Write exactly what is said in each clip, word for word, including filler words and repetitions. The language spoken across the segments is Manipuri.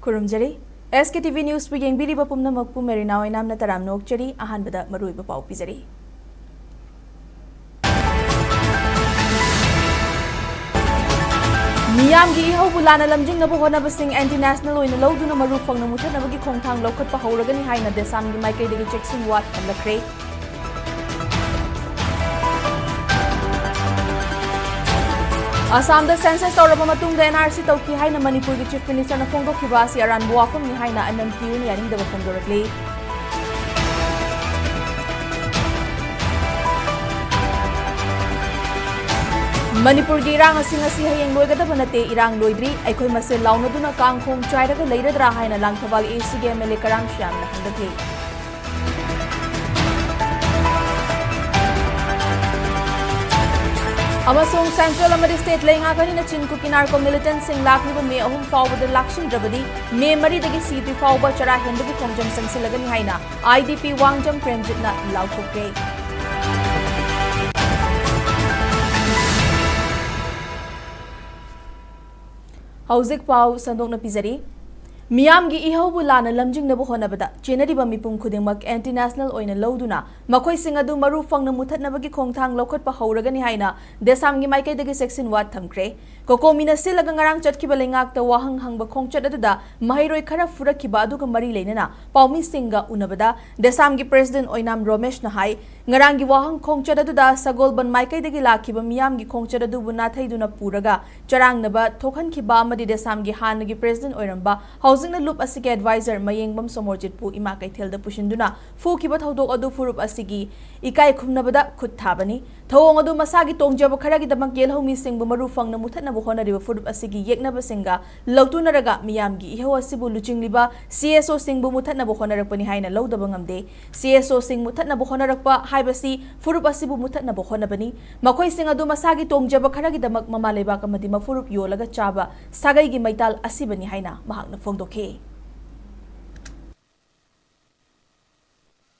ꯈꯨꯔꯨꯝꯖꯔꯤ꯫ ꯑꯦꯁ ꯀꯦ ꯇꯤ ꯚꯤ ꯅ꯭ꯌꯨꯁꯄꯨ ꯌꯦꯡꯕꯤꯔꯤꯕ ꯄꯨꯝꯅꯃꯛꯄꯨ ꯃꯦꯔꯤꯅꯥ ꯑꯣꯏꯅꯥꯝꯅ ꯇꯔꯥꯝꯅ ꯑꯣꯛꯆꯔꯤ꯫ ꯑꯍꯥꯟꯕꯗ ꯃꯔꯨꯑꯣꯏꯕ ꯄꯥꯎ ꯄꯤꯖꯔꯤ꯫ ꯃꯤꯌꯥꯝꯒꯤ ꯏꯍꯧꯕꯨ ꯂꯥꯟꯅ ꯂꯝꯖꯤꯡꯅꯕ ꯍꯣꯠꯅꯕꯁꯤꯡ ꯑꯦꯟꯇꯤ ꯅꯦꯁꯅꯦꯜ ꯑꯣꯏꯅ ꯂꯧꯗꯨꯅ ꯃꯔꯨ ꯐꯪꯅ ꯃꯨꯊꯠꯅꯕꯒꯤ ꯈꯣꯡꯊꯥꯡ ꯂꯧꯈꯠꯄ ꯍꯧꯔꯒꯅꯤ ꯍꯥꯏꯅ ꯗꯦꯁꯥꯝꯒꯤ ꯃꯥꯏꯀꯩꯗꯒꯤ ꯆꯦꯛꯁꯤꯟꯋꯥ ꯊꯝꯂꯛꯈ꯭ꯔꯦ꯫ ꯑꯁꯥꯝꯗ ꯁꯦꯟꯁꯁ ꯇꯧꯔꯕ ꯃꯇꯨꯡꯗ ꯑꯦꯟ ꯑꯥꯔ ꯁꯤ ꯇꯧꯈꯤ ꯍꯥꯏꯅ ꯃꯅꯤꯄꯨꯔꯒꯤ ꯆꯤꯐ ꯃꯤꯅꯤꯁꯇꯔꯅ ꯐꯣꯡꯗꯣꯛꯈꯤꯕ ꯑꯁꯤ ꯑꯔꯥꯟꯕ ꯋꯥꯐꯝꯅꯤ ꯍꯥꯏꯅ ꯑꯦꯝ ꯑꯦꯝ ꯇꯤ ꯌꯨꯅ ꯌꯥꯅꯤꯡꯗꯕ ꯐꯣꯡꯗꯣꯔꯛꯂꯤ꯫ ꯃꯅꯤꯄꯨꯔꯒꯤ ꯏꯔꯥꯡ ꯑꯁꯤ ꯉꯁꯤ ꯍꯌꯦꯡ ꯂꯣꯏꯒꯗꯕ ꯅꯠꯇꯦ, ꯏꯔꯥꯡ ꯂꯣꯏꯗ꯭ꯔꯤ, ꯑꯩꯈꯣꯏ ꯃꯁꯦꯜ ꯂꯥꯎꯅꯗꯨꯅ ꯀꯥꯡꯈꯣꯡ ꯆꯥꯏꯔꯒ ꯂꯩꯔꯗ꯭ꯔꯥ ꯍꯥꯏꯅ ꯂꯥꯡꯊꯕꯥꯜ ꯑꯦ ꯁꯤꯒꯤ ꯑꯦꯝ ꯑꯦꯜ ꯑꯦ ꯀꯔꯥꯝ ꯁ꯭ꯌꯥꯝꯅ ꯍꯪꯂꯛꯂꯤ꯫ ꯑꯃꯁꯨꯡ ꯁꯦꯟꯇ꯭ꯔꯦꯜ ꯑꯃꯗꯤ ꯁ꯭ꯇꯦꯠ ꯂꯩꯉꯥꯛ ꯑꯅꯤꯅ ꯆꯤꯟ ꯀꯨꯀꯤ ꯅꯥꯔꯀꯣ ꯃꯤꯂꯤꯇꯦꯟꯠꯁꯤꯡ ꯂꯥꯛꯂꯤꯕ ꯃꯦ ꯑꯍꯨꯝ ꯐꯥꯎꯕꯗ ꯂꯥꯛꯁꯤꯟꯗ꯭ꯔꯕꯗꯤ ꯃꯦ ꯃꯔꯤꯗꯒꯤ ꯁꯤꯗ꯭ꯔꯤ ꯐꯥꯎꯕ ꯆꯔꯥ ꯍꯦꯟꯕꯒꯤ ꯈꯣꯡꯖꯪ ꯆꯪꯁꯤꯜꯂꯒꯅꯤ ꯍꯥꯏꯅ ꯑꯥꯏ ꯗꯤ ꯄꯤ ꯋꯥꯡꯖꯝ ꯄ꯭ꯔꯦꯝꯖꯤꯠꯅ ꯂꯥꯎꯊꯣꯛꯈ꯭ꯔꯦ꯫ ꯍꯧꯖꯤꯛ ꯄꯥꯎ ꯁꯟꯗꯣꯛꯅ ꯄꯤꯖꯔꯤ꯫ ꯃꯤꯌꯥꯝꯒꯤ ꯏꯍꯧꯕꯨ ꯂꯥꯟꯅ ꯂꯝꯖꯤꯡꯅꯕ ꯍꯣꯠꯅꯕꯗ ꯆꯦꯟꯅꯔꯤꯕ ꯃꯤꯄꯨꯝ ꯈꯨꯗꯤꯡꯃꯛ ꯑꯦꯟꯇꯤ ꯅꯦꯁꯅꯦꯜ ꯑꯣꯏꯅ ꯂꯧꯗꯨꯅ ꯃꯈꯣꯏꯁꯤꯡ ꯑꯗꯨ ꯃꯔꯨ ꯐꯪꯅ ꯃꯨꯊꯠꯅꯕꯒꯤ ꯈꯣꯡꯊꯥꯡ ꯂꯧꯈꯠꯄ ꯍꯧꯔꯒꯅꯤ ꯍꯥꯏꯅ ꯗꯦꯁꯥꯝꯒꯤ ꯃꯥꯏꯀꯩꯗꯒꯤ ꯆꯦꯛꯁꯤꯟꯋꯥ ꯊꯝꯈ꯭ꯔꯦ꯫ ꯀꯣꯀꯣꯃꯤꯅ ꯁꯤꯜꯂꯒ ꯉꯔꯥꯡ ꯆꯠꯈꯤꯕ ꯂꯩꯉꯥꯛꯇ ꯋꯥꯍꯪ ꯍꯪꯕ ꯈꯣꯡꯆꯠ ꯑꯗꯨꯗ ꯃꯍꯩꯔꯣꯏ ꯈꯔ ꯐꯨꯔꯛꯈꯤꯕ ꯑꯗꯨꯒ ꯃꯔꯤ ꯂꯩꯅꯅ ꯄꯥꯎꯃꯤꯁꯤꯡꯒ ꯎꯅꯕꯗ ꯗꯦꯁꯥꯝꯒꯤ ꯄ꯭ꯔꯦꯁꯤꯗꯦꯟꯠ ꯑꯣꯏꯅꯥꯝ ꯔꯣꯃꯦꯁꯅ ꯍꯥꯏ, ꯉꯔꯥꯡꯒꯤ ꯋꯥꯍꯪ ꯈꯣꯡꯆꯠ ꯑꯗꯨꯗ ꯁꯒꯣꯜꯕꯟ ꯃꯥꯏꯀꯩꯗꯒꯤ ꯂꯥꯛꯈꯤꯕ ꯃꯤꯌꯥꯝꯒꯤ ꯈꯣꯡꯆꯠ ꯑꯗꯨꯕꯨ ꯅꯥꯊꯩꯗꯨꯅ ꯄꯨꯔꯒ ꯆꯔꯥꯡꯅꯕ ꯊꯣꯛꯍꯟꯈꯤꯕ ꯑꯃꯗꯤ ꯗꯦꯁꯥꯝꯒꯤ ꯍꯥꯟꯅꯒꯤ ꯄ꯭ꯔꯦꯁꯤꯗꯦꯟꯠ ꯑꯣꯏꯔꯝꯕ ꯍꯧꯖꯤꯛꯅ ꯂꯨꯞ ꯑꯁꯤꯒꯤ ꯑꯦꯗꯚꯥꯏꯖꯔ ꯃꯌꯦꯡꯕꯝ ꯁꯣꯃꯣꯔꯖꯤꯠꯄꯨ ꯏꯃꯥ ꯀꯩꯊꯦꯜꯗ ꯄꯨꯁꯤꯟꯗꯨꯅ ꯐꯨꯈꯤꯕ ꯊꯧꯗꯣꯛ ꯑꯗꯨ ꯐꯨꯔꯨꯞ ꯑꯁꯤꯒꯤ ꯏꯀꯥꯏ ꯈꯨꯝꯅꯕꯗ ꯈꯨꯠ ꯊꯥꯕꯅꯤ꯫ ꯊꯧꯑꯣꯡ ꯑꯗꯨ ꯃꯁꯥꯒꯤ ꯇꯣꯡꯖꯕ ꯈꯔꯒꯤꯗꯃꯛ ꯌꯦꯜꯍꯧꯃꯤꯁꯤꯡꯕꯨ ꯃꯔꯨ ꯐꯪꯅ ꯃꯨꯊꯠꯅꯕ ꯍꯣꯠꯅꯔꯤꯕ ꯐꯨꯔꯨꯞ ꯑꯁꯤꯒꯤ ꯌꯦꯛꯅꯕꯁꯤꯡꯒ ꯂꯧꯇꯨꯅꯔꯒ ꯃꯤꯌꯥꯝꯒꯤ ꯏꯍꯧ ꯑꯁꯤꯕꯨ ꯂꯨꯆꯤꯡꯂꯤꯕ ꯁꯤ ꯑꯦꯁ ꯑꯣꯁꯤꯡꯕꯨ ꯃꯨꯊꯠꯅꯕ ꯍꯣꯠꯅꯔꯛꯄꯅꯤ ꯍꯥꯏꯅ ꯂꯧꯗꯕ ꯉꯝꯗꯦ꯫ ꯁꯤ ꯑꯦꯁ ꯑꯣꯁꯤꯡ ꯃꯨꯊꯠꯅꯕ ꯍꯣꯠꯅꯔꯛꯄ ꯍꯥꯏꯕꯁꯤ ꯐꯨꯔꯨꯞ ꯑꯁꯤꯕꯨ ꯃꯨꯊꯠꯅꯕ ꯍꯣꯠꯅꯕꯅꯤ꯫ ꯃꯈꯣꯏꯁꯤꯡ ꯑꯗꯨ ꯃꯁꯥꯒꯤ ꯇꯣꯡꯖꯕ ꯈꯔꯒꯤꯗꯃꯛ ꯃꯃꯥ ꯂꯩꯕꯥꯛ ꯑꯃꯗꯤ ꯃꯐꯨꯔꯨꯞ ꯌꯣꯜꯂꯒ ꯆꯥꯕ ꯁꯥꯒꯩꯒꯤ ꯃꯩꯇꯥꯜ ꯑꯁꯤꯕꯅꯤ ꯍꯥꯏꯅ ꯃꯍꯥꯛꯅ ꯐꯣꯡꯗꯣꯛꯈꯤ꯫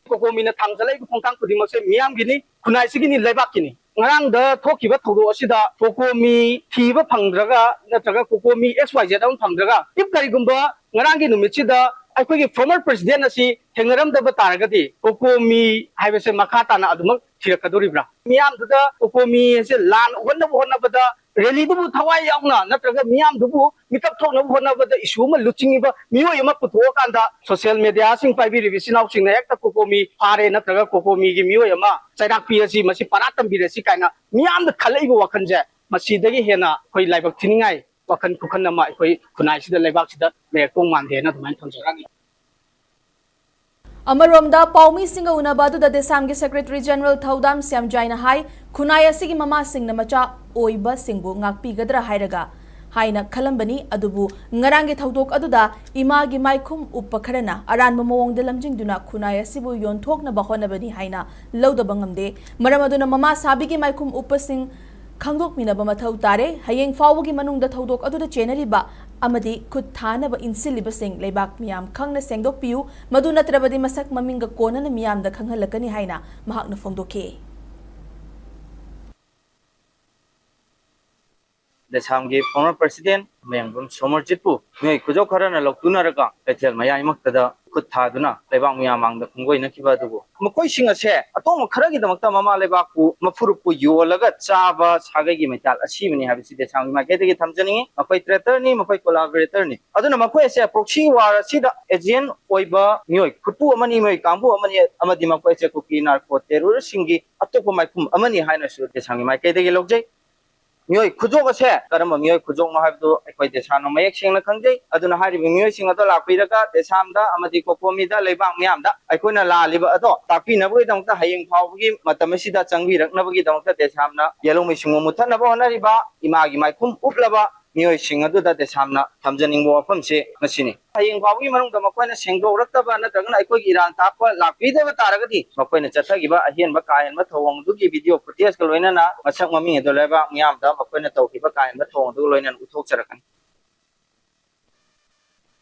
ꯀꯣꯀꯣꯃꯤꯅ ꯊꯥꯡꯖꯜꯂꯛꯏꯕ ꯈꯣꯡꯊꯥꯡ ꯈꯨꯗꯤꯡꯃꯛꯁꯦ ꯃꯤꯌꯥꯝꯒꯤꯅꯤ, ꯈꯨꯟꯅꯥꯏꯁꯤꯒꯤꯅꯤ, ꯂꯩꯕꯥꯛꯀꯤꯅꯤ꯫ ꯉꯔꯥꯡꯗ ꯊꯣꯛꯈꯤꯕ ꯊꯧꯗꯣꯛ ꯑꯁꯤꯗ ꯀꯣꯀꯣꯃꯤ ꯊꯤꯕ ꯐꯪꯗ꯭ꯔꯒ, ꯅꯠꯇ꯭ꯔꯒ ꯀꯣꯀꯣꯃꯤ X Y Z ꯑꯃ ꯐꯪꯗ꯭ꯔꯒ, if ꯀꯔꯤꯒꯨꯝꯕ ꯉꯔꯥꯡꯒꯤ ꯅꯨꯃꯤꯠꯁꯤꯗ ꯑꯩꯈꯣꯏꯒꯤ former president ꯑꯁꯤ ꯊꯦꯡꯅꯔꯝꯗꯕ ꯇꯥꯔꯒꯗꯤ ꯀꯣꯀꯣꯃꯤ ꯍꯥꯏꯕꯁꯦ ꯃꯈꯥ ꯇꯥꯅ ꯑꯗꯨꯃꯛ ꯊꯤꯔꯛꯀꯗꯧꯔꯤꯕ꯭ꯔꯥ? ꯃꯤꯌꯥꯝꯗꯨꯗ ꯀꯣꯀꯣꯃꯤ ꯑꯁꯦ ꯂꯥꯟ ꯎꯍꯟꯅꯕ ꯍꯣꯠꯅꯕꯗ, rally ꯗꯨꯕꯨ ꯊꯋꯥꯏ ꯌꯥꯎꯅ ꯅꯠꯇ꯭ꯔꯒ ꯃꯤꯌꯥꯝꯗꯨꯕꯨ ꯃꯤꯀꯞ ꯊꯣꯛꯅꯕ ꯍꯣꯠꯅꯕꯗ issue ꯑꯃ ꯂꯨꯆꯤꯡꯉꯤꯕ ꯃꯤꯑꯣꯏ ꯑꯃ ꯄꯨꯊꯣꯛꯑꯀꯥꯟꯗ social media ꯁꯤꯡ ꯄꯥꯏꯕꯤꯔꯤꯕ ꯏꯆꯤꯟ ꯏꯅꯥꯎꯁꯤꯡꯅ ꯍꯦꯛꯇ ꯀꯣꯀꯣꯃꯤ ꯐꯥꯔꯦ ꯅꯠꯇ꯭ꯔꯒ ꯀꯣꯀꯣꯃꯤꯒꯤ ꯃꯤꯑꯣꯏ ꯑꯃ ꯆꯩꯔꯥꯛ ꯄꯤꯔꯁꯤ, ꯃꯁꯤ ꯄꯔꯥ ꯇꯝꯕꯤꯔꯁꯤ ꯀꯥꯏꯅ ꯃꯤꯌꯥꯝꯅ ꯈꯜꯂꯛꯏꯕ ꯋꯥꯈꯜꯁꯦ, ꯃꯁꯤꯗꯒꯤ ꯍꯦꯟꯅ ꯑꯩꯈꯣꯏ ꯂꯥꯏꯕꯛ ꯊꯤꯅꯤꯡꯉꯥꯏ ꯋꯥꯈꯜ ꯈꯨꯈꯟ ꯑꯃ ꯑꯩꯈꯣꯏ ꯈꯨꯟꯅꯥꯏꯁꯤꯗ, ꯂꯩꯕꯥꯛꯁꯤꯗ ꯂꯩꯔꯛꯇꯧ ꯃꯥꯟꯗꯦꯅ ꯑꯗꯨꯃꯥꯏꯅ ꯊꯝꯖꯔꯒꯦ꯫ ꯑꯃꯔꯣꯝꯗ ꯄꯥꯎꯃꯤꯁꯤꯡꯒ ꯎꯅꯕ ꯑꯗꯨꯗ ꯗꯦꯁꯥꯝꯒꯤ Secretary General ꯊꯧꯗꯥꯝ ꯁ꯭ꯌꯥꯝꯖꯥꯏꯅ ꯍꯥꯏ, ꯈꯨꯟꯅꯥꯏ ꯑꯁꯤꯒꯤ ꯃꯃꯥꯁꯤꯡꯅ ꯃꯆꯥ ꯑꯣꯏꯕꯁꯤꯡꯕꯨ ꯉꯥꯛꯄꯤꯒꯗ꯭ꯔꯥ ꯍꯥꯏꯔꯒ ꯍꯥꯏꯅ ꯈꯜꯂꯝꯕꯅꯤ꯫ ꯑꯗꯨꯕꯨ ꯉꯔꯥꯡꯒꯤ ꯊꯧꯗꯣꯛ ꯑꯗꯨꯗ ꯏꯃꯥꯒꯤ ꯃꯥꯏꯈꯨꯝ ꯎꯞꯄ ꯈꯔꯅ ꯑꯔꯥꯟꯕ ꯃꯑꯣꯡꯗ ꯂꯝꯖꯤꯡꯗꯨꯅ ꯈꯨꯟꯅꯥꯏ ꯑꯁꯤꯕꯨ ꯌꯣꯟꯊꯣꯛꯅꯕ ꯍꯣꯠꯅꯕꯅꯤ ꯍꯥꯏꯅ ꯂꯧꯗꯕ ꯉꯝꯗꯦ꯫ ꯃꯔꯝ ꯑꯗꯨꯅ ꯃꯃꯥ ꯁꯥꯕꯤꯒꯤ ꯃꯥꯏꯈꯨꯝ ꯎꯞꯄꯁꯤꯡ ꯈꯪꯗꯣꯛꯃꯤꯟꯅꯕ ꯃꯊꯧ ꯇꯥꯔꯦ꯫ ꯍꯌꯦꯡ ꯐꯥꯎꯕꯒꯤ ꯃꯅꯨꯡꯗ ꯊꯧꯗꯣꯛ ꯑꯗꯨꯗ ꯆꯦꯟꯅꯔꯤꯕ ꯑꯃꯗꯤ ꯈꯨꯠ ꯊꯥꯅꯕ ꯏꯟꯁꯤꯜꯂꯤꯕꯁꯤꯡ ꯂꯩꯕꯥꯛ ꯃꯤꯌꯥꯝ ꯈꯪꯅ ꯁꯦꯡꯗꯣꯛꯄꯤꯌꯨ꯫ ꯃꯗꯨ ꯅꯠꯇ꯭ꯔꯕꯗꯤ ꯃꯁꯛ ꯃꯃꯤꯡꯒ ꯀꯣꯟꯅꯅ ꯃꯤꯌꯥꯝꯗ ꯈꯪꯍꯜꯂꯛꯀꯅꯤ ꯍꯥꯏꯅ ꯃꯍꯥꯛꯅ ꯐꯣꯡꯗꯣꯛꯈꯤ꯫ ꯗꯦꯁꯥꯝꯒꯤ former president ꯃꯌꯥꯡꯕꯝ ꯁꯣꯃꯔꯖꯤꯠꯄꯨ ꯃꯤꯑꯣꯏ ꯈꯨꯖꯧ ꯈꯔꯅ ꯂꯧꯇꯨꯅꯔꯒ ꯀꯩꯊꯦꯜ ꯃꯌꯥꯏꯃꯛꯇꯗ ꯈꯨꯠ ꯊꯥꯗꯨꯅ ꯂꯩꯕꯥꯛ ꯃꯤꯌꯥꯝ ꯃꯥꯡꯗ ꯈꯣꯡꯒꯣꯏꯅꯈꯤꯕ ꯑꯗꯨꯕꯨ, ꯃꯈꯣꯏꯁꯤꯡ ꯑꯁꯦ ꯑꯇꯣꯡꯕ ꯈꯔꯒꯤꯗꯃꯛꯇ ꯃꯃꯥ ꯂꯩꯕꯥꯛꯄꯨ ꯃꯐꯨꯔꯨꯞꯄꯨ ꯌꯣꯜꯂꯒ ꯆꯥꯕ ꯁꯥꯒꯩꯒꯤ ꯃꯩꯇꯥꯜ ꯑꯁꯤꯕꯅꯤ ꯍꯥꯏꯕꯁꯤ ꯗꯦꯁꯥꯝꯒꯤ ꯃꯥꯏꯀꯩꯗꯒꯤ ꯊꯝꯖꯅꯤꯡꯏ꯫ ꯃꯈꯣꯏ traitor ꯅꯤ, ꯃꯈꯣꯏ collaborator ꯅꯤ꯫ ꯑꯗꯨꯅ ꯃꯈꯣꯏ ꯑꯁꯦ proxy war ꯑꯁꯤꯗ agent ꯑꯣꯏꯕ ꯃꯤꯑꯣꯏ ꯈꯨꯠꯄꯨ ꯑꯃꯅꯤ, ꯃꯤꯑꯣꯏ ꯀꯥꯡꯕꯨ ꯑꯃꯅꯤ, ꯑꯃꯗꯤ ꯃꯈꯣꯏ ꯑꯁꯦ ꯀꯨꯀꯤ narco terrorist ꯁꯤꯡꯒꯤ ꯑꯇꯣꯞꯄ ꯃꯥꯏꯈꯨꯝ ꯑꯃꯅꯤ ꯍꯥꯏꯅꯁꯨ ꯗꯦꯁꯥꯝꯒꯤ ꯃꯥꯏꯀꯩꯗꯒꯤ ꯂꯧꯖꯩ꯫ ꯃꯤꯑꯣꯏ ꯈꯨꯖꯣꯛ ꯑꯁꯦ ꯀꯔꯝꯕ ꯃꯤꯑꯣꯏ ꯈꯨꯖꯣꯛꯅꯣ ꯍꯥꯏꯕꯗꯨ ꯑꯩꯈꯣꯏ ꯗꯦꯁꯥꯝꯅ ꯃꯌꯦꯛ ꯁꯦꯡꯅ ꯈꯪꯖꯩ꯫ ꯑꯗꯨꯅ ꯍꯥꯏꯔꯤꯕ ꯃꯤꯑꯣꯏꯁꯤꯡ ꯑꯗꯣ ꯂꯥꯛꯄꯤꯔꯒ ꯗꯦꯁꯥꯝꯗ ꯑꯃꯗꯤ ꯀꯣꯀꯣꯃꯤꯗ, ꯂꯩꯕꯥꯛ ꯃꯤꯌꯥꯝꯗ ꯑꯩꯈꯣꯏꯅ ꯂꯥꯜꯂꯤꯕ ꯑꯗꯣ ꯇꯥꯛꯄꯤꯅꯕꯒꯤꯗꯃꯛꯇ ꯍꯌꯦꯡ ꯐꯥꯎꯕꯒꯤ ꯃꯇꯝ ꯑꯁꯤꯗ ꯆꯪꯕꯤꯔꯛꯅꯕꯒꯤꯗꯃꯛꯇ ꯗꯦꯁꯥꯝꯅ ꯌꯦꯜꯍꯧꯃꯤꯁꯤꯡꯕꯨ ꯃꯨꯠꯊꯠꯅꯕ ꯍꯣꯠꯅꯔꯤꯕ ꯏꯃꯥꯒꯤ ꯃꯥꯏꯈꯨꯝ ꯎꯞꯂꯕ ꯃꯤꯑꯣꯏꯁꯤꯡ ꯑꯗꯨꯗ ꯗꯦꯁꯥꯝꯅ ꯊꯝꯖꯅꯤꯡꯕ ꯋꯥꯐꯝꯁꯤ ꯃꯁꯤꯅꯤ꯫ ꯍꯌꯦꯡ ꯐꯥꯎꯕꯒꯤ ꯃꯅꯨꯡꯗ ꯃꯈꯣꯏꯅ ꯁꯦꯡꯗꯣꯛꯂꯛꯇꯕ ꯅꯠꯇ꯭ꯔꯒꯅ ꯑꯩꯈꯣꯏꯒꯤ ꯏꯔꯥꯟ ꯇꯥꯛꯄ ꯂꯥꯛꯄꯤꯗꯕ ꯇꯥꯔꯒꯗꯤ ꯃꯈꯣꯏꯅ ꯆꯠꯊꯈꯤꯕ ꯑꯍꯦꯟꯕ ꯀꯥ ꯍꯦꯟꯕ ꯊꯧꯑꯣꯡ ꯑꯗꯨꯒꯤ video footage ꯀ ꯂꯣꯏꯅꯅ ꯃꯁꯛ ꯃꯃꯤꯡ ꯑꯗꯨ ꯂꯩꯕꯥꯛ ꯃꯤꯌꯥꯝꯗ ꯃꯈꯣꯏꯅ ꯇꯧꯈꯤꯕ ꯀꯥ ꯍꯦꯟꯕ ꯊꯧꯑꯣꯡ ꯑꯗꯨꯒ ꯂꯣꯏꯅꯅ ꯎꯠꯊꯣꯛꯆꯔꯛꯀꯅꯤ꯫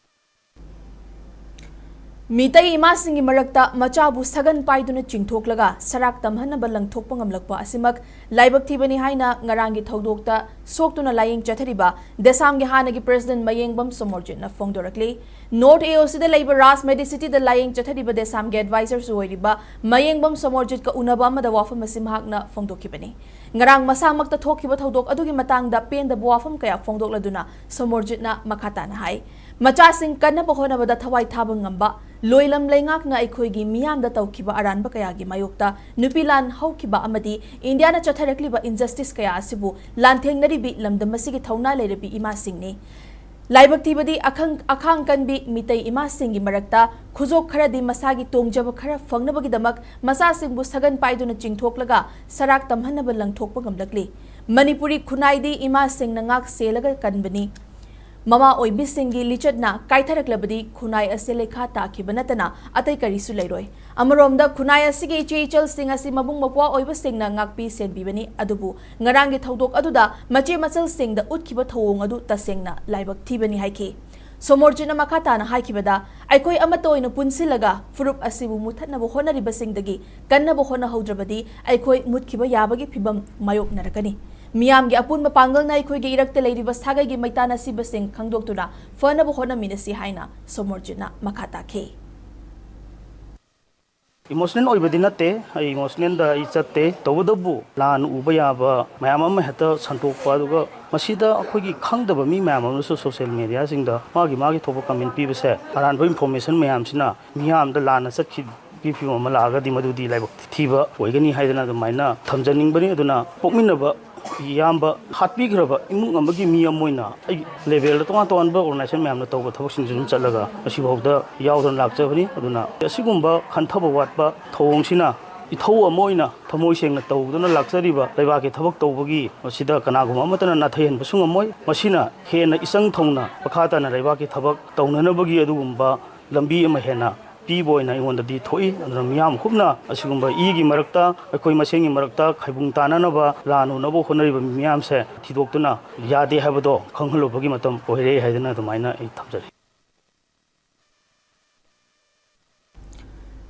ꯃꯤꯇꯩ ꯏꯃꯥꯁꯤꯡꯒꯤ ꯃꯔꯛꯇ ꯃꯆꯥꯕꯨ ꯁꯒꯟ ꯄꯥꯏꯗꯨꯅ ꯆꯤꯡꯊꯣꯛꯂꯒ ꯁꯔꯥꯛ ꯇꯝꯍꯟꯅꯕ ꯂꯪꯊꯣꯛꯄ ꯉꯝꯂꯛꯄ ꯑꯁꯤꯃꯛ ꯂꯥꯏꯕꯛ ꯊꯤꯕꯅꯤ ꯍꯥꯏꯅ ꯉꯔꯥꯡꯒꯤ ꯊꯧꯗꯣꯛꯇ ꯁꯣꯛꯇꯨꯅ ꯂꯥꯏꯌꯦꯡ ꯆꯠꯊꯔꯤꯕ ꯗꯦꯁꯥꯝꯒꯤ ꯍꯥꯟꯅꯒꯤ ꯄ꯭ꯔꯦꯁꯤꯗꯦꯟꯠ ꯃꯌꯦꯡꯕꯝ ꯁꯣꯃꯣꯔꯖꯤꯠꯅ ꯐꯣꯡꯗꯣꯔꯛꯂꯤ꯫ ꯅꯣꯔꯠ ꯑꯦ ꯑꯣ ꯁꯤꯗ ꯂꯩꯕ ꯔꯥꯖ ꯃꯦꯗꯤꯁꯤꯇꯤꯗ ꯂꯥꯏꯌꯦꯡ ꯆꯠꯊꯔꯤꯕ ꯗꯦꯁꯥꯝꯒꯤ ꯑꯦꯗꯚꯥꯏꯖꯔꯁꯨ ꯑꯣꯏꯔꯤꯕ ꯃꯌꯦꯡꯕꯝ ꯁꯣꯃꯣꯔꯖꯤꯠꯀ ꯎꯅꯕ ꯑꯃꯗ ꯋꯥꯐꯝ ꯑꯁꯤ ꯃꯍꯥꯛꯅ ꯐꯣꯡꯗꯣꯛꯈꯤꯕꯅꯤ꯫ ꯉꯔꯥꯡ ꯃꯁꯥꯃꯛꯇ ꯊꯣꯛꯈꯤꯕ ꯊꯧꯗꯣꯛ ꯑꯗꯨꯒꯤ ꯃꯇꯥꯡꯗ ꯄꯦꯟꯗꯕ ꯋꯥꯐꯝ ꯀꯌꯥ ꯐꯣꯡꯗꯣꯛꯂꯗꯨꯅ ꯁꯣꯃꯣꯔꯖꯤꯠꯅ ꯃꯈꯥ ꯇꯥꯅ ꯍꯥꯏ, ꯃꯆꯥꯁꯤꯡ ꯀꯟꯅꯕ ꯍꯣꯠꯅꯕꯗ ꯊꯋꯥꯏ ꯊꯥꯕ ꯉꯝꯕ, ꯂꯣꯏꯂꯝ ꯂꯩꯉꯥꯛꯅ ꯑꯩꯈꯣꯏꯒꯤ ꯃꯤꯌꯥꯝꯗ ꯇꯧꯈꯤꯕ ꯑꯔꯥꯟꯕ ꯀꯌꯥꯒꯤ ꯃꯥꯌꯣꯛꯇ ꯅꯨꯄꯤ ꯂꯥꯟ ꯍꯧꯈꯤꯕ ꯑꯃꯗꯤ ꯏꯟꯗꯤꯌꯥꯅ ꯆꯠꯊꯔꯛꯂꯤꯕ injustice ꯀꯌꯥ ꯑꯁꯤꯕꯨ ꯂꯥꯟꯊꯦꯡꯅꯔꯤꯕꯤ ꯂꯝꯗꯝ ꯑꯁꯤꯒꯤ ꯊꯧꯅꯥ ꯂꯩꯔꯕꯤ ꯏꯃꯥꯁꯤꯡꯅꯤ꯫ ꯂꯥꯏꯕꯛ ꯊꯤꯕꯗꯤ ꯑꯈꯪ-, ꯑꯈꯥꯡ ꯀꯟꯕꯤ ꯃꯤꯇꯩ ꯏꯃꯥꯁꯤꯡꯒꯤ ꯃꯔꯛꯇ ꯈꯨꯖꯣꯛ ꯈꯔꯗꯤ ꯃꯁꯥꯒꯤ ꯇꯣꯡꯖꯕ ꯈꯔ ꯐꯪꯅꯕꯒꯤꯗꯃꯛ ꯃꯆꯥꯁꯤꯡꯕꯨ ꯁꯒꯟ ꯄꯥꯏꯗꯨꯅ ꯆꯤꯡꯊꯣꯛꯂꯒ ꯁꯔꯥꯛ ꯇꯝꯍꯟꯅꯕ ꯂꯪꯊꯣꯛꯄ ꯉꯝꯂꯛꯂꯤ꯫ ꯃꯅꯤꯄꯨꯔꯤ ꯈꯨꯟꯅꯥꯏꯗꯤ ꯏꯃꯥꯁꯤꯡꯅ ꯉꯥꯛ ꯁꯦꯜꯂꯒ ꯀꯟꯕꯅꯤ꯫ ꯃꯃꯥ ꯑꯣꯏꯕꯤꯁꯤꯡꯒꯤ ꯂꯤꯆꯠꯅ ꯀꯥꯏꯊꯔꯛꯂꯕꯗꯤ ꯈꯨꯟꯅꯥꯏ ꯑꯁꯤ ꯂꯩꯈꯥ ꯇꯥꯈꯤꯕ ꯅꯠꯇꯅ ꯑꯇꯩ ꯀꯔꯤꯁꯨ ꯂꯩꯔꯣꯏ꯫ ꯑꯃꯔꯣꯝꯗ ꯈꯨꯟꯅꯥꯏ ꯑꯁꯤꯒꯤ ꯏꯆꯦ ꯏꯆꯜꯁꯤꯡ ꯑꯁꯤ ꯃꯕꯨꯡ ꯃꯧꯄ꯭ꯋꯥ ꯑꯣꯏꯕꯁꯤꯡꯅ ꯉꯥꯛꯄꯤ ꯁꯦꯟꯕꯤꯕꯅꯤ꯫ ꯑꯗꯨꯕꯨ ꯉꯔꯥꯡꯒꯤ ꯊꯧꯗꯣꯛ ꯑꯗꯨꯗ ꯃꯆꯦ ꯃꯆꯜꯁꯤꯡꯗ ꯎꯠꯈꯤꯕ ꯊꯧꯑꯣꯡ ꯑꯗꯨ ꯇꯁꯦꯡꯅ ꯂꯥꯏꯕꯛ ꯊꯤꯕꯅꯤ ꯍꯥꯏꯈꯤ꯫ ꯁꯣꯃꯣꯔꯖꯤꯠꯅ ꯃꯈꯥ ꯇꯥꯅ ꯍꯥꯏꯈꯤꯕꯗ, ꯑꯩꯈꯣꯏ ꯑꯃꯠꯇ ꯑꯣꯏꯅ ꯄꯨꯟꯁꯤꯜꯂꯒ ꯐꯨꯔꯨꯞ ꯑꯁꯤꯕꯨ ꯃꯨꯊꯠꯅꯕ ꯍꯣꯠꯅꯔꯤꯕꯁꯤꯡꯗꯒꯤ ꯀꯟꯅꯕ ꯍꯣꯠꯅꯍꯧꯗ꯭ꯔꯕꯗꯤ ꯑꯩꯈꯣꯏ ꯃꯨꯠꯈꯤꯕ ꯌꯥꯕꯒꯤ ꯐꯤꯚꯝ ꯃꯥꯌꯣꯛꯅꯔꯛꯀꯅꯤ꯫ ꯃꯤꯌꯥꯝꯒꯤ ꯑꯄꯨꯟꯕ ꯄꯥꯡꯒꯜꯅ ꯑꯩꯈꯣꯏꯒꯤ ꯏꯔꯛꯇ ꯂꯩꯔꯤꯕ ꯁꯥꯒꯩꯒꯤ ꯃꯩꯇꯥꯟ ꯑꯁꯤꯕꯁꯤꯡ ꯈꯪꯗꯣꯛꯇꯨꯅ ꯐꯅꯕ ꯍꯣꯠꯅꯃꯤꯟꯅꯁꯤ ꯍꯥꯏꯅ ꯁꯣꯃꯣꯔꯖꯤꯠꯅ ꯃꯈꯥ ꯇꯥꯈꯤ꯫ ꯏꯃꯣꯁꯅꯦꯜ ꯑꯣꯏꯕꯗꯤ ꯅꯠꯇꯦ, ꯑꯩ ꯏꯃꯣꯁꯅꯦꯜꯗ ꯑꯩ ꯆꯠꯇꯦ꯫ ꯇꯧꯕꯇꯕꯨ ꯂꯥꯟ ꯎꯕ ꯌꯥꯕ ꯃꯌꯥꯝ ꯑꯃ ꯍꯦꯛꯇ ꯁꯟꯗꯣꯛꯄ, ꯑꯗꯨꯒ ꯃꯁꯤꯗ ꯑꯩꯈꯣꯏꯒꯤ ꯈꯪꯗꯕ ꯃꯤ ꯃꯌꯥꯝ ꯑꯃꯅꯁꯨ ꯁꯣꯁꯤꯌꯦꯜ ꯃꯦꯗꯤꯌꯥꯁꯤꯡꯗ ꯃꯥꯒꯤ ꯃꯥꯒꯤ ꯊꯣꯛꯄ ꯀꯃꯦꯟ ꯄꯤꯕꯁꯦ, ꯑꯔꯥꯟꯕ ꯏꯟꯐꯣꯔꯃꯦꯁꯟ ꯃꯌꯥꯝꯁꯤꯅ ꯃꯤꯌꯥꯝꯗ ꯂꯥꯟꯅ ꯆꯠꯈꯤꯕꯒꯤ ꯐꯤꯕꯝ ꯑꯃ ꯂꯥꯛꯑꯒꯗꯤ ꯃꯗꯨꯗꯤ ꯂꯥꯏꯕꯛ ꯊꯤꯕ ꯑꯣꯏꯒꯅꯤ ꯍꯥꯏꯗꯅ ꯑꯗꯨꯃꯥꯏꯅ ꯊꯝꯖꯅꯤꯡꯕꯅꯤ꯫ ꯑꯗꯨꯅ ꯄꯣꯛꯃꯤꯟꯅꯕ ꯏꯌꯥꯝꯕ ꯍꯥꯠꯄꯤꯈ꯭ꯔꯕ ꯏꯃꯨꯡ ꯑꯃꯒꯤ ꯃꯤ ꯑꯃ ꯑꯣꯏꯅ ꯑꯩ ꯂꯦꯚꯦꯜꯗ ꯇꯣꯉꯥꯟ ꯇꯣꯉꯥꯟꯕ ꯑꯣꯔꯒꯅꯥꯏꯖꯦꯁꯟ ꯃꯌꯥꯝꯅ ꯇꯧꯕ ꯊꯕꯛꯁꯤꯡꯁꯨ ꯑꯗꯨꯝ ꯆꯠꯂꯒ ꯉꯁꯤꯐꯥꯎꯗ ꯌꯥꯎꯗꯅ ꯂꯥꯛꯆꯕꯅꯤ꯫ ꯑꯗꯨꯅ ꯑꯁꯤꯒꯨꯝꯕ ꯈꯟꯊꯕ ꯋꯥꯠꯄ ꯊꯧꯑꯣꯡꯁꯤꯅ ꯏꯊꯧ ꯑꯃ ꯑꯣꯏꯅ ꯊꯃꯣꯏ ꯁꯦꯡꯅ ꯇꯧꯗꯨꯅ ꯂꯥꯛꯆꯔꯤꯕ ꯂꯩꯕꯥꯛꯀꯤ ꯊꯕꯛ ꯇꯧꯕꯒꯤ ꯃꯁꯤꯗ ꯀꯅꯥꯒꯨꯝꯕ ꯑꯃꯠꯇꯅ ꯅꯥꯊꯩꯍꯟꯕꯁꯨ ꯉꯝꯃꯣꯏ꯫ ꯃꯁꯤꯅ ꯍꯦꯟꯅ ꯏꯆꯪ ꯊꯧꯅ ꯃꯈꯥ ꯇꯥꯅ ꯂꯩꯕꯥꯛꯀꯤ ꯊꯕꯛ ꯇꯧꯅꯅꯕꯒꯤ ꯑꯗꯨꯒꯨꯝꯕ ꯂꯝꯕꯤ ꯑꯃ ꯍꯦꯟꯅ ꯄꯤꯕ ꯑꯣꯏꯅ ꯑꯩꯉꯣꯟꯗꯗꯤ ꯊꯣꯛꯏ꯫ ꯑꯗꯨꯅ ꯃꯤꯌꯥꯝ ꯍꯨꯞꯅ ꯑꯁꯤꯒꯨꯝꯕ ꯏꯒꯤ ꯃꯔꯛꯇ, ꯑꯩꯈꯣꯏ ꯃꯁꯦꯟꯒꯤ ꯃꯔꯛꯇ ꯈꯥꯏꯕꯨꯡ ꯇꯥꯅꯅꯕ ꯂꯥꯟ ꯎꯅꯕ ꯍꯣꯠꯅꯔꯤꯕ ꯃꯤꯌꯥꯝꯁꯦ ꯊꯤꯗꯣꯛꯇꯨꯅ ꯌꯥꯗꯦ ꯍꯥꯏꯕꯗꯣ ꯈꯪꯍꯜꯂꯨꯕꯒꯤ ꯃꯇꯝ ꯑꯣꯏꯔꯦ ꯍꯥꯏꯗꯅ ꯑꯗꯨꯃꯥꯏꯅ ꯑꯩ ꯊꯝꯖꯔꯤ꯫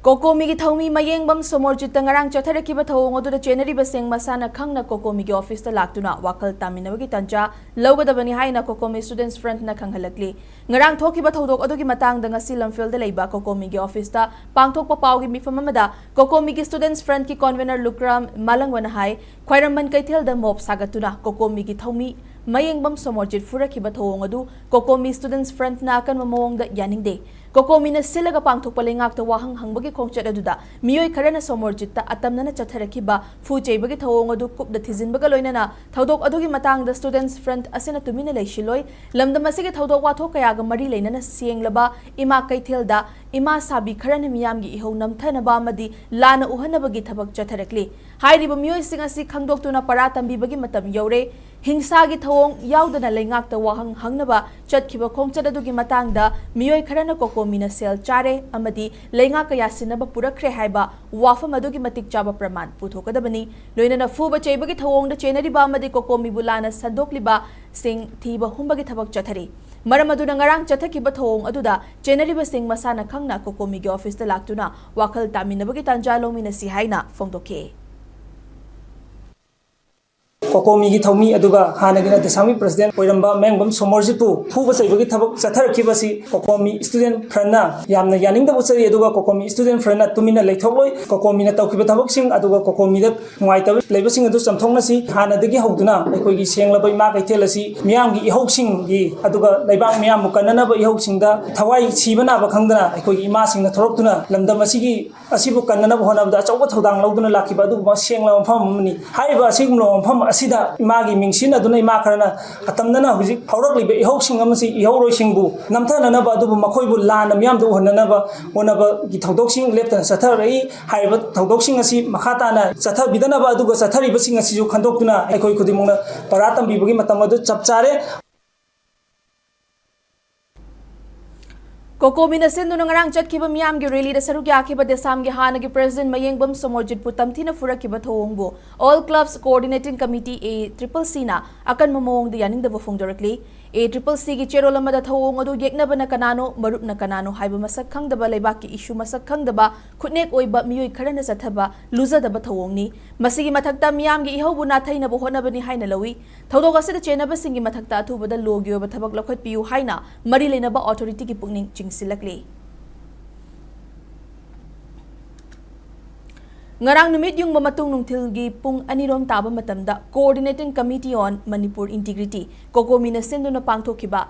ꯀꯣꯀꯣꯃꯤꯒꯤ ꯊꯧꯃꯤ ꯃꯌꯦꯡꯕꯝ ꯁꯣꯃꯣꯔꯖꯤꯠꯇ ꯉꯔꯥꯡ ꯆꯠꯊꯔꯛꯈꯤꯕ ꯊꯧꯑꯣꯡ ꯑꯗꯨꯗ ꯆꯦꯟꯅꯔꯤꯕꯁꯤꯡ ꯃꯁꯥꯅ ꯈꯪꯅ ꯀꯣꯀꯣꯃꯤꯒꯤ ꯑꯣꯐꯤꯁꯇ ꯂꯥꯛꯇꯨꯅ ꯋꯥꯈꯜ ꯇꯥꯃꯤꯟꯅꯕꯒꯤ ꯇꯥꯟꯖꯥ ꯂꯧꯒꯗꯕꯅꯤ ꯍꯥꯏꯅ ꯀꯣꯀꯣꯃꯤ ꯁ꯭ꯇꯨꯗꯦꯟꯠꯁ ꯐ꯭ꯔꯟꯠꯅ ꯈꯪꯍꯜꯂꯛꯂꯤ꯫ ꯉꯔꯥꯡ ꯊꯣꯛꯈꯤꯕ ꯊꯧꯗꯣꯛ ꯑꯗꯨꯒꯤ ꯃꯇꯥꯡꯗ ꯉꯁꯤ ꯂꯝꯐꯦꯜꯗ ꯂꯩꯕ ꯀꯣꯀꯣꯃꯤꯒꯤ ꯑꯣꯐꯤꯁꯇ ꯄꯥꯡꯊꯣꯛꯄ ꯄꯥꯎꯒꯤ ꯃꯤꯐꯝ ꯑꯃꯗ ꯀꯣꯀꯣꯃꯤꯒꯤ ꯁ꯭ꯇꯨꯗꯦꯟꯠꯁ ꯐ꯭ꯔꯟꯠꯀꯤ ꯀꯣꯟꯚꯦꯅꯔ ꯂꯨꯀ꯭ꯔꯥꯝ ꯃꯥꯂꯪꯕꯅ ꯍꯥꯏ, ꯈ꯭ꯋꯥꯏꯔꯝꯕꯟ ꯀꯩꯊꯦꯜꯗ ꯃꯣꯞ ꯁꯥꯒꯠꯇꯨꯅ ꯀꯣꯀꯣꯃꯤꯒꯤ ꯊꯧꯃꯤ ꯃꯌꯦꯡꯕꯝ ꯁꯣꯃꯣꯔꯖꯤꯠ ꯐꯨꯔꯛꯈꯤꯕ ꯊꯧꯑꯣꯡ ꯑꯗꯨ ꯀꯣꯀꯣꯃꯤ ꯁ꯭ꯇꯨꯗꯦꯟꯠꯁ ꯐ꯭ꯔꯟꯠꯅ ꯑꯀꯟꯕ ꯃꯑꯣꯡꯗ ꯌꯥꯅꯤꯡꯗꯦ꯫ ꯀꯣꯀꯣꯃꯤꯅ ꯁꯤꯜꯂꯒ ꯄꯥꯡꯊꯣꯛꯄ ꯂꯩꯉꯥꯛꯇ ꯋꯥꯍꯪ ꯍꯪꯕꯒꯤ ꯈꯣꯡꯆꯠ ꯑꯗꯨꯗ ꯃꯤꯑꯣꯏ ꯈꯔꯅ ꯁꯣꯃꯣꯔꯖꯤꯠꯇ ꯑꯇꯝꯅꯅ ꯆꯠꯊꯔꯛꯈꯤꯕ ꯐꯨ ꯆꯩꯕꯒꯤ ꯊꯧꯑꯣꯡ ꯑꯗꯨ ꯀꯨꯞꯅ ꯊꯤꯖꯤꯟꯕꯒ ꯂꯣꯏꯅꯅ ꯊꯧꯗꯣꯛ ꯑꯗꯨꯒꯤ ꯃꯇꯥꯡꯗ ꯁ꯭ꯇꯨꯗꯦꯟꯠꯁ ꯐ꯭ꯔꯟꯠ ꯑꯁꯤꯅ ꯇꯨꯃꯤꯟꯅ ꯂꯩꯁꯤꯜꯂꯣꯏ꯫ ꯂꯝꯗꯝ ꯑꯁꯤꯒꯤ ꯊꯧꯗꯣꯛ ꯋꯥꯊꯣꯛ ꯀꯌꯥꯒ ꯃꯔꯤ ꯂꯩꯅꯅ ꯁꯦꯡꯂꯕ ꯏꯃꯥ ꯀꯩꯊꯦꯜꯗ ꯏꯃꯥ ꯁꯥꯕꯤ ꯈꯔꯅ ꯃꯤꯌꯥꯝꯒꯤ ꯏꯍꯧ ꯅꯝꯊꯅꯕ ꯑꯃꯗꯤ ꯂꯥꯟꯅ ꯎꯍꯟꯅꯕꯒꯤ ꯊꯕꯛ ꯆꯠꯊꯔꯛꯂꯤ꯫ ꯍꯥꯏꯔꯤꯕ ꯃꯤꯑꯣꯏꯁꯤꯡ ꯑꯁꯤ ꯈꯪꯗꯣꯛꯇꯨꯅ ꯄꯔꯥ ꯇꯝꯕꯤꯕꯒꯤ ꯃꯇꯝ ꯌꯧꯔꯦ꯫ ꯍꯤꯡꯁꯥꯒꯤ ꯊꯧꯑꯣꯡ ꯌꯥꯎꯗꯅ ꯂꯩꯉꯥꯛꯇ ꯋꯥꯍꯪ ꯍꯪꯅꯕ ꯆꯠꯈꯤꯕ ꯈꯣꯡꯆꯠ ꯑꯗꯨꯒꯤ ꯃꯇꯥꯡꯗ ꯃꯤꯑꯣꯏ ꯈꯔꯅ ꯀꯣꯀꯣꯃꯤꯅ ꯁꯦꯜ ꯆꯥꯔꯦ ꯑꯃꯗꯤ ꯂꯩꯉꯥꯛꯀ ꯌꯥꯁꯤꯟꯅꯕ ꯄꯨꯔꯛꯈ꯭ꯔꯦ ꯍꯥꯏꯕ ꯋꯥꯐꯝ ꯑꯗꯨꯒꯤ ꯃꯇꯤꯛ ꯆꯥꯕ ꯄ꯭ꯔꯃꯥꯟ ꯄꯨꯊꯣꯛꯀꯗꯕꯅꯤ꯫ ꯂꯣꯏꯅꯅ ꯐꯨꯕ ꯆꯩꯕꯒꯤ ꯊꯧꯑꯣꯡꯗ ꯆꯦꯟꯅꯔꯤꯕ ꯑꯃꯗꯤ ꯀꯣꯀꯣꯃꯤꯕꯨ ꯂꯥꯟꯅ ꯁꯟꯗꯣꯛꯂꯤꯕꯁꯤꯡ ꯊꯤꯕ ꯍꯨꯝꯕꯒꯤ ꯊꯕꯛ ꯆꯠꯊꯔꯤ꯫ ꯃꯔꯝ ꯑꯗꯨꯅ ꯉꯔꯥꯡ ꯆꯠꯊꯈꯤꯕ ꯊꯧꯑꯣꯡ ꯑꯗꯨꯗ ꯆꯦꯟꯅꯔꯤꯕꯁꯤꯡ ꯃꯁꯥꯅ ꯈꯪꯅ ꯀꯣꯀꯣꯃꯤꯒꯤ ꯑꯣꯐꯤꯁꯇ ꯂꯥꯛꯇꯨꯅ ꯋꯥꯈꯜ ꯇꯥꯃꯤꯟꯅꯕꯒꯤ ꯇꯥꯟꯖꯥ ꯂꯧꯃꯤꯟꯅꯁꯤ ꯍꯥꯏꯅ ꯐꯣꯡꯗꯣꯛꯈꯤ꯫ ꯀꯣꯀꯣꯃꯤꯒꯤ ꯊꯧꯃꯤ ꯑꯗꯨꯒ ꯍꯥꯟꯅꯒꯤ ꯅꯥꯇꯦꯁꯥꯃꯤ ꯄ꯭ꯔꯁꯤꯗꯦꯟꯠ ꯑꯣꯏꯔꯝꯕ ꯃꯌꯦꯡꯕꯝ ꯁꯣꯃꯣꯔꯖꯤꯠꯄꯨ ꯐꯨꯕ ꯆꯩꯕꯒꯤ ꯊꯕꯛ ꯆꯠꯊꯔꯛꯈꯤꯕꯁꯤ ꯀꯣꯀꯣꯃꯤ ꯁ꯭ꯇꯨꯗꯦꯟꯠ ꯐ꯭ꯔꯟꯠꯅ ꯌꯥꯝꯅ ꯌꯥꯅꯤꯡꯗꯕ ꯎꯠꯆꯔꯤ꯫ ꯑꯗꯨꯒ ꯀꯣꯀꯣꯃꯤ ꯁ꯭ꯇꯨꯗꯦꯟꯠ ꯐ꯭ꯔꯟꯠꯅ ꯇꯨꯃꯤꯟꯅ ꯂꯩꯊꯣꯛꯂꯣꯏ꯫ ꯀꯣꯀꯣꯃꯤꯅ ꯇꯧꯈꯤꯕ ꯊꯕꯛꯁꯤꯡ ꯑꯗꯨꯒ ꯀꯣꯀꯣꯃꯤꯗ ꯅꯨꯡꯉꯥꯏꯇꯕ ꯂꯩꯕꯁꯤꯡ ꯑꯗꯨ ꯆꯥꯝꯊꯣꯛꯅꯁꯤ꯫ ꯍꯥꯟꯅꯗꯒꯤ ꯍꯧꯗꯨꯅ ꯑꯩꯈꯣꯏꯒꯤ ꯁꯦꯡꯂꯕ ꯏꯃꯥ ꯀꯩꯊꯦꯜ ꯑꯁꯤ ꯃꯤꯌꯥꯝꯒꯤ ꯏꯍꯧꯁꯤꯡꯒꯤ ꯑꯗꯨꯒ ꯂꯩꯕꯥꯛ ꯃꯤꯌꯥꯝꯕꯨ ꯀꯟꯅꯅꯕ ꯏꯍꯧꯁꯤꯡꯗ ꯊꯋꯥꯏ ꯁꯤꯕ ꯅꯥꯕ ꯈꯪꯗꯅ ꯑꯩꯈꯣꯏꯒꯤ ꯏꯃꯥꯁꯤꯡꯅ ꯊꯣꯔꯛꯇꯨꯅ ꯂꯝꯗꯝ ꯑꯁꯤꯒꯤ ꯑꯁꯤꯕꯨ ꯀꯟꯅꯅꯕ ꯍꯣꯠꯅꯕꯗ ꯑꯆꯧꯕ ꯊꯧꯗꯥꯡ ꯂꯧꯗꯨꯅ ꯂꯥꯛꯈꯤꯕ ꯑꯗꯨꯒꯨꯝꯕ ꯁꯦꯡꯂꯕ ꯃꯐꯝ ꯑꯃꯅꯤ꯫ ꯍꯥꯏꯔꯤꯕ ꯑꯁꯤꯒꯨꯝꯂꯕ ꯃꯐꯝ ꯑꯁꯤꯗ ꯏꯃꯥꯒꯤ ꯃꯤꯡ ꯁꯤꯖꯤꯟꯅꯗꯨꯅ ꯏꯃꯥ ꯈꯔꯅ ꯑꯇꯝꯅꯅ ꯍꯧꯖꯤꯛ ꯍꯧꯔꯛꯂꯤꯕ ꯏꯍꯧꯁꯤꯡ ꯑꯃꯁꯨꯡ ꯏꯍꯧꯔꯣꯏꯁꯤꯡꯕꯨ ꯅꯝꯊꯅꯅꯕ ꯑꯗꯨꯕꯨ ꯃꯈꯣꯏꯕꯨ ꯂꯥꯟꯅ ꯃꯤꯌꯥꯝꯗ ꯎꯍꯟꯅꯅꯕ ꯍꯣꯠꯅꯕꯒꯤ ꯊꯧꯗꯣꯛꯁꯤꯡ ꯂꯦꯞꯇꯅ ꯆꯠꯊꯔꯛꯏ꯫ ꯍꯥꯏꯔꯤꯕ ꯊꯧꯗꯣꯛꯁꯤꯡ ꯑꯁꯤ ꯃꯈꯥ ꯇꯥꯅ ꯆꯠꯊꯕꯤꯗꯅꯕ ꯑꯗꯨꯒ ꯆꯠꯊꯔꯤꯕꯁꯤꯡ ꯑꯁꯤꯁꯨ ꯈꯟꯗꯣꯛꯇꯨꯅ ꯑꯩꯈꯣꯏ ꯈꯨꯗꯤꯡꯃꯛꯅ ꯄꯔꯥ ꯇꯝꯕꯤꯕꯒꯤ ꯃꯇꯝ ꯑꯗꯨ ꯆꯞ ꯆꯥꯔꯦ꯫ ꯀꯣꯀꯣꯃꯤꯅ ꯁꯤꯟꯗꯨꯅ ꯉꯔꯥꯡ ꯆꯠꯈꯤꯕ ꯃꯤꯌꯥꯝꯒꯤ ꯔꯦꯂꯤꯗ ꯁꯔꯨꯛ ꯌꯥꯈꯤꯕ ꯗꯦꯁꯥꯝꯒꯤ ꯍꯥꯟꯅꯒꯤ ꯄ꯭ꯔꯦꯁꯤꯗꯦꯟꯠ ꯃꯌꯦꯡꯕꯝ ꯁꯣꯃꯣꯔꯖꯤꯠꯄꯨ ꯇꯝꯊꯤꯅ ꯐꯨꯔꯛꯈꯤꯕ ꯊꯧꯑꯣꯡꯕꯨ All Clubs Coordinating Committee, A triple C ꯅ ꯑꯀꯟꯕ ꯃꯑꯣꯡꯗ ꯌꯥꯅꯤꯡꯗꯕ ꯐꯣꯡꯗꯣꯔꯛꯂꯤ꯫ A triple C ꯒꯤ ꯆꯦꯔꯣꯜ ꯑꯃꯗ ꯊꯧꯑꯣꯡ ꯑꯗꯨ ꯌꯦꯛꯅꯕꯅ ꯀꯅꯥꯅꯣ, ꯃꯔꯨꯞꯅ ꯀꯅꯥꯅꯣ ꯍꯥꯏꯕ ꯃꯁꯛ ꯈꯪꯗꯕ, ꯂꯩꯕꯥꯛꯀꯤ ꯏꯁꯨ ꯃꯁꯛ ꯈꯪꯗꯕ, ꯈꯨꯠꯅꯦꯛ ꯑꯣꯏꯕ ꯃꯤꯑꯣꯏ ꯈꯔꯅ ꯆꯠꯊꯕ ꯂꯨꯖꯗꯕ ꯊꯧꯑꯣꯡꯅꯤ꯫ ꯃꯁꯤꯒꯤ ꯃꯊꯛꯇ ꯃꯤꯌꯥꯝꯒꯤ ꯏꯍꯧꯕꯨ ꯅꯥꯊꯩꯅꯕ ꯍꯣꯠꯅꯕꯅꯤ ꯍꯥꯏꯅ ꯂꯧꯏ꯫ ꯊꯧꯗꯣꯛ ꯑꯁꯤꯗ ꯆꯦꯟꯅꯕꯁꯤꯡꯒꯤ ꯃꯊꯛꯇ ꯑꯊꯨꯕꯗ ꯂꯣꯒꯤ ꯑꯣꯏꯕ ꯊꯕꯛ ꯂꯧꯈꯠꯄꯤꯌꯨ ꯍꯥꯏꯅ ꯃꯔꯤ ꯂꯩꯅꯕ ꯑꯣꯊꯣꯔꯤꯇꯤꯒꯤ ꯄꯨꯛꯅꯤꯡ ꯆꯤꯡꯁꯤꯜꯂꯛꯂꯤ꯫ ꯉꯔꯥꯡ ꯅꯨꯃꯤꯠ ꯌꯨꯡꯕ ꯃꯇꯨꯡ ꯅꯨꯡꯊꯤꯜꯒꯤ ꯄꯨꯡ ꯑꯅꯤꯔꯣꯝ ꯇꯥꯕ ꯃꯇꯝꯗ Coordinating Committee on Manipur Integrity, ꯀꯣꯀꯣꯃꯤꯅ ꯁꯤꯟꯗꯨꯅ ꯄꯥꯡꯊꯣꯛꯈꯤꯕ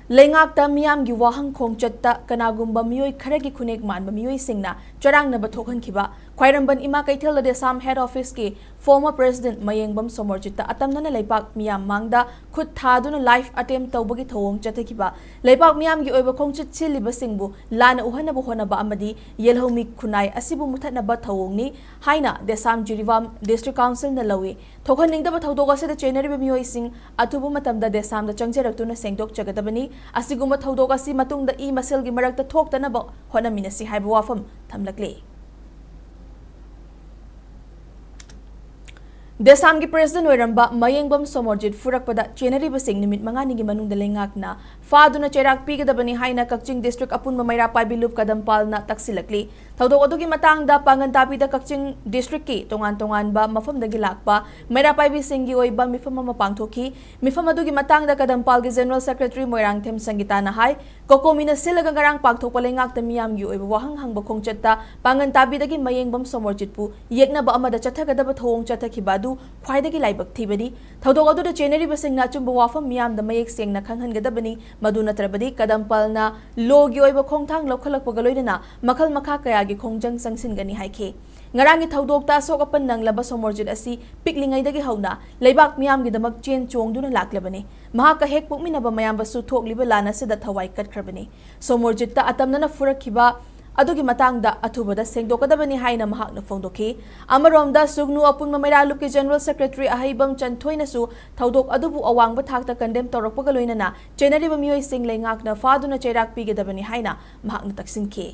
ꯂꯩꯉꯥꯛꯇ ꯃꯤꯌꯥꯝꯒꯤ ꯋꯥꯍꯪ ꯈꯣꯡꯆꯠꯇ ꯀꯅꯥꯒꯨꯝꯕ ꯃꯤꯑꯣꯏ ꯈꯔꯒꯤ ꯈꯨꯅꯦꯛ ꯃꯥꯟꯕ ꯃꯤꯑꯣꯏꯁꯤꯡꯅ ꯆꯔꯥꯡꯅꯕ ꯊꯣꯛꯍꯟꯈꯤꯕ ꯈ꯭ꯋꯥꯏꯔꯝꯕꯟ ꯏꯃꯥ ꯀꯩꯊꯦꯜꯗ ꯗꯦꯁꯥꯝ ꯍꯦꯗ ꯑꯣꯐꯤꯁꯀꯤ former president ꯃꯌꯦꯡꯕꯝ ꯁꯣꯃꯣꯔꯖꯤꯠꯇ ꯑꯇꯝꯅꯅ ꯂꯩꯄꯥꯛ ꯃꯤꯌꯥꯝ ꯃꯥꯡꯗ ꯈꯨꯠ ꯊꯥꯗꯨꯅ live attempt ꯇꯧꯕꯒꯤ ꯊꯧꯑꯣꯡ ꯆꯠꯊꯈꯤꯕ, ꯂꯩꯄꯥꯛ ꯃꯤꯌꯥꯝꯒꯤ ꯑꯣꯏꯕ ꯈꯣꯡꯆꯠ ꯁꯤꯜꯂꯤꯕꯁꯤꯡꯕꯨ ꯂꯥꯟꯅ ꯎꯍꯟꯅꯕ ꯍꯣꯠꯅꯕ ꯑꯃꯗꯤ ꯌꯦꯜꯍꯧꯃꯤ ꯈꯨꯟꯅꯥꯏ ꯑꯁꯤꯕꯨ ꯃꯨꯊꯠꯅꯕ ꯊꯧꯑꯣꯡꯅꯤ ꯍꯥꯏꯅ ꯗꯦꯁꯥꯝ ꯖꯤꯔꯤꯕꯥꯝ District Council ꯅ ꯂꯧꯏ꯫ ꯊꯣꯛꯍꯟꯅꯤꯡꯗꯕ ꯊꯧꯗꯣꯛ ꯑꯁꯤꯗ ꯆꯦꯟꯅꯔꯤꯕ ꯃꯤꯑꯣꯏꯁꯤꯡ ꯑꯊꯨꯕ ꯃꯇꯝꯗ ꯗꯦꯁꯥꯝꯗ ꯆꯪꯖꯔꯛꯇꯨꯅ ꯁꯦꯡꯗꯣꯛꯆꯒꯗꯕꯅꯤ꯫ ꯑꯁꯤꯒꯨꯝꯕ ꯊꯧꯗꯣꯛ ꯑꯁꯤ ꯃꯇꯨꯡꯗ ꯏ ꯃꯁꯦꯜꯒꯤ ꯃꯔꯛꯇ ꯊꯣꯛꯇꯅꯕ ꯍꯣꯠꯅꯃꯤꯟꯅꯁꯤ ꯍꯥꯏꯕ ꯋꯥꯐꯝ ꯊꯝꯂꯛꯂꯤ꯫ ꯗꯦꯁꯥꯝꯒꯤ ꯄ꯭ꯔꯦꯁꯤꯗꯦꯟꯠ ꯑꯣꯏꯔꯝꯕ ꯃꯌꯦꯡꯕꯝ ꯁꯣꯃꯣꯔꯖꯤꯠ ꯐꯨꯔꯛꯄꯗ ꯆꯦꯟꯅꯔꯤꯕꯁꯤꯡ ꯅꯨꯃꯤꯠ ꯃꯉꯥꯅꯤꯒꯤ ꯃꯅꯨꯡꯗ ꯂꯩꯉꯥꯛꯅ ꯐꯥꯗꯨꯅ ꯆꯩꯔꯥꯛ ꯄꯤꯒꯗꯕꯅꯤ ꯍꯥꯏꯅ ꯀꯛꯆꯤꯡ district ꯑꯄꯨꯟꯕ ꯃꯩꯔꯥ ꯄꯥꯏꯕꯤ ꯂꯨꯞ ꯀꯗꯝꯄꯥꯜꯅ ꯇꯛꯁꯤꯜꯂꯛꯂꯤ꯫ ꯊꯧꯗꯣꯛ ꯑꯗꯨꯒꯤ ꯃꯇꯥꯡꯗ ꯄꯥꯡꯒꯟ ꯇꯥꯕꯤꯗ ꯀꯛꯆꯤꯡ district ꯀꯤ ꯇꯣꯉꯥꯟ ꯇꯣꯉꯥꯟꯕ ꯃꯐꯝꯗꯒꯤ ꯂꯥꯛꯄ ꯃꯩꯔꯥ ꯄꯥꯏꯕꯤꯁꯤꯡꯒꯤ ꯑꯣꯏꯕ ꯃꯤꯐꯝ ꯑꯃ ꯄꯥꯡꯊꯣꯛꯈꯤ꯫ ꯃꯤꯐꯝ ꯑꯗꯨꯒꯤ ꯃꯇꯥꯡꯗ ꯀꯗꯝꯄꯥꯜꯒꯤ General Secretary ꯃꯣꯏꯔꯥꯡꯊꯦꯝ ꯁꯪꯒꯤꯇꯥꯅ ꯍꯥꯏ, ꯀꯣꯀꯣꯃꯤꯅ ꯁꯤꯜꯂꯒ ꯉꯔꯥꯡ ꯄꯥꯡꯊꯣꯛꯄ ꯂꯩꯉꯥꯛꯇ ꯃꯤꯌꯥꯝꯒꯤ ꯑꯣꯏꯕ ꯋꯥꯍꯪ ꯍꯪꯕ ꯈꯣꯡꯆꯠꯇ ꯄꯥꯡꯒꯟ ꯇꯥꯕꯤꯗꯒꯤ ꯃꯌꯦꯡꯕꯝ ꯁꯣꯃꯣꯔꯖꯤꯠꯄꯨ ꯌꯦꯛꯅꯕ ꯑꯃꯗ ꯆꯠꯊꯒꯗꯕ ꯊꯧꯑꯣꯡ ꯆꯠꯊꯈꯤꯕ ꯑꯗꯨ ꯈ꯭ꯋꯥꯏꯗꯒꯤ ꯂꯥꯏꯕꯛ ꯊꯤꯕꯅꯤ꯫ ꯊꯧꯗꯣꯛ ꯑꯗꯨꯗ ꯆꯦꯟꯅꯔꯤꯕꯁꯤꯡꯅ ꯑꯆꯨꯝꯕ ꯋꯥꯐꯝ ꯃꯤꯌꯥꯝꯗ ꯃꯌꯦꯛ ꯁꯦꯡꯅ ꯈꯪꯍꯟꯒꯗꯕꯅꯤ꯫ ꯃꯗꯨ ꯅꯠꯇ꯭ꯔꯕꯗꯤ ꯀꯗꯝꯄꯥꯜꯅ ꯂꯣꯒꯤ ꯑꯣꯏꯕ ꯈꯣꯡꯊꯥꯡ ꯂꯧꯈꯠꯂꯛꯄꯒ ꯂꯣꯏꯅꯅ ꯃꯈꯜ ꯃꯈꯥ ꯀꯌꯥꯒꯤ ꯈꯣꯡꯖꯪ ꯆꯪꯁꯤꯟꯒꯅꯤ ꯍꯥꯏꯈꯤ꯫ ꯉꯔꯥꯡꯒꯤ ꯊꯧꯗꯣꯛꯇ ꯑꯁꯣꯛ ꯑꯄꯟ ꯅꯪꯂꯕ ꯁꯣꯃꯣꯔꯖꯤꯠ ꯑꯁꯤ ꯄꯤꯛꯂꯤꯉꯩꯗꯒꯤ ꯍꯧꯅ ꯂꯩꯕꯥꯛ ꯃꯤꯌꯥꯝꯒꯤꯗꯃꯛ ꯆꯦꯟ ꯆꯣꯡꯗꯨꯅ ꯂꯥꯛꯂꯕꯅꯤ꯫ ꯃꯍꯥꯛꯀ ꯍꯦꯛ ꯄꯣꯛꯃꯤꯟꯅꯕ ꯃꯌꯥꯝꯕꯁꯨ ꯊꯣꯛꯂꯤꯕ ꯂꯥꯟ ꯑꯁꯤꯗ ꯊꯋꯥꯏ ꯀꯠꯈ꯭ꯔꯕꯅꯤ꯫ ꯁꯣꯃꯣꯔꯖꯤꯠꯇ ꯑꯇꯝꯅꯅ ꯐꯨꯔꯛꯈꯤꯕ ꯑꯗꯨꯒꯤ ꯃꯇꯥꯡꯗ ꯑꯊꯨꯕꯗ ꯁꯦꯡꯗꯣꯛꯀꯗꯕꯅꯤ ꯍꯥꯏꯅ ꯃꯍꯥꯛꯅ ꯐꯣꯡꯗꯣꯛꯈꯤ꯫ ꯑꯃꯔꯣꯝꯗ, ꯁꯨꯒꯅꯨ ꯑꯄꯨꯟꯕ ꯃꯩꯔꯥ ꯂꯨꯞꯀꯤ General Secretary ꯑꯍꯩꯕꯝ ꯆꯟꯊꯣꯏꯅꯁꯨ ꯊꯧꯗꯣꯛ ꯑꯗꯨꯕꯨ ꯑꯋꯥꯡꯕ ꯊꯥꯛꯇ condemn ꯇꯧꯔꯛꯄꯒ ꯂꯣꯏꯅꯅ ꯆꯦꯟꯅꯔꯤꯕ ꯃꯤꯑꯣꯏꯁꯤꯡ ꯂꯩꯉꯥꯛꯅ ꯐꯥꯗꯨꯅ ꯆꯩꯔꯥꯛ ꯄꯤꯒꯗꯕꯅꯤ ꯍꯥꯏꯅ ꯃꯍꯥꯛꯅ ꯇꯛꯁꯤꯟꯈꯤ꯫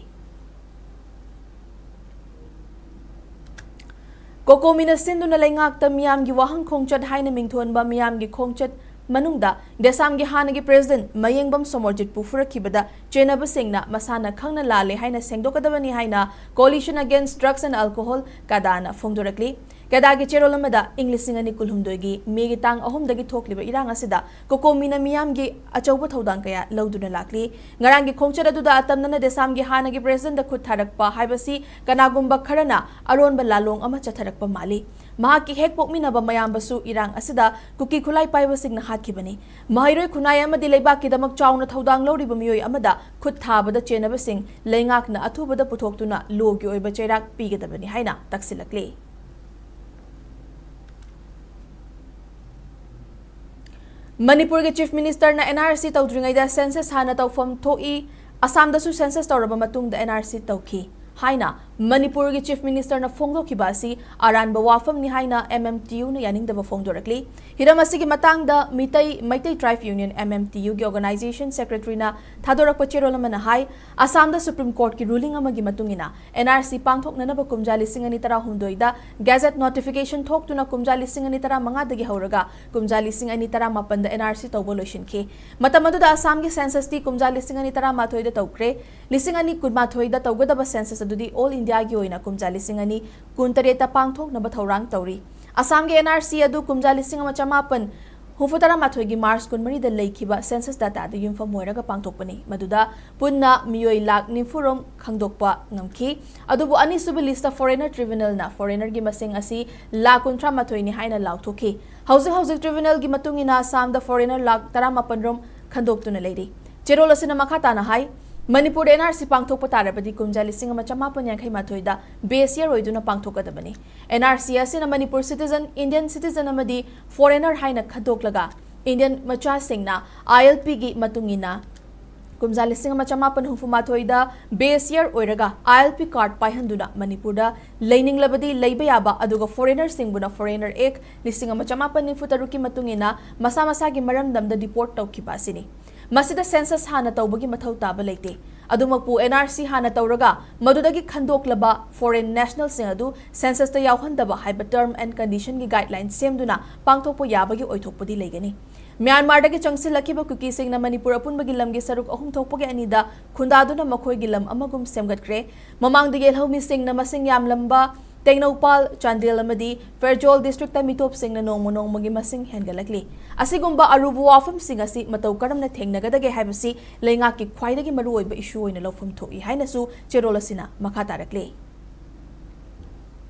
ꯀꯣꯀꯣꯃꯤꯅ ꯁꯤꯟꯗꯨꯅ ꯂꯩꯉꯥꯛꯇ ꯃꯤꯌꯥꯝꯒꯤ ꯋꯥꯍꯪ ꯈꯣꯡꯆꯠ ꯍꯥꯏꯅ ꯃꯤꯡꯊꯣꯟꯕ ꯃꯤꯌꯥꯝꯒꯤ ꯈꯣꯡꯆꯠ ꯃꯅꯨꯡꯗ ꯗꯦꯁꯥꯝꯒꯤ ꯍꯥꯟꯅꯒꯤ President ꯃꯌꯦꯡꯕꯝ ꯁꯣꯃꯣꯔꯖꯤꯠꯄꯨ ꯐꯨꯔꯛꯈꯤꯕꯗ ꯆꯦꯟꯅꯕꯁꯤꯡꯅ ꯃꯁꯥꯅ ꯈꯪꯅ ꯂꯥꯜꯂꯦ ꯍꯥꯏꯅ ꯁꯦꯡꯗꯣꯛꯀꯗꯕꯅꯤ ꯍꯥꯏꯅ Coalition Against Drugs and Alcohol, ꯀꯗꯥꯅ ꯐꯣꯡꯗꯣꯔꯛꯂꯤ꯫ ꯀꯗꯥꯒꯤ ꯆꯦꯔꯣꯜ ꯑꯃꯗ ꯏꯪ ꯂꯤꯁꯤꯡ ꯑꯅꯤ ꯀꯨꯟꯍꯨꯝꯗꯣꯏꯒꯤ ꯃꯦꯒꯤ ꯇꯥꯡ ꯑꯍꯨꯝꯗꯒꯤ ꯊꯣꯛꯂꯤꯕ ꯏꯔꯥꯡ ꯑꯁꯤꯗ ꯀꯣꯀꯣꯃꯤꯅ ꯃꯤꯌꯥꯝꯒꯤ ꯑꯆꯧꯕ ꯊꯧꯗꯥꯡ ꯀꯌꯥ ꯂꯧꯗꯨꯅ ꯂꯥꯛꯂꯤ꯫ ꯉꯔꯥꯡꯒꯤ ꯈꯣꯡꯆꯠ ꯑꯗꯨꯗ ꯑꯇꯝꯅꯅ ꯗꯦꯁꯥꯝꯒꯤ ꯍꯥꯟꯅꯒꯤ Presidentꯗ ꯈꯨꯠ ꯊꯥꯔꯛꯄ ꯍꯥꯏꯕꯁꯤ ꯀꯅꯥꯒꯨꯝꯕ ꯈꯔꯅ ꯑꯔꯣꯟꯕ ꯂꯥꯂꯣꯡ ꯑꯃ ꯆꯠꯊꯔꯛꯄ ꯃꯥꯜꯂꯤ꯫ ꯃꯍꯥꯛꯀꯤ ꯍꯦꯛ ꯄꯣꯛꯃꯤꯟꯅꯕ ꯃꯌꯥꯝꯕꯁꯨ ꯏꯔꯥꯡ ꯑꯁꯤꯗ ꯀꯨꯀꯤ ꯈꯨꯠꯂꯥꯏ ꯄꯥꯏꯕꯁꯤꯡꯅ ꯍꯥꯠꯈꯤꯕꯅꯤ꯫ ꯃꯍꯩꯔꯣꯏ ꯈꯨꯟꯅꯥꯏ ꯑꯃꯗꯤ ꯂꯩꯕꯥꯛꯀꯤꯗꯃꯛ ꯆꯥꯎꯅ ꯊꯧꯗꯥꯡ ꯂꯧꯔꯤꯕ ꯃꯤꯑꯣꯏ ꯑꯃꯗ ꯈꯨꯠ ꯊꯥꯕꯗ ꯆꯦꯟꯅꯕꯁꯤꯡ ꯂꯩꯉꯥꯛꯅ ꯑꯊꯨꯕꯗ ꯄꯨꯊꯣꯛꯇꯨꯅ ꯂꯣꯒꯤ ꯑꯣꯏꯕ ꯆꯩꯔꯥꯛ ꯄꯤꯒꯗꯕꯅꯤ ꯍꯥꯏꯅ ꯇꯛꯁꯤꯜꯂꯛꯂꯤ꯫ ꯃꯅꯤꯄꯨꯔꯒꯤ Chief Ministerꯅ NRC ꯇꯧꯗ꯭ꯔꯤꯉꯩꯗ census ꯍꯥꯟꯅ ꯇꯧꯐꯝ ꯊꯣꯛꯏ, ꯑꯁꯥꯝꯗꯁꯨ census ꯇꯧꯔꯕ ꯃꯇꯨꯡꯗ NRC ꯇꯧꯈꯤ ꯍꯥꯏꯅ ꯃꯅꯤꯄꯨꯔꯒꯤ Chief Ministerꯅ ꯐꯣꯡꯗꯣꯛꯈꯤꯕ ꯑꯁꯤ ꯑꯔꯥꯟꯕ ꯋꯥꯐꯝꯅꯤ ꯍꯥꯏꯅ MMTUꯅ ꯌꯥꯅꯤꯡꯗꯕ ꯐꯣꯡꯗꯣꯔꯛꯂꯤ꯫ ꯍꯤꯔꯝ ꯑꯁꯤꯒꯤ ꯃꯇꯥꯡꯗ Meitei, Meitei Tribe Union, MMTUꯒꯤ Organization Secretaryꯅ ꯊꯥꯗꯣꯔꯛꯄ ꯆꯦꯔꯣꯜ ꯑꯃꯅ ꯍꯥꯏ, ꯑꯁꯥꯝꯗ Supreme Courtꯀꯤ ruling ꯑꯃꯒꯤ ꯃꯇꯨꯡ ꯏꯟꯅ NRC ꯄꯥꯡꯊꯣꯛꯅꯅꯕ ꯀꯨꯝꯖꯥ ꯂꯤꯁꯤꯡ ꯑꯅꯤ ꯇꯔꯥꯍꯨꯝꯗꯣꯏꯗ Gazette notification ꯊꯣꯛꯇꯨꯅ ꯀꯨꯝꯖꯥ ꯂꯤꯁꯤꯡ ꯑꯅꯤ ꯇꯔꯥꯃꯉꯥꯗꯒꯤ ꯍꯧꯔꯒ ꯀꯨꯝꯖꯥ ꯂꯤꯁꯤꯡ ꯑꯅꯤ ꯇꯔꯥꯃꯥꯄꯟꯗ NRC ꯇꯧꯕ ꯂꯣꯏꯁꯤꯟꯈꯤ꯫ ꯃꯇꯝ ꯑꯗꯨꯗ ꯑꯁꯥꯝꯒꯤ censusꯇꯤ ꯀꯨꯝꯖꯥ ꯂꯤꯁꯤꯡ ꯑꯅꯤ ꯇꯔꯥꯃꯥꯊꯣꯏꯗ ꯇꯧꯈ꯭ꯔꯦ꯫ ꯂꯤꯁꯤꯡ ꯑꯅꯤ ꯀꯨꯟꯃꯥꯊꯣꯏꯗ ꯇꯧꯒꯗꯕ census ꯑꯗꯨꯗꯤ all Indiaꯒꯤ ꯑꯣꯏꯅ ꯀꯨꯝꯖꯥ ꯂꯤꯁꯤꯡ ꯑꯅꯤ ꯀꯨꯟꯇꯔꯦꯠꯇ ꯄꯥꯡꯊꯣꯛꯅꯕ ꯊꯧꯔꯥꯡ ꯇꯧꯔꯤ꯫ ꯑꯁꯥꯝꯒꯤ NRC ꯑꯗꯨ ꯀꯨꯝꯖꯥ ꯂꯤꯁꯤꯡ ꯑꯃ ꯆꯃꯥꯄꯟ ꯍꯨꯝꯐꯨ ꯇꯔꯥꯃꯥꯊꯣꯏꯒꯤ March ꯀꯨꯟꯃꯔꯤꯗ ꯂꯩꯈꯤꯕ census dataꯗ ꯌꯨꯝꯐꯝ ꯑꯣꯏꯔꯒ ꯄꯥꯡꯊꯣꯛꯄꯅꯤ꯫ ꯃꯗꯨꯗ ꯄꯨꯟꯅ ꯃꯤꯑꯣꯏ ꯂꯥꯈ ꯅꯤꯐꯨꯔꯣꯝ ꯈꯪꯗꯣꯛꯄ ꯉꯝꯈꯤ꯫ ꯑꯗꯨꯕꯨ ꯑꯅꯤꯁꯨꯕ listꯇ foreigner tribunalꯅ foreignerꯒꯤ ꯃꯁꯤꯡ ꯑꯁꯤ ꯂꯥꯈ ꯀꯨꯟꯊ꯭ꯔꯥꯃꯥꯊꯣꯏꯅꯤ ꯍꯥꯏꯅ ꯂꯥꯎꯊꯣꯛꯈꯤ꯫ ꯍꯧꯖꯤꯛ ꯍꯧꯖꯤꯛ tribunalꯒꯤ ꯃꯇꯨꯡ ꯏꯟꯅ ꯑꯁꯥꯝꯗ foreigner ꯂꯥꯈ ꯇꯔꯥꯃꯥꯄꯟꯔꯣꯝ ꯈꯟꯗꯣꯛꯇꯨꯅ ꯂꯩꯔꯤ꯫ ꯆꯦꯔꯣꯜ ꯑꯁꯤꯅ ꯃꯈꯥ ꯇꯥꯅ ꯍꯥꯏ, ꯃꯅꯤꯄꯨꯔꯗ NRC ꯄꯥꯡꯊꯣꯛꯄ ꯇꯥꯔꯕꯗꯤ ꯀꯨꯝꯖꯥ ꯂꯤꯁꯤꯡ ꯑꯃ ꯆꯃꯥꯄꯟ ꯌꯥꯡꯈꯩ ꯃꯥꯊꯣꯏꯗ base year ꯑꯣꯏꯗꯨꯅ ꯄꯥꯡꯊꯣꯛꯀꯗꯕꯅꯤ꯫ NRC ꯑꯁꯤꯅ ꯃꯅꯤꯄꯨꯔ citizen, Indian citizen ꯑꯃꯗꯤ foreigner ꯍꯥꯏꯅ ꯈꯟꯗꯣꯛꯂꯒ Indian ꯃꯆꯥꯁꯤꯡꯅ ILPꯒꯤ ꯃꯇꯨꯡ ꯏꯟꯅ ꯀꯨꯝꯖꯥ ꯂꯤꯁꯤꯡ ꯑꯃ ꯆꯃꯥꯄꯟ ꯍꯨꯝꯐꯨ ꯃꯥꯊꯣꯏꯗ ꯕꯦꯁ ꯏꯌꯔ ꯑꯣꯏꯔꯒ ꯑꯥꯏ ꯑꯦꯜ ꯄꯤ ꯀꯥꯔꯗ ꯄꯥꯏꯍꯟꯗꯨꯅ ꯃꯅꯤꯄꯨꯔꯗ ꯂꯩꯅꯤꯡꯂꯕꯗꯤ ꯂꯩꯕ ꯌꯥꯕ, ꯑꯗꯨꯒ ꯐꯣꯔꯦꯅꯔꯁꯤꯡꯕꯨꯅ ꯐꯣꯔꯦꯅꯔ ꯑꯦꯛ ꯂꯤꯁꯤꯡ ꯑꯃ ꯆꯃꯥꯄꯟ ꯅꯤꯐꯨ ꯇꯔꯨꯛꯀꯤ ꯃꯇꯨꯡ ꯏꯟꯅ ꯃꯁꯥ ꯃꯁꯥꯒꯤ ꯃꯔꯝꯗꯝꯗ ꯗꯤꯄꯣꯔꯠ ꯇꯧꯈꯤꯕ ꯑꯁꯤꯅꯤ꯫ ꯃꯁꯤꯗ ꯁꯦꯟꯁꯁ ꯍꯥꯟꯅ ꯇꯧꯕꯒꯤ ꯃꯊꯧ ꯇꯥꯕ ꯂꯩꯇꯦ꯫ ꯑꯗꯨꯃꯛꯄꯨ ꯑꯦꯟ ꯑꯥꯔ ꯁꯤ ꯍꯥꯟꯅ ꯇꯧꯔꯒ ꯃꯗꯨꯗꯒꯤ ꯈꯟꯗꯣꯛꯂꯕ ꯐꯣꯔꯦꯟ ꯅꯦꯁꯅꯦꯜꯁꯤꯡ ꯑꯗꯨ ꯁꯦꯟꯁꯁꯇ ꯌꯥꯎꯍꯟꯗꯕ ꯍꯥꯏꯕ ꯇꯔꯝ ꯑꯦꯟ ꯀꯟꯗꯤꯁꯟꯒꯤ ꯒꯥꯏꯗꯂꯥꯏꯟ ꯁꯦꯝꯗꯨꯅ ꯄꯥꯡꯊꯣꯛꯄ ꯌꯥꯕꯒꯤ ꯑꯣꯏꯊꯣꯛꯄꯗꯤ ꯂꯩꯒꯅꯤ꯫ ꯃ꯭ꯌꯥꯟꯃꯥꯔꯗꯒꯤ ꯆꯪꯁꯤꯜꯂꯛꯈꯤꯕ ꯀꯨꯀꯤꯁꯤꯡꯅ ꯃꯅꯤꯄꯨꯔ ꯑꯄꯨꯟꯕꯒꯤ ꯂꯝꯒꯤ ꯁꯔꯨꯛ ꯑꯍꯨꯝ ꯊꯣꯛꯄꯒꯤ ꯑꯅꯤꯗ ꯈꯨꯟꯗꯥꯗꯨꯅ ꯃꯈꯣꯏꯒꯤ ꯂꯝ ꯑꯃꯒꯨꯝ ꯁꯦꯝꯒꯠꯈ꯭ꯔꯦ꯫ ꯃꯃꯥꯡꯗ ꯌꯦꯜꯍꯧꯃꯤꯁꯤꯡꯅ ꯃꯁꯤꯡ ꯌꯥꯝꯂꯝꯕ ꯇꯦꯡꯅꯧꯄꯥꯜ, ꯆꯥꯟꯗꯦꯜ ꯑꯃꯗꯤ ꯐꯦꯔꯖꯣꯜ ꯗꯤꯁꯇ꯭ꯔꯤꯛꯇ ꯃꯤꯇꯣꯞꯁꯤꯡꯅ ꯅꯣꯡꯃ ꯅꯣꯡꯃꯒꯤ ꯃꯁꯤꯡ ꯍꯦꯟꯒꯠꯂꯛꯂꯤ꯫ ꯑꯁꯤꯒꯨꯝꯕ ꯑꯔꯨꯕ ꯋꯥꯐꯝꯁꯤꯡ ꯑꯁꯤ ꯃꯇꯧ ꯀꯔꯝꯅ ꯊꯦꯡꯅꯒꯗꯒꯦ ꯍꯥꯏꯕꯁꯤ ꯂꯩꯉꯥꯛꯀꯤ ꯈ꯭ꯋꯥꯏꯗꯒꯤ ꯃꯔꯨꯑꯣꯏꯕ ꯏꯁꯨ ꯑꯣꯏꯅ ꯂꯧꯐꯝ ꯊꯣꯛꯏ ꯍꯥꯏꯅꯁꯨ ꯆꯦꯔꯣꯜ ꯑꯁꯤꯅ ꯃꯈꯥ ꯇꯥꯔꯛꯂꯤ꯫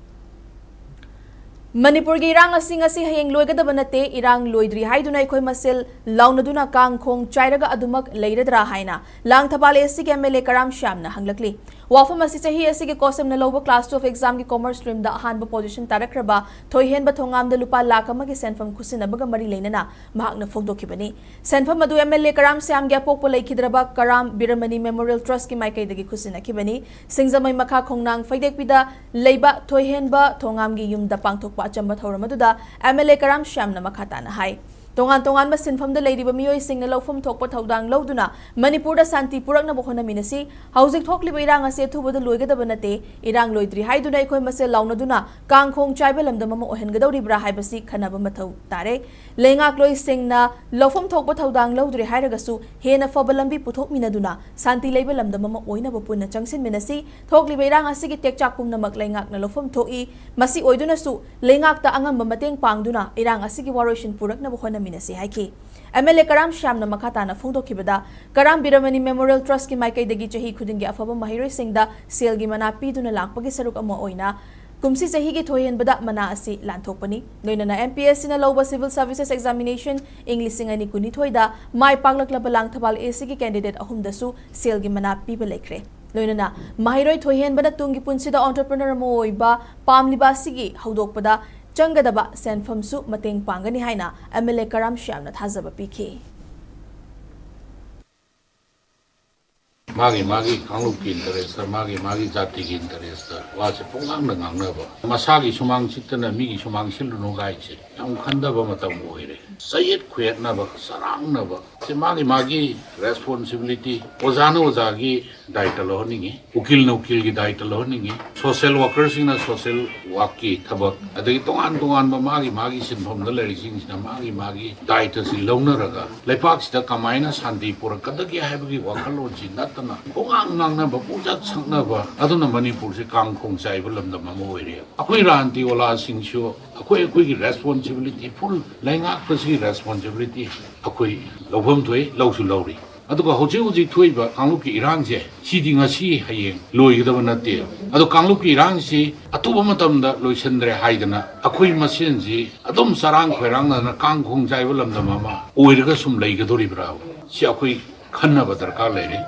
ꯃꯅꯤꯄꯨꯔꯒꯤ ꯏꯔꯥꯡ ꯑꯁꯤ ꯉꯁꯤ ꯍꯌꯦꯡ ꯂꯣꯏꯒꯗꯕ ꯅꯠꯇꯦ, ꯏꯔꯥꯡ ꯂꯣꯏꯗ꯭ꯔꯤ ꯍꯥꯏꯗꯨꯅ ꯑꯩꯈꯣꯏ ꯃꯁꯦꯜ ꯂꯥꯎꯅꯗꯨꯅ ꯀꯥꯡ ꯈꯣꯡ ꯆꯥꯏꯔꯒ ꯑꯗꯨꯃꯛ ꯂꯩꯔꯗ꯭ꯔꯥ ꯍꯥꯏꯅ ꯂꯥꯡꯊꯕꯥꯜ ꯑꯦ ꯁꯤꯒꯤ ꯑꯦꯝ ꯑꯦꯜ ꯑꯦ ꯀꯔꯥꯝ ꯁ꯭ꯌꯥꯝꯅ ꯍꯪꯂꯛꯂꯤ꯫ ꯋꯥꯐꯝ ꯑꯁꯤ ꯆꯍꯤ ꯑꯁꯤꯒꯤ ꯀꯣꯁꯝꯅ ꯂꯧꯕ ꯀ꯭ꯂꯥꯁ ꯇꯨꯋꯦꯜꯐ ꯑꯦꯛꯖꯥꯝꯒꯤ ꯀꯣꯃꯔꯁ ꯁ꯭ꯇ꯭ꯔꯤꯝꯗ ꯑꯍꯥꯟꯕ ꯄꯣꯖꯤꯁꯟ ꯇꯥꯔꯛꯈ꯭ꯔꯕ ꯊꯣꯏꯍꯦꯟꯕ ꯊꯣꯉꯥꯝꯗ ꯂꯨꯄꯥ ꯂꯥꯈ ꯑꯃꯒꯤ ꯁꯦꯟꯐꯝ ꯈꯨꯠꯁꯤꯟꯅꯕꯒ ꯃꯔꯤ ꯂꯩꯅꯅ ꯃꯍꯥꯛꯅ ꯐꯣꯡꯗꯣꯛꯈꯤꯕꯅꯤ꯫ ꯁꯦꯟꯐꯝ ꯑꯗꯨ ꯑꯦꯝ ꯑꯦꯜ ꯑꯦ ꯀꯔꯥꯝ ꯁ꯭ꯌꯥꯝꯒꯤ ꯑꯄꯣꯛꯄ ꯂꯩꯈꯤꯗ꯭ꯔꯕ ꯀꯔꯥꯝ ꯕꯤꯔꯃꯅꯤ ꯃꯦꯃꯣꯔꯤꯌꯦꯜ ꯇ꯭ꯔꯁꯀꯤ ꯃꯥꯏꯀꯩꯗꯒꯤ ꯈꯨꯠꯁꯤꯟꯅꯈꯤꯕꯅꯤ꯫ ꯁꯤꯡꯖꯃꯩ ꯃꯈꯥ ꯈꯣꯡꯅꯥꯡ ꯐꯩꯗꯦꯛꯄꯤꯗ ꯂꯩꯕ ꯊꯣꯏꯍꯦꯟꯕ ꯊꯣꯉꯥꯝꯒꯤ ꯌꯨꯝꯗ ꯄꯥꯡꯊꯣꯛꯄ ꯑꯆꯝꯕ ꯊꯧꯔꯝ ꯑꯗꯨꯗ ꯑꯦꯝ ꯑꯦꯜ ꯑꯦ ꯀꯔꯥꯝ ꯁ꯭ꯌꯥꯝꯅ ꯃꯈꯥ ꯇꯥꯅ ꯍꯥꯏ, ꯇꯣꯉꯥꯟ ꯇꯣꯉꯥꯟꯕ ꯁꯤꯟꯐꯝꯗ ꯂꯩꯔꯤꯕ ꯃꯤꯑꯣꯏꯁꯤꯡꯅ ꯂꯧꯐꯝ ꯊꯣꯛꯄ ꯊꯧꯗꯥꯡ ꯂꯧꯗꯨꯅ ꯃꯅꯤꯄꯨꯔꯗ ꯁꯥꯟꯇꯤ ꯄꯨꯔꯛꯅꯕ ꯍꯣꯠꯅꯃꯤꯟꯅꯁꯤ꯫ ꯍꯧꯖꯤꯛ ꯊꯣꯛꯂꯤꯕ ꯏꯔꯥꯡ ꯑꯁꯤ ꯑꯊꯨꯕꯗ ꯂꯣꯏꯒꯗꯕ ꯅꯠꯇꯦ꯫ ꯏꯔꯥꯡ ꯂꯣꯏꯗ꯭ꯔꯤ ꯍꯥꯏꯗꯨꯅ ꯑꯩꯈꯣꯏ ꯃꯁꯦꯜ ꯂꯥꯎꯅꯗꯨꯅ ꯀꯥꯡ ꯈꯣꯡ ꯆꯥꯏꯕ ꯂꯝꯗꯝ ꯑꯃ ꯑꯣꯏꯍꯟꯒꯗꯧꯔꯤꯕ꯭ꯔꯥ ꯍꯥꯏꯕꯁꯤ ꯈꯟꯅꯕ ꯃꯊꯧ ꯇꯥꯔꯦ꯫ ꯂꯩꯉꯥꯛꯂꯣꯏꯁꯤꯡꯅ ꯂꯧꯐꯝ ꯊꯣꯛꯄ ꯊꯧꯗꯥꯡ ꯂꯧꯗ꯭ꯔꯦ ꯍꯥꯏꯔꯒꯁꯨ ꯍꯦꯟꯅ ꯐꯕ ꯂꯝꯕꯤ ꯄꯨꯊꯣꯛꯃꯤꯟꯅꯗꯨꯅ ꯁꯥꯟꯇꯤ ꯂꯩꯕ ꯂꯝꯗꯝ ꯑꯃ ꯑꯣꯏꯅꯕ ꯄꯨꯟꯅ ꯆꯪꯁꯤꯟꯃꯤꯟꯅꯁꯤ꯫ ꯊꯣꯛꯂꯤꯕ ꯏꯔꯥꯡ ꯑꯁꯤꯒꯤ ꯇꯦꯛꯆꯥꯛ ꯄꯨꯝꯅꯃꯛ ꯂꯩꯉꯥꯛꯅ ꯂꯧꯐꯝ ꯊꯣꯛꯏ꯫ ꯃꯁꯤ ꯑꯣꯏꯗꯨꯅꯁꯨ ꯂꯩꯉꯥꯛꯇ ꯑꯉꯝꯕ ꯃꯇꯦꯡ ꯄꯥꯡꯗꯨꯅ ꯏꯔꯥꯡ ꯑꯁꯤꯒꯤ ꯋꯥꯔꯣꯏꯁꯤꯟ ꯄꯨꯔꯛꯅꯕ ꯍꯣꯠꯅꯃꯤꯟꯅꯁꯤ ꯍꯥꯏꯈꯤ꯫ ꯑꯦꯝ ꯑꯦꯜ ꯑꯦ ꯀꯔꯥꯝ ꯁ꯭ꯌꯥꯝꯅ ꯃꯈꯥ ꯇꯥꯅ ꯐꯣꯡꯗꯣꯛꯈꯤꯕꯗ, ꯀꯔꯥꯝ ꯕꯤꯔꯃꯅꯤ ꯃꯦꯃꯣꯔꯤꯌꯦꯜ ꯇ꯭ꯔꯁꯀꯤ ꯃꯥꯏꯀꯩꯗꯒꯤ ꯆꯍꯤ ꯈꯨꯗꯤꯡꯒꯤ ꯑꯐꯕ ꯃꯍꯩꯔꯣꯏꯁꯤꯡꯗ ꯁꯦꯜꯒꯤ ꯃꯅꯥ ꯄꯤꯗꯨꯅ ꯂꯥꯛꯄꯒꯤ ꯁꯔꯨꯛ ꯑꯃ ꯑꯣꯏꯅ ꯀꯨꯝꯁꯤ ꯆꯍꯤꯒꯤ ꯊꯣꯏꯍꯦꯟꯕꯗ ꯃꯅꯥ ꯑꯁꯤ ꯂꯥꯟꯊꯣꯛꯄꯅꯤ꯫ ꯂꯣꯏꯅꯅ ꯑꯦꯝ ꯄꯤ ꯑꯦꯁ ꯁꯤꯅ ꯂꯧꯕ ꯁꯤꯚꯤꯜ ꯁꯔꯚꯤꯁꯦꯁ ꯑꯦꯛꯖꯥꯃꯤꯅꯦꯁꯟ ꯏꯪ ꯂꯤꯁꯤꯡ ꯑꯅꯤ ꯀꯨꯟꯅꯤꯊꯣꯏꯗ ꯃꯥꯏ ꯄꯥꯛꯂꯛꯂꯕ ꯂꯥꯡꯊꯕꯥꯜ ꯑꯦ ꯁꯤꯒꯤ ꯀꯦꯟꯗꯤꯗꯦꯠ ꯑꯍꯨꯝꯗꯁꯨ ꯁꯦꯜꯒꯤ ꯃꯅꯥ ꯄꯤꯕ ꯂꯩꯈ꯭ꯔꯦ꯫ ꯂꯣꯏꯅꯅ ꯃꯍꯩꯔꯣꯏ ꯊꯣꯏꯍꯦꯟꯕꯅ ꯇꯨꯡꯒꯤ ꯄꯨꯟꯁꯤꯗ ꯑꯣꯟꯇꯔꯄ꯭ꯔꯤꯅꯔ ꯑꯃ ꯑꯣꯏꯕ ꯄꯥꯝꯂꯤꯕ ꯑꯁꯤꯒꯤ ꯍꯧꯗꯣꯛꯄꯗ ꯆꯪꯒꯗꯕ ꯁꯦꯟꯐꯝꯁꯨ ꯃꯇꯦꯡ ꯄꯥꯡꯒꯅꯤ ꯍꯥꯏꯅ ꯑꯦꯝ ꯑꯦꯜ ꯑꯦ ꯀꯔꯥꯝ ꯁ꯭ꯌꯥꯝꯅ ꯊꯥꯖꯕ ꯄꯤꯈꯤ꯫ ꯃꯥꯒꯤ ꯃꯥꯒꯤ ꯀꯥꯡꯂꯨꯞꯀꯤ interest, ꯃꯥꯒꯤ ꯃꯥꯒꯤ ꯖꯥꯇꯤꯒꯤ interest ꯋꯥꯁꯦ ꯄꯨꯡꯉꯥꯡꯗ ꯉꯥꯡꯅꯕ, ꯃꯁꯥꯒꯤ ꯁꯨꯃꯥꯡ ꯁꯤꯠꯇꯅ ꯃꯤꯒꯤ ꯁꯨꯃꯥꯡ ꯁꯤꯠꯂꯨꯅꯨ ꯒꯥꯏꯁꯦ ꯌꯥꯝ ꯈꯟꯗꯕ ꯃꯇꯝ ꯑꯣꯏꯔꯦ꯫ ꯆꯌꯦꯠ ꯈꯨꯌꯦꯠꯅꯕ, ꯆꯔꯥꯡꯅꯕ, ꯁꯤ ꯃꯥꯒꯤ ꯃꯥꯒꯤ responsibility꯫ ꯑꯣꯖꯥꯅ ꯑꯣꯖꯥꯒꯤ ꯗꯥꯏꯇ ꯂꯧꯍꯟꯅꯤꯡꯉꯤ, ꯎꯀꯤꯜꯅ ꯎꯀꯤꯜꯒꯤ ꯗꯥꯏꯇ ꯂꯧꯍꯟꯅꯤꯡꯉꯤ, social workerꯁꯤꯡꯅ social workꯀꯤ ꯊꯕꯛ, ꯑꯗꯒꯤ ꯇꯣꯉꯥꯟ ꯇꯣꯉꯥꯟꯕ ꯃꯥꯒꯤ ꯃꯥꯒꯤ ꯁꯤꯟꯐꯝꯗ ꯂꯩꯔꯤꯁꯤꯡꯁꯤꯅ ꯃꯥꯒꯤ ꯃꯥꯒꯤ ꯗꯥꯏꯇꯁꯤ ꯂꯧꯅꯔꯒ ꯂꯩꯄꯥꯛꯁꯤꯗ ꯀꯃꯥꯏꯅ ꯁꯥꯟꯇꯤ ꯄꯨꯔꯛꯀꯗꯒꯦ ꯍꯥꯏꯕꯒꯤ ꯋꯥꯈꯜꯂꯣꯟꯁꯤ ꯅꯠꯇꯅ ꯄꯨꯡꯉꯥꯡ ꯉꯥꯡꯅꯕ, ꯄꯨꯡꯆꯠ ꯁꯛꯅꯕ, ꯑꯗꯨꯅ ꯃꯅꯤꯄꯨꯔꯁꯤ ꯀꯥꯡꯈꯣꯡ ꯆꯥꯏꯕ ꯂꯝꯗꯝ ꯑꯃ ꯑꯣꯏꯔꯦ꯫ ꯑꯩꯈꯣꯏ ꯔꯥꯟꯇꯤ ꯑꯣꯂꯥꯁꯤꯡꯁꯨ ꯑꯩꯈꯣꯏ ꯑꯩꯈꯣꯏꯒꯤ responsibility full, ꯂꯩꯉꯥꯛꯄꯁꯤꯒꯤ responsibility ꯑꯩꯈꯣꯏ ꯂꯧꯐꯝ ꯊꯣꯛꯏ, ꯂꯧꯁꯨ ꯂꯧꯔꯤ꯫ ꯑꯗꯨꯒ ꯍꯧꯖꯤꯛ ꯍꯧꯖꯤꯛ ꯊꯣꯛꯏꯕ ꯀꯥꯡꯂꯨꯞꯀꯤ ꯏꯔꯥꯡꯁꯦ, ꯁꯤꯗꯤ ꯉꯁꯤ ꯍꯌꯦꯡ ꯂꯣꯏꯒꯗꯕ ꯅꯠꯇꯦ꯫ ꯑꯗꯣ ꯀꯥꯡꯂꯨꯞꯀꯤ ꯏꯔꯥꯡꯁꯤ ꯑꯊꯨꯕ ꯃꯇꯝꯗ ꯂꯣꯏꯁꯤꯟꯗ꯭ꯔꯦ ꯍꯥꯏꯗꯅ ꯑꯩꯈꯣꯏ ꯃꯁꯦꯟꯁꯤ ꯑꯗꯨꯝ ꯆꯔꯥꯡ ꯈꯣꯏꯔꯥꯡꯅꯗꯅ ꯀꯥꯡꯈꯣꯡ ꯆꯥꯏꯕ ꯂꯝꯗꯝ ꯑꯃ ꯑꯣꯏꯔꯒ ꯁꯨꯝ ꯂꯩꯒꯗꯣꯔꯤꯕ꯭ꯔꯥ? ꯁꯤ ꯑꯩꯈꯣꯏ ꯈꯟꯅꯕ ꯗꯔꯀꯥꯔ ꯂꯩꯔꯦ꯫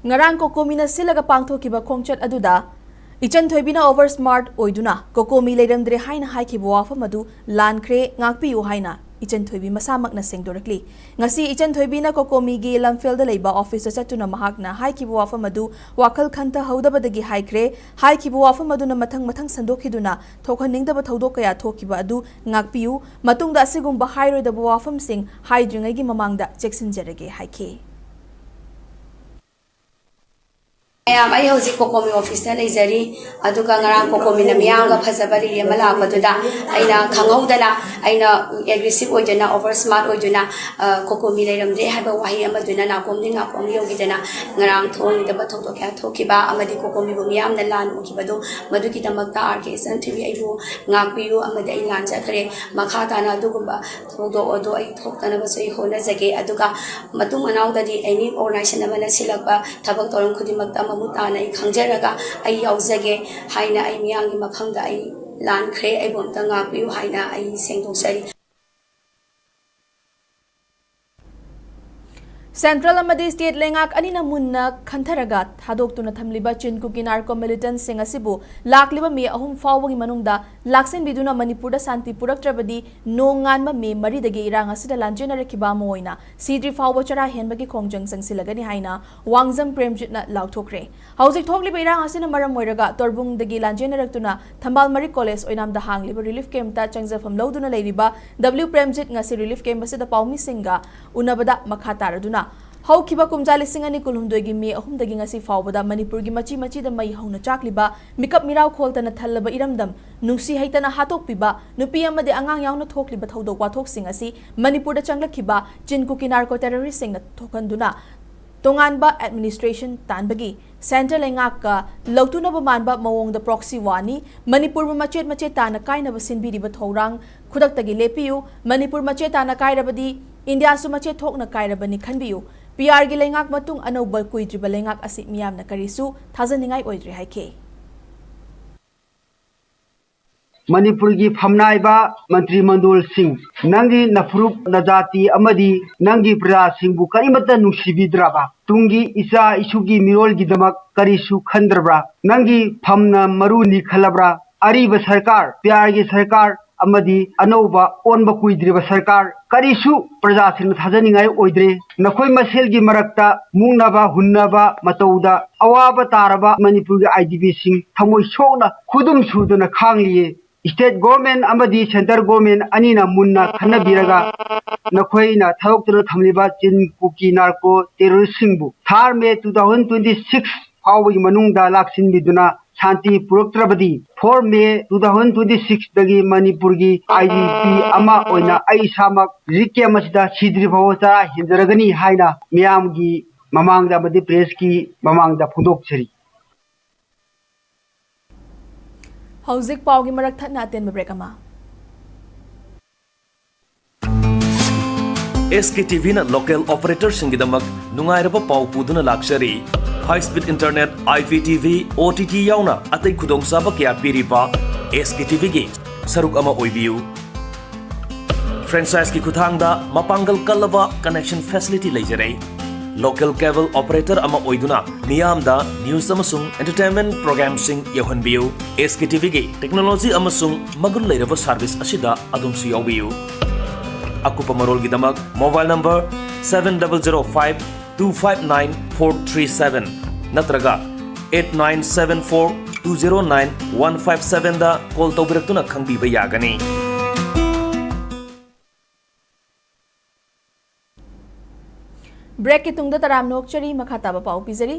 ꯉꯔꯥꯡ ꯀꯣꯀꯣꯃꯤꯅ ꯁꯤꯜꯂꯒ ꯄꯥꯡꯊꯣꯛꯈꯤꯕ ꯈꯣꯡꯆꯠ ꯑꯗꯨꯗ ꯏꯆꯟ ꯊꯣꯏꯕꯤꯅ over smart ꯑꯣꯏꯗꯨꯅ ꯀꯣꯀꯣꯃꯤ ꯂꯩꯔꯝꯗ꯭ꯔꯦ ꯍꯥꯏꯅ ꯍꯥꯏꯈꯤꯕ ꯋꯥꯐꯝ ꯑꯗꯨ ꯂꯥꯟꯈ꯭ꯔꯦ, ꯉꯥꯛꯄꯤꯌꯨ ꯍꯥꯏꯅ ꯏꯆꯟ ꯊꯣꯏꯕꯤ ꯃꯁꯥꯃꯛꯅ ꯁꯦꯡꯗꯣꯔꯛꯂꯤ꯫ ꯉꯁꯤ ꯏꯆꯟ ꯊꯣꯏꯕꯤꯅ ꯀꯣꯀꯣꯃꯤꯒꯤ ꯂꯝꯐꯦꯜꯗ ꯂꯩꯕ officeꯇ ꯆꯠꯇꯨꯅ ꯃꯍꯥꯛꯅ ꯍꯥꯏꯈꯤꯕ ꯋꯥꯐꯝ ꯑꯗꯨ ꯋꯥꯈꯜ ꯈꯟꯊꯍꯧꯗꯕꯗꯒꯤ ꯍꯥꯏꯈ꯭ꯔꯦ꯫ ꯍꯥꯏꯈꯤꯕ ꯋꯥꯐꯝ ꯑꯗꯨꯅ ꯃꯊꯪ ꯃꯊꯪ ꯁꯟꯗꯣꯛꯈꯤꯗꯨꯅ ꯊꯣꯛꯍꯟꯅꯤꯡꯗꯕ ꯊꯧꯗꯣꯛ ꯀꯌꯥ ꯊꯣꯛꯈꯤꯕ ꯑꯗꯨ ꯉꯥꯛꯄꯤꯌꯨ꯫ ꯃꯇꯨꯡꯗ ꯑꯁꯤꯒꯨꯝꯕ ꯍꯥꯏꯔꯣꯏꯗꯕ ꯋꯥꯐꯝꯁꯤꯡ ꯍꯥꯏꯗ꯭ꯔꯤꯉꯩꯒꯤ ꯃꯃꯥꯡꯗ ꯆꯦꯛꯁꯤꯟꯖꯔꯒꯦ ꯍꯥꯏꯈꯤ꯫ ꯃꯌꯥꯝ, ꯑꯩ ꯍꯧꯖꯤꯛ ꯀꯣꯀꯣꯃꯤ officeꯇ ꯂꯩꯖꯔꯤ꯫ ꯑꯗꯨꯒ ꯉꯔꯥꯡ ꯀꯣꯀꯣꯃꯤꯅ ꯃꯤꯌꯥꯝꯒ ꯐꯖꯕ ꯂꯤꯔꯤ ꯑꯃ ꯂꯥꯛꯄꯗꯨꯗ ꯑꯩꯅ ꯈꯪꯍꯧꯗꯅ, ꯑꯩꯅ aggressive ꯑꯣꯏꯗꯨꯅ, over smart ꯑꯣꯏꯗꯨꯅ, ꯑ, ꯀꯣꯀꯣꯃꯤ ꯂꯩꯔꯝꯗ꯭ꯔꯦ ꯍꯥꯏꯕ ꯋꯥꯍꯩ ꯑꯃꯗꯨꯅ ꯅꯥꯀꯣꯡꯗꯒꯤ ꯅꯥꯀꯣꯡ ꯌꯧꯈꯤꯗꯅ ꯉꯔꯥꯡ ꯊꯣꯛꯍꯟꯅꯤꯡꯗꯕ ꯊꯧꯗꯣꯛ ꯀꯌꯥ ꯊꯣꯛꯈꯤꯕ ꯑꯃꯗꯤ ꯀꯣꯀꯣꯃꯤꯕꯨ ꯃꯤꯌꯥꯝꯅ ꯂꯥꯟ ꯎꯈꯤꯕꯗꯨ, ꯃꯗꯨꯒꯤꯗꯃꯛꯇ ꯑꯥꯔ ꯀꯦ ꯏꯆꯟ ꯊꯣꯏꯕꯤ ꯑꯩꯕꯨ ꯉꯥꯛꯄꯤꯌꯨ ꯑꯃꯗꯤ ꯑꯩ ꯂꯥꯟꯖꯈ꯭ꯔꯦ꯫ ꯃꯈꯥ ꯇꯥꯅ ꯑꯗꯨꯒꯨꯝꯕ ꯊꯧꯗꯣꯛ ꯑꯗꯨ ꯑꯩ ꯊꯣꯛꯇꯅꯕꯁꯨ ꯑꯩ ꯍꯣꯠꯅꯖꯒꯦ꯫ ꯑꯗꯨꯒ ꯃꯇꯨꯡ ꯃꯅꯥꯎꯗꯗꯤ any organization ꯑꯃꯅ ꯁꯤꯜꯂꯛꯄ ꯊꯕꯛ ꯊꯧꯔꯝ ꯈꯨꯗꯤꯡꯃꯛꯇ ꯃꯃꯨꯠ ꯇꯥꯅ ꯑꯩ ꯈꯪꯖꯔꯒ ꯑꯩ ꯌꯥꯎꯖꯒꯦ ꯍꯥꯏꯅ ꯑꯩ ꯃꯤꯌꯥꯝꯒꯤ ꯃꯐꯝꯗ ꯑꯩ ꯂꯥꯟꯈ꯭ꯔꯦ, ꯑꯩꯕꯨ ꯑꯝꯇ ꯉꯥꯛꯄꯤꯌꯨ ꯍꯥꯏꯅ ꯑꯩ ꯁꯦꯡꯗꯣꯛꯆꯔꯤ꯫ ꯁꯦꯟꯇ꯭ꯔꯦꯜ ꯑꯃꯗꯤ ꯁ꯭ꯇꯦꯠ ꯂꯩꯉꯥꯛ ꯑꯅꯤꯅ ꯃꯨꯟꯅ ꯈꯟꯊꯔꯒ ꯊꯥꯗꯣꯛꯇꯨꯅ ꯊꯝꯂꯤꯕ ꯆꯤꯟ ꯀꯨꯀꯤ ꯅꯥꯔꯀꯣ ꯃꯤꯂꯤꯇꯦꯟꯠꯁꯤꯡ ꯑꯁꯤꯕꯨ ꯂꯥꯛꯂꯤꯕ ꯃꯦ ꯑꯍꯨꯝ ꯐꯥꯎꯕꯒꯤ ꯃꯅꯨꯡꯗ ꯂꯥꯛꯁꯤꯟꯕꯤꯗꯨꯅ ꯃꯅꯤꯄꯨꯔꯗ ꯁꯥꯟꯇꯤ ꯄꯨꯔꯛꯇ꯭ꯔꯕꯗꯤ ꯅꯣꯡꯉꯥꯟꯕ ꯃꯦ ꯃꯔꯤꯗꯒꯤ ꯏꯔꯥꯡ ꯑꯁꯤꯗ ꯂꯥꯟꯖꯦꯟꯅꯔꯛꯈꯤꯕ ꯑꯃ ꯑꯣꯏꯅ ꯁꯤꯗ꯭ꯔꯤ ꯐꯥꯎꯕ ꯆꯔꯥ ꯍꯦꯟꯕꯒꯤ ꯈꯣꯡꯖꯪ ꯆꯪꯁꯤꯜꯂꯒꯅꯤ ꯍꯥꯏꯅ ꯋꯥꯡꯖꯝ ꯄ꯭ꯔꯦꯝꯖꯤꯠꯅ ꯂꯥꯎꯊꯣꯛꯈ꯭ꯔꯦ꯫ ꯍꯧꯖꯤꯛ ꯊꯣꯛꯂꯤꯕ ꯏꯔꯥꯡ ꯑꯁꯤꯅ ꯃꯔꯝ ꯑꯣꯏꯔꯒ ꯇꯣꯔꯕꯨꯡꯗꯒꯤ ꯂꯥꯟꯖꯦꯟꯅꯔꯛꯇꯨꯅ ꯊꯝꯕꯥꯜ ꯃꯔꯤꯛ ꯀꯣꯂꯦꯖ ꯑꯣꯏꯅꯥꯝꯗ ꯍꯥꯡꯂꯤꯕ ꯔꯤꯂꯤꯐ ꯀꯦꯝꯞꯇ ꯆꯪꯖꯐꯝ ꯂꯧꯗꯨꯅ ꯂꯩꯔꯤꯕ ꯗꯕ꯭ꯂꯤꯎ ꯄ꯭ꯔꯦꯝꯖꯤꯠ ꯉꯁꯤ ꯔꯤꯂꯤꯐ ꯀꯦꯝꯞ ꯑꯁꯤꯗ ꯄꯥꯎꯃꯤꯁꯤꯡꯒ ꯎꯅꯕꯗ ꯃꯈꯥ ꯇꯥꯔꯗꯨꯅ ꯍꯧꯈꯤꯕ ꯀꯨꯝꯖꯥ ꯂꯤꯁꯤꯡ ꯑꯅꯤ ꯀꯨꯟꯍꯨꯝꯗꯣꯏꯒꯤ ꯃꯦ ꯑꯍꯨꯝꯗꯒꯤ ꯉꯁꯤ ꯐꯥꯎꯕꯗ ꯃꯅꯤꯄꯨꯔꯒꯤ ꯃꯆꯤ ꯃꯆꯤꯗ ꯃꯩ ꯍꯧꯅ ꯆꯥꯛꯂꯤꯕ, ꯃꯤꯀꯞ ꯃꯤꯔꯥꯎ ꯈꯣꯜꯇꯅ ꯊꯜꯂꯕ ꯏꯔꯝꯗꯝ, ꯅꯨꯡꯁꯤ ꯍꯩꯇꯅ ꯍꯥꯠꯇꯣꯛꯄꯤꯕ, ꯅꯨꯄꯤ ꯑꯃꯗꯤ ꯑꯉꯥꯡ ꯌꯥꯎꯅ ꯊꯣꯛꯂꯤꯕ ꯊꯧꯗꯣꯛ ꯋꯥꯊꯣꯛꯁꯤꯡ ꯑꯁꯤ ꯃꯅꯤꯄꯨꯔꯗ ꯆꯪꯂꯛꯈꯤꯕ ꯆꯤꯟ ꯀꯨꯀꯤ ꯅꯥꯔꯀꯣ ꯇꯦꯔꯣꯔꯤꯁ꯭ꯠꯁꯤꯡꯅ ꯊꯣꯛꯍꯟꯗꯨꯅ ꯇꯣꯉꯥꯟꯕ ꯑꯦꯗꯃꯤꯅꯤꯁꯇ꯭ꯔꯦꯁꯟ ꯇꯥꯟꯕꯒꯤ ꯁꯦꯟꯇ꯭ꯔꯦꯜ ꯂꯩꯉꯥꯛꯀ ꯂꯧꯇꯨꯅꯕ ꯃꯥꯟꯕ ꯃꯑꯣꯡꯗ proxy war ꯅꯤ, ꯃꯅꯤꯄꯨꯔꯕꯨ ꯃꯆꯦꯠ ꯃꯆꯦꯠ ꯇꯥꯅ ꯀꯥꯏꯅꯕ ꯁꯤꯟꯕꯤꯔꯤꯕ ꯊꯧꯔꯥꯡ ꯈꯨꯗꯛꯇꯒꯤ ꯂꯦꯞꯄꯤꯌꯨ, ꯃꯅꯤꯄꯨꯔ ꯃꯆꯦꯠ ꯇꯥꯅ ꯀꯥꯏꯔꯕꯗꯤ ꯏꯟꯗꯤꯌꯥꯁꯨ ꯃꯆꯦꯠ ꯊꯣꯛꯅ ꯀꯥꯏꯔꯕꯅꯤ ꯈꯟꯕꯤꯌꯨ꯫ ꯄꯤ ꯑꯥꯔꯒꯤ ꯂꯩꯉꯥꯛ ꯃꯇꯨꯡ ꯑꯅꯧꯕ ꯀꯨꯏꯗ꯭ꯔꯤꯕ ꯂꯩꯉꯥꯛ ꯑꯁꯤ ꯃꯤꯌꯥꯝꯅ ꯀꯔꯤꯁꯨ ꯊꯥꯖꯅꯤꯡꯉꯥꯏ ꯑꯣꯏꯗ꯭ꯔꯦ ꯍꯥꯏꯈꯤ꯫ ꯃꯅꯤꯄꯨꯔꯒꯤ ꯐꯝꯅꯥꯏꯕ ꯃꯟꯇ꯭ꯔꯤ ꯃꯟꯗꯣꯜꯁꯤꯡ, ꯅꯪꯒꯤ ꯅꯐꯨꯔꯨꯞ ꯅꯖꯥꯇꯤ ꯑꯃꯗꯤ ꯅꯪꯒꯤ ꯄ꯭ꯔꯖꯥꯁꯤꯡꯕꯨ ꯀꯔꯤꯃꯠꯇ ꯅꯨꯡꯁꯤꯕꯤꯗ꯭ꯔꯕ? ꯇꯨꯡꯒꯤ ꯏꯆꯥ ꯏꯁꯨꯒꯤ ꯃꯤꯔꯣꯜꯒꯤꯗꯃꯛ ꯀꯔꯤꯁꯨ ꯈꯟꯗ꯭ꯔꯕ꯭ꯔꯥ? ꯅꯪꯒꯤ ꯐꯝꯅ ꯃꯔꯨꯅꯤ ꯈꯜꯂꯕ꯭ꯔꯥ? ꯑꯔꯤꯕ ꯁꯔꯀꯥꯔ, ꯄꯤ ꯑꯥꯔꯒꯤ ꯁꯔꯀꯥꯔ ꯑꯃꯗꯤ ꯑꯅꯧꯕ ꯑꯣꯟꯕ ꯀꯨꯏꯗ꯭ꯔꯤꯕ ꯁꯔꯀꯥꯔ ꯀꯔꯤꯁꯨ ꯄ꯭ꯔꯖꯥꯁꯤꯡꯅ ꯊꯥꯖꯅꯤꯡꯉꯥꯏ ꯑꯣꯏꯗ꯭ꯔꯦ꯫ ꯅꯈꯣꯏ ꯃꯁꯦꯜꯒꯤ ꯃꯔꯛꯇ ꯃꯨꯛꯅꯕ ꯍꯨꯟꯅꯕ ꯃꯇꯧꯗ ꯑꯋꯥꯕ ꯇꯥꯔꯕ ꯃꯅꯤꯄꯨꯔꯒꯤ ꯑꯥꯏ ꯗꯤ ꯕꯤꯁꯤꯡ ꯊꯃꯣꯏ ꯁꯣꯛꯅ ꯈꯨꯗꯨꯝ ꯁꯨꯗꯨꯅ ꯈꯥꯡꯂꯤꯌꯦ꯫ ꯁ꯭ꯇꯦꯠ ꯒꯣꯔꯃꯦꯟ ꯑꯃꯗꯤ ꯁꯦꯟꯇꯔ ꯒꯣꯔꯃꯦꯟ ꯑꯅꯤꯅ ꯃꯨꯟꯅ ꯈꯟꯅꯕꯤꯔꯒ ꯅꯈꯣꯏꯅ ꯊꯥꯗꯣꯛꯇꯨꯅ ꯊꯝꯂꯤꯕ ꯆꯤꯟ ꯀꯨꯀꯤ ꯅꯥꯔꯀꯣ ꯇꯦꯔꯣꯔꯤꯁ꯭ꯠꯁꯤꯡꯕꯨ third May two thousand twenty six ꯐꯥꯎꯕꯒꯤ ꯃꯅꯨꯡꯗ ꯂꯥꯛꯁꯤꯟꯕꯤꯗꯨꯅ ꯁꯥꯟꯇꯤ ꯄꯨꯔꯛꯇ꯭ꯔꯕꯗꯤ four May two thousand twenty ꯁꯤꯛꯁꯇꯒꯤ ꯃꯅꯤꯄꯨꯔꯒꯤ ꯑꯥꯏ ꯗꯤ ꯄꯤ ꯑꯃ ꯑꯣꯏꯅ ꯑꯩ ꯏꯁꯥꯃꯛ ꯔꯤꯂꯤꯐ ꯀꯦꯝꯞ ꯑꯁꯤꯗ ꯁꯤꯗ꯭ꯔꯤ ꯐꯥꯎꯕ ꯆꯔꯥ ꯍꯦꯟꯖꯔꯒꯅꯤ ꯍꯥꯏꯅ ꯃꯤꯌꯥꯝꯒꯤ ꯃꯃꯥꯡꯗ ꯑꯃꯗꯤ ꯄ꯭ꯔꯦꯁꯀꯤ ꯃꯃꯥꯡꯗ ꯐꯣꯡꯗꯣꯛꯆꯔꯤ꯫ ꯍꯧꯖꯤꯛ ꯄꯥꯎꯒꯤ ꯃꯔꯛ ꯊꯠꯅ ꯑꯇꯦꯟꯕ ꯕ꯭ꯔꯦꯛ ꯑꯃ꯫ ꯑꯦꯁ ꯀꯦ ꯇꯤ ꯚꯤꯅ ꯂꯣꯀꯦꯜ ꯑꯣꯄꯔꯦꯇꯔꯁꯤꯡꯒꯤꯗꯃꯛ ꯅꯨꯡꯉꯥꯏꯔꯕ ꯄꯥꯎ ꯄꯨꯗꯨꯅ ꯂꯥꯛꯆꯔꯤ꯫ High speed internet, I P T V, O T T ꯌꯥꯎꯅ ꯑꯇꯩ ꯈꯨꯗꯣꯡꯆꯥꯕ ꯀꯌꯥ ꯄꯤꯔꯤꯕ ꯑꯦꯁ ꯀꯦ ꯇꯤ ꯚꯤꯒꯤ ꯁꯔꯨꯛ ꯑꯃ ꯑꯣꯏꯕꯤꯌꯨ꯫ Franchiseꯀꯤ ꯈꯨꯠꯊꯥꯡꯗ ꯃꯄꯥꯡꯒꯜ ꯀꯜꯂꯕ connection facility ꯂꯩꯖꯔꯦ꯫ Local cable operator ꯑꯃ ꯑꯣꯏꯗꯨꯅ ꯃꯤꯌꯥꯝꯗ news ꯑꯃꯁꯨꯡ entertainment programꯁꯤꯡ ꯌꯧꯍꯟꯕꯤꯌꯨ꯫ SKTVꯒꯤ technology ꯑꯃꯁꯨꯡ ꯃꯒꯨꯟ ꯂꯩꯔꯕ service ꯑꯁꯤꯗ ꯑꯗꯣꯝꯁꯨ ꯌꯥꯎꯕꯤꯌꯨ꯫ ꯑꯀꯨꯞꯄ ꯃꯔꯣꯜꯒꯤꯗꯃꯛ mobile number seven double zero five two five nine four three seven ꯅꯠꯇ꯭ꯔꯒ eight nine seven four two zero nine one five sevenꯗ call ꯇꯧꯕꯤꯔꯛꯇꯨꯅ ꯈꯪꯕꯤꯕ ꯌꯥꯒꯅꯤ꯫ Breakꯀꯤ ꯇꯨꯡꯗ ꯇꯔꯥꯝꯅ ꯑꯣꯛꯆꯔꯤ꯫ ꯃꯈꯥ ꯇꯥꯕ ꯄꯥꯎ ꯄꯤꯖꯔꯤ꯫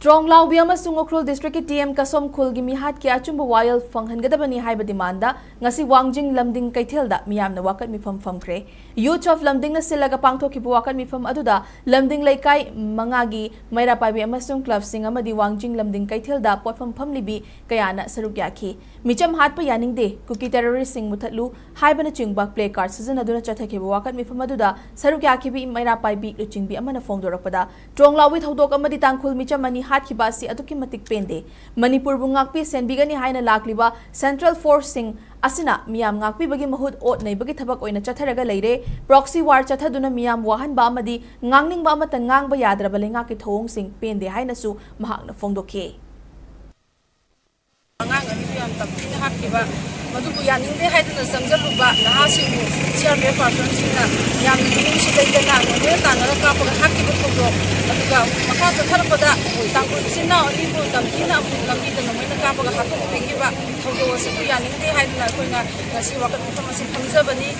ꯇ꯭ꯔꯣꯡꯂꯥꯎꯕꯤ ꯑꯃꯁꯨꯡ ꯎꯈ꯭ꯔꯨꯜ districtꯀꯤ ꯇꯤ ꯑꯦꯝ ꯀꯁꯣꯝ ꯈꯨꯜꯒꯤ ꯃꯤꯍꯥꯠꯀꯤ ꯑꯆꯨꯝꯕ ꯋꯥꯌꯦꯜ ꯐꯪꯍꯟꯒꯗꯕꯅꯤ ꯍꯥꯏꯕ demandꯗ ꯉꯁꯤ ꯋꯥꯡꯖꯤꯡ ꯂꯝꯗꯤꯡ ꯀꯩꯊꯦꯜꯗ ꯃꯤꯌꯥꯝꯅ ꯋꯥꯀꯠ ꯃꯤꯐꯝ ꯐꯝꯈ꯭ꯔꯦ꯫ Youth of ꯂꯝꯗꯤꯡꯅ ꯁꯤꯜꯂꯒ ꯄꯥꯡꯊꯣꯛꯈꯤꯕ ꯋꯥꯀꯠ ꯃꯤꯐꯝ ꯑꯗꯨꯗ ꯂꯝꯗꯤꯡ ꯂꯩꯀꯥꯏ ꯃꯉꯥꯒꯤ ꯃꯩꯔꯥ ꯄꯥꯏꯕꯤ ꯑꯃꯁꯨꯡ clubꯁꯤꯡ ꯑꯃꯗꯤ ꯋꯥꯡꯖꯤꯡ ꯂꯝꯗꯤꯡ ꯀꯩꯊꯦꯜꯗ ꯄꯣꯠꯐꯝ ꯐꯝꯂꯤꯕꯤ ꯀꯌꯥꯅ ꯁꯔꯨꯛ ꯌꯥꯈꯤ꯫ ꯃꯤꯆꯝ ꯍꯥꯠꯄ ꯌꯥꯅꯤꯡꯗꯦ, ꯀꯨꯀꯤ terroristꯁꯤꯡ ꯃꯨꯊꯠꯂꯨ ꯍꯥꯏꯕꯅꯆꯤꯡꯕ placard ꯁꯤꯖꯤꯟꯅꯗꯨꯅ ꯆꯠꯊꯈꯤꯕ ꯋꯥꯀꯠ ꯃꯤꯐꯝ ꯑꯗꯨꯗ ꯁꯔꯨꯛ ꯌꯥꯈꯤꯕꯤ ꯃꯩꯔꯥ ꯄꯥꯏꯕꯤ ꯂꯨꯆꯤꯡꯕꯤ ꯑꯃꯅ ꯐꯣꯡꯗꯣꯔꯛꯄꯗ, ꯇ꯭ꯔꯣꯡꯂꯥꯎꯕꯤ ꯊꯧꯗꯣꯛ ꯑꯃꯗꯤ ꯇꯥꯡꯈꯨꯜ ꯃꯤꯆꯝ ꯑꯅꯤ ꯍꯥꯠꯈꯤꯕ ꯑꯁꯤ ꯑꯗꯨꯛꯀꯤ ꯃꯇꯤꯛ ꯄꯦꯟꯗꯦ꯫ ꯃꯅꯤꯄꯨꯔꯕꯨ ꯉꯥꯛꯄꯤ ꯁꯦꯟꯕꯤꯒꯅꯤ ꯍꯥꯏꯅ ꯂꯥꯛꯂꯤꯕ central forceꯁꯤꯡ ꯑꯁꯤꯅ ꯃꯤꯌꯥꯝ ꯉꯥꯛꯄꯤꯕꯒꯤ ꯃꯍꯨꯠ ꯑꯣꯠ ꯅꯩꯕꯒꯤ ꯊꯕꯛ ꯑꯣꯏꯅ ꯆꯠꯊꯔꯒ ꯂꯩꯔꯦ꯫ Proxy war ꯆꯠꯊꯗꯨꯅ ꯃꯤꯌꯥꯝ ꯋꯥꯍꯟꯕ ꯑꯃꯗꯤ ꯉꯥꯡꯅꯤꯡꯕ ꯑꯃꯠꯇ ꯉꯥꯡꯕ ꯌꯥꯗ꯭ꯔꯕ ꯂꯩꯉꯥꯛꯀꯤ ꯊꯧꯑꯣꯡꯁꯤꯡ ꯄꯦꯟꯗꯦ ꯍꯥꯏꯅꯁꯨ ꯃꯍꯥꯛꯅ ꯐꯣꯡꯗꯣꯛꯈꯤ꯫ ꯑꯉꯥꯡ ꯑꯅꯤꯕꯨ ꯌꯥꯝ ꯇꯝꯊꯤꯅ ꯍꯥꯠꯈꯤꯕ, ꯃꯗꯨꯕꯨ ꯌꯥꯅꯤꯡꯗꯦ ꯍꯥꯏꯗꯨꯅ ꯆꯪꯖꯜꯂꯨꯕ ꯅꯍꯥꯁꯤꯡꯕꯨ ꯁꯤ ꯑꯥꯔ ꯄꯤ ꯑꯦꯐ personꯁꯤꯡꯅ ꯌꯥꯝꯅ ꯃꯤꯅꯨꯡꯁꯤ ꯂꯩꯇꯅ ꯅꯣꯡꯃꯩꯅ ꯇꯥꯟꯅꯔ ꯀꯥꯞꯄꯒ ꯍꯥꯠꯈꯤꯕ ꯊꯧꯗꯣꯛ, ꯑꯗꯨꯒ ꯃꯈꯥ ꯆꯠꯊꯔꯛꯄꯗ ꯇꯥꯡꯈꯨꯜ ꯏꯆꯤꯟ ꯏꯅꯥꯎ ꯑꯅꯤꯕꯨ ꯇꯝꯊꯤꯅ ꯑꯃꯨꯛ ꯂꯝꯕꯤꯗ ꯅꯣꯡꯃꯩꯅ ꯀꯥꯞꯄꯒ ꯍꯥꯠꯇꯣꯛꯄꯤꯈꯤꯕ ꯊꯧꯗꯣꯛ ꯑꯁꯤꯕꯨ ꯌꯥꯅꯤꯡꯗꯦ ꯍꯥꯏꯗꯨꯅ ꯑꯩꯈꯣꯏꯅ ꯉꯁꯤ ꯋꯥꯀꯠ ꯃꯤꯐꯝ ꯑꯁꯤ ꯐꯝꯖꯕꯅꯤ꯫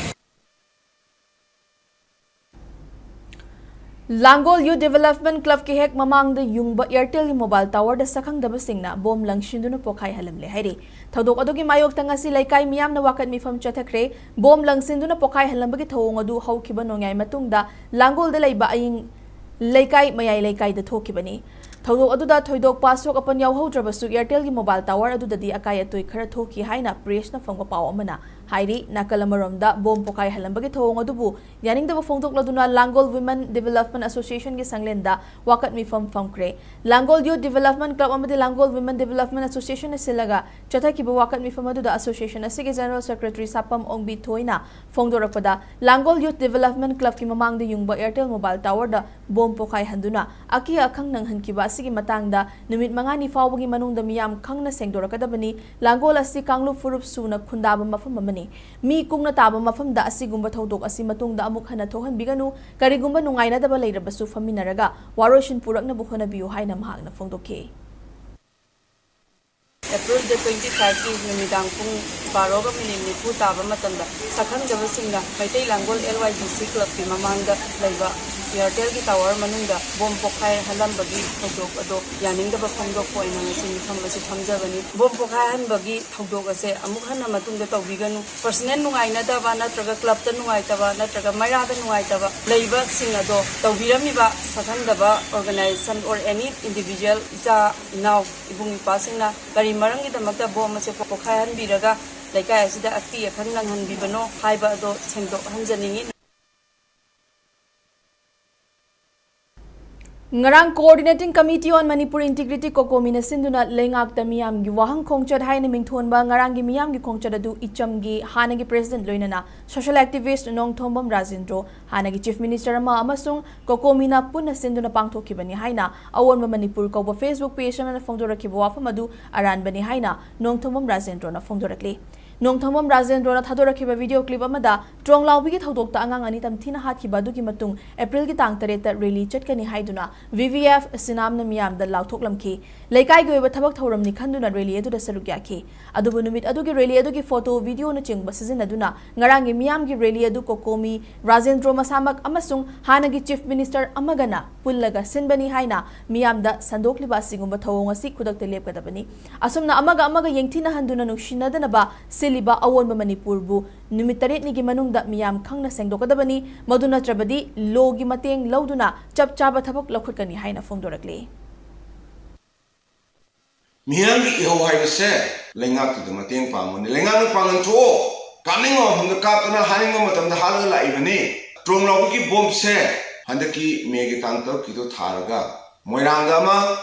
ꯂꯥꯡꯒꯣꯜ Youth Development Clubꯀꯤ ꯍꯦꯛ ꯃꯃꯥꯡꯗ ꯌꯨꯡꯕ Airtelꯒꯤ mobile towerꯗ ꯁꯛꯈꯪꯗꯕꯁꯤꯡꯅ ꯕꯣꯝ ꯂꯪꯁꯤꯟꯗꯨꯅ ꯄꯣꯈꯥꯏꯍꯜꯂꯝꯂꯦ ꯍꯥꯏꯔꯤ꯫ ꯊꯧꯗꯣꯛ ꯑꯗꯨꯒꯤ ꯃꯥꯌꯣꯛꯇ ꯉꯁꯤ ꯂꯩꯀꯥꯏ ꯃꯤꯌꯥꯝꯅ ꯋꯥꯀꯠ ꯃꯤꯐꯝ ꯆꯠꯊꯈ꯭ꯔꯦ꯫ ꯕꯣꯝ ꯂꯪꯁꯤꯟꯗꯨꯅ ꯄꯣꯈꯥꯏꯍꯜꯂꯝꯕꯒꯤ ꯊꯧꯑꯣꯡ ꯑꯗꯨ ꯍꯧꯈꯤꯕ ꯅꯣꯡꯌꯥꯏ ꯃꯇꯨꯡꯗ ꯂꯥꯡꯒꯣꯜꯗ ꯂꯩꯕ ꯑꯌꯤꯡ ꯂꯩꯀꯥꯏ ꯃꯌꯥꯏ ꯂꯩꯀꯥꯏꯗ ꯊꯣꯛꯈꯤꯕꯅꯤ꯫ ꯊꯧꯗꯣꯛ ꯑꯗꯨꯗ ꯊꯣꯏꯗꯣꯛꯄ ꯑꯁꯣꯛ ꯑꯄꯟ ꯌꯥꯎꯍꯧꯗ꯭ꯔꯕꯁꯨ, Airtelꯒꯤ mobile tower ꯑꯗꯨꯗꯗꯤ ꯑꯀꯥꯏ ꯑꯇꯣꯏ ꯈꯔ ꯊꯣꯛꯈꯤ ꯍꯥꯏꯅ pressꯅ ꯐꯪꯕ ꯄꯥꯎ ꯑꯃꯅ ꯍꯥꯏꯔꯤ꯫ ꯅꯥꯀꯜ ꯑꯃꯔꯣꯝꯗ bomb ꯄꯣꯈꯥꯏꯍꯜꯂꯝꯕꯒꯤ ꯊꯧꯑꯣꯡ ꯑꯗꯨꯕꯨ ꯌꯥꯅꯤꯡꯗꯕ ꯐꯣꯡꯗꯣꯛꯂꯗꯨꯅ ꯂꯥꯡꯒꯣꯜ Women Development Associationꯒꯤ ꯁꯪꯂꯦꯟꯗ ꯋꯥꯀꯠ ꯃꯤꯐꯝ ꯐꯝꯈ꯭ꯔꯦ꯫ ꯂꯥꯡꯒꯣꯜ Youth Development Club ꯑꯃꯗꯤ ꯂꯥꯡꯒꯣꯜ Women Development Associationꯅ ꯁꯤꯜꯂꯒ ꯆꯠꯊꯈꯤꯕ ꯋꯥꯀꯠ ꯃꯤꯐꯝ ꯑꯗꯨꯗ association ꯑꯁꯤꯒꯤ General Secretary ꯁꯥꯄꯝ ꯑꯣꯡꯕꯤ ꯊꯣꯏꯅ ꯐꯣꯡꯗꯣꯔꯛꯄꯗ, ꯂꯥꯡꯒꯣꯜ Youth Development Clubꯀꯤ ꯃꯃꯥꯡꯗ ꯌꯨꯡꯕ Airtel mobile towerꯗ bomb ꯄꯣꯈꯥꯏꯍꯟꯗꯨꯅ ꯑꯀꯤ ꯑꯈꯪ ꯅꯪꯍꯟꯈꯤꯕ ꯑꯁꯤꯒꯤ ꯃꯇꯥꯡꯗ ꯅꯨꯃꯤꯠ ꯃꯉꯥꯅꯤ ꯐꯥꯎꯕꯒꯤ ꯃꯅꯨꯡꯗ ꯃꯤꯌꯥꯝ ꯈꯪꯅ ꯁꯦꯡꯗꯣꯔꯛꯀꯗꯕꯅꯤ꯫ ꯂꯥꯡꯒꯣꯜ ꯑꯁꯤ ꯀꯥꯡꯂꯨꯞ ꯐꯨꯔꯨꯞ ꯁꯨꯅ ꯈꯨꯟꯗꯥꯕ ꯃꯐꯝ ꯑꯃꯅꯤ꯫ ꯃꯤ ꯀꯨꯡꯅ ꯇꯥꯕ ꯃꯐꯝꯗ ꯑꯁꯤꯒꯨꯝꯕ ꯊꯧꯗꯣꯛ ꯑꯁꯤ ꯃꯇꯨꯡꯗ ꯑꯃꯨꯛ ꯍꯟꯅ ꯊꯣꯛꯍꯟꯕꯤꯒꯅꯨ꯫ ꯀꯔꯤꯒꯨꯝꯕ ꯅꯨꯡꯉꯥꯏꯅꯗꯕ ꯂꯩꯔꯕꯁꯨ ꯐꯝꯃꯤꯟꯅꯔꯒ ꯋꯥꯔꯣꯏꯁꯤꯟ ꯄꯨꯔꯛꯅꯕ ꯍꯣꯠꯅꯕꯤꯌꯨ ꯍꯥꯏꯅ ꯃꯍꯥꯛꯅ ꯐꯣꯡꯗꯣꯛꯈꯤ꯫ April the twenty five ꯀꯤ ꯅꯨꯃꯤꯗꯥꯡ ꯄꯨꯡ ꯕꯥꯔꯣꯒ minute ꯅꯤꯐꯨ ꯇꯥꯕ ꯃꯇꯝꯗ ꯁꯛꯈꯪꯗꯕꯁꯤꯡꯅ ꯃꯩꯇꯩ ꯂꯥꯡꯒꯣꯜ LYDC clubꯀꯤ ꯃꯃꯥꯡꯗ ꯂꯩꯕ Airtelꯒꯤ tower ꯃꯅꯨꯡꯗ bomb ꯄꯣꯈꯥꯏꯍꯜꯂꯝꯕꯒꯤ ꯊꯧꯗꯣꯛ ꯑꯗꯣ ꯌꯥꯅꯤꯡꯗꯕ ꯐꯣꯡꯗꯣꯛꯄ ꯑꯣꯏꯅ ꯉꯁꯤ ꯃꯤꯐꯝ ꯑꯁꯤ ꯐꯝꯖꯕꯅꯤ꯫ Bomb ꯄꯣꯈꯥꯏꯍꯟꯕꯒꯤ ꯊꯧꯗꯣꯛ ꯑꯁꯦ ꯑꯃꯨꯛ ꯍꯟꯅ ꯃꯇꯨꯡꯗ ꯇꯧꯕꯤꯒꯅꯨ꯫ Personal ꯅꯨꯡꯉꯥꯏꯅꯗꯕ ꯅꯠꯇ꯭ꯔꯒ clubꯇ ꯅꯨꯡꯉꯥꯏꯇꯕ ꯅꯠꯇ꯭ꯔꯒ ꯃꯩꯔꯥꯗ ꯅꯨꯡꯉꯥꯏꯇꯕ ꯂꯩꯕꯁꯤꯡ ꯑꯗꯣ ꯇꯧꯕꯤꯔꯝꯃꯤꯕ ꯁꯛꯈꯪꯗꯕ organization or any individual, ꯏꯆꯥ ꯏꯅꯥꯎ ꯏꯕꯨꯡ ꯏꯄ꯭ꯋꯥꯁꯤꯡꯅ ꯀꯔꯤ ꯃꯔꯝꯒꯤꯗꯃꯛꯇ bomb ꯑꯁꯦ ꯄꯣꯈꯥꯏꯍꯟꯕꯤꯔꯒ ꯂꯩꯀꯥꯏ ꯑꯁꯤꯗ ꯑꯀꯤ ꯑꯈꯪ ꯅꯪꯍꯟꯕꯤꯕꯅꯣ ꯍꯥꯏꯕ ꯑꯗꯣ ꯁꯦꯡꯗꯣꯛꯍꯟꯖꯅꯤꯡꯏ꯫ ꯉꯔꯥꯡ Coordinating Committee on Manipur Integrity, COCOMIꯅ ꯁꯤꯟꯗꯨꯅ ꯂꯩꯉꯥꯛꯇ ꯃꯤꯌꯥꯝꯒꯤ ꯋꯥꯍꯪ ꯈꯣꯡꯆꯠ ꯍꯥꯏꯅ ꯃꯤꯡꯊꯣꯟꯕ ꯉꯔꯥꯡꯒꯤ ꯃꯤꯌꯥꯝꯒꯤ ꯈꯣꯡꯆꯠ ꯑꯗꯨ ꯏꯆꯝꯒꯤ ꯍꯥꯟꯅꯒꯤ president ꯂꯣꯏꯅꯅ social activist ꯅꯣꯡꯊꯣꯝꯕꯝ ꯔꯥꯖꯦꯟꯗ꯭ꯔꯣ, ꯍꯥꯟꯅꯒꯤ Chief Minister ꯑꯃ ꯑꯃꯁꯨꯡ COCOMIꯅ ꯄꯨꯟꯅ ꯁꯤꯟꯗꯨꯅ ꯄꯥꯡꯊꯣꯛꯈꯤꯕꯅꯤ ꯍꯥꯏꯅ ꯑꯑꯣꯟꯕ ꯃꯅꯤꯄꯨꯔ ꯀꯧꯕ Facebook page ꯑꯃꯅ ꯐꯣꯡꯗꯣꯔꯛꯈꯤꯕ ꯋꯥꯐꯝ ꯑꯗꯨ ꯑꯔꯥꯟꯕꯅꯤ ꯍꯥꯏꯅ ꯅꯣꯡꯊꯣꯝꯕꯝ ꯔꯥꯖꯦꯟꯗ꯭ꯔꯣꯅ ꯐꯣꯡꯗꯣꯔꯛꯂꯤ꯫ ꯅꯣꯡꯊꯣꯝꯕꯝ ꯔꯥꯖꯦꯟꯗ꯭ꯔꯣꯅ ꯊꯥꯗꯣꯔꯛꯈꯤꯕ video clip ꯑꯃꯗ ꯇ꯭ꯔꯣꯡꯂꯥꯎꯕꯤꯒꯤ ꯊꯧꯗꯣꯛꯇ ꯑꯉꯥꯡ ꯑꯅꯤ ꯇꯝꯊꯤꯅ ꯍꯥꯠꯈꯤꯕ ꯑꯗꯨꯒꯤ ꯃꯇꯨꯡ Aprilꯒꯤ ꯇꯥꯡ ꯇꯔꯦꯠꯇ rally ꯆꯠꯀꯅꯤ ꯍꯥꯏꯗꯨꯅ VVF ꯁꯤꯅꯥꯝꯅ ꯃꯤꯌꯥꯝꯗ ꯂꯥꯎꯊꯣꯛꯂꯝꯈꯤ꯫ ꯂꯩꯀꯥꯏꯒꯤ ꯑꯣꯏꯕ ꯊꯕꯛ ꯊꯧꯔꯝꯅꯤ ꯈꯟꯗꯨꯅ rally ꯑꯗꯨꯗ ꯁꯔꯨꯛ ꯌꯥꯈꯤ꯫ ꯑꯗꯨꯕꯨ ꯅꯨꯃꯤꯠ ꯑꯗꯨꯒꯤ rally ꯑꯗꯨꯒꯤ photo, videoꯅꯆꯤꯡꯕ ꯁꯤꯖꯤꯟꯅꯗꯨꯅ ꯉꯔꯥꯡꯒꯤ ꯃꯤꯌꯥꯝꯒꯤ rally ꯑꯗꯨ COCOMI ꯔꯥꯖꯦꯟꯗ꯭ꯔꯣ ꯃꯁꯥꯃꯛ ꯑꯃꯁꯨꯡ ꯍꯥꯟꯅꯒꯤ Chief Minister ꯑꯃꯒꯅ ꯄꯨꯜꯂꯒ ꯁꯤꯟꯕꯅꯤ ꯍꯥꯏꯅ ꯃꯤꯌꯥꯝꯗ ꯁꯟꯗꯣꯛꯂꯤꯕ ꯑꯁꯤꯒꯨꯝꯕ ꯊꯧꯑꯣꯡ ꯑꯁꯤ ꯈꯨꯗꯛꯇ ꯂꯦꯞꯀꯗꯕꯅꯤ꯫ ꯑꯁꯨꯝꯅ ꯑꯃꯒ ꯑꯃꯒ ꯌꯦꯡꯊꯤꯅꯍꯟꯗꯨꯅ ꯅꯨꯡꯁꯤꯅꯗꯅꯕ ꯁꯤꯜꯂꯤꯕ ꯑꯑꯣꯟꯕ ꯃꯅꯤꯄꯨꯔꯕꯨ ꯅꯨꯃꯤꯠ ꯇꯔꯦꯠꯅꯤꯒꯤ ꯃꯅꯨꯡꯗ ꯃꯤꯌꯥꯝ ꯈꯪꯅ ꯁꯦꯡꯗꯣꯛꯀꯗꯕꯅꯤ꯫ ꯃꯗꯨ ꯅꯠꯇ꯭ꯔꯕꯗꯤ lawꯒꯤ ꯃꯇꯦꯡ ꯂꯧꯗꯨꯅ ꯆꯞ ꯆꯥꯕ ꯊꯕꯛ ꯂꯧꯈꯠꯀꯅꯤ ꯍꯥꯏꯅ ꯐꯣꯡꯗꯣꯔꯛꯂꯤ꯫ ꯃꯤꯌꯥꯝꯒꯤ ꯏꯍꯧ ꯍꯥꯏꯕꯁꯦ ꯂꯩꯉꯥꯛꯇꯨꯗ ꯃꯇꯦꯡ ꯄꯥꯡꯕꯅꯤ꯫ ꯂꯩꯉꯥꯛꯅ ꯄꯥꯡꯍꯟ ꯊꯣꯛꯑꯣ꯫ ꯀꯥꯞꯅꯤꯡꯕ ꯃꯐꯝꯗ ꯀꯥꯞꯇꯅ ꯍꯥꯠꯅꯤꯡꯕ ꯃꯇꯝꯗ ꯍꯥꯠꯂꯒ ꯂꯥꯛꯏꯕꯅꯤ꯫ ꯇ꯭ꯔꯣꯡ ꯂꯥꯎꯕꯤꯒꯤ ꯕꯣꯝꯁꯦ ꯍꯟꯗꯛꯀꯤ ꯃꯦꯒꯤ ꯇꯥꯡ ꯇꯔꯨꯛꯀꯤꯗꯣ ꯊꯥꯔꯒ ꯃꯣꯏꯔꯥꯡꯗ ꯑꯃ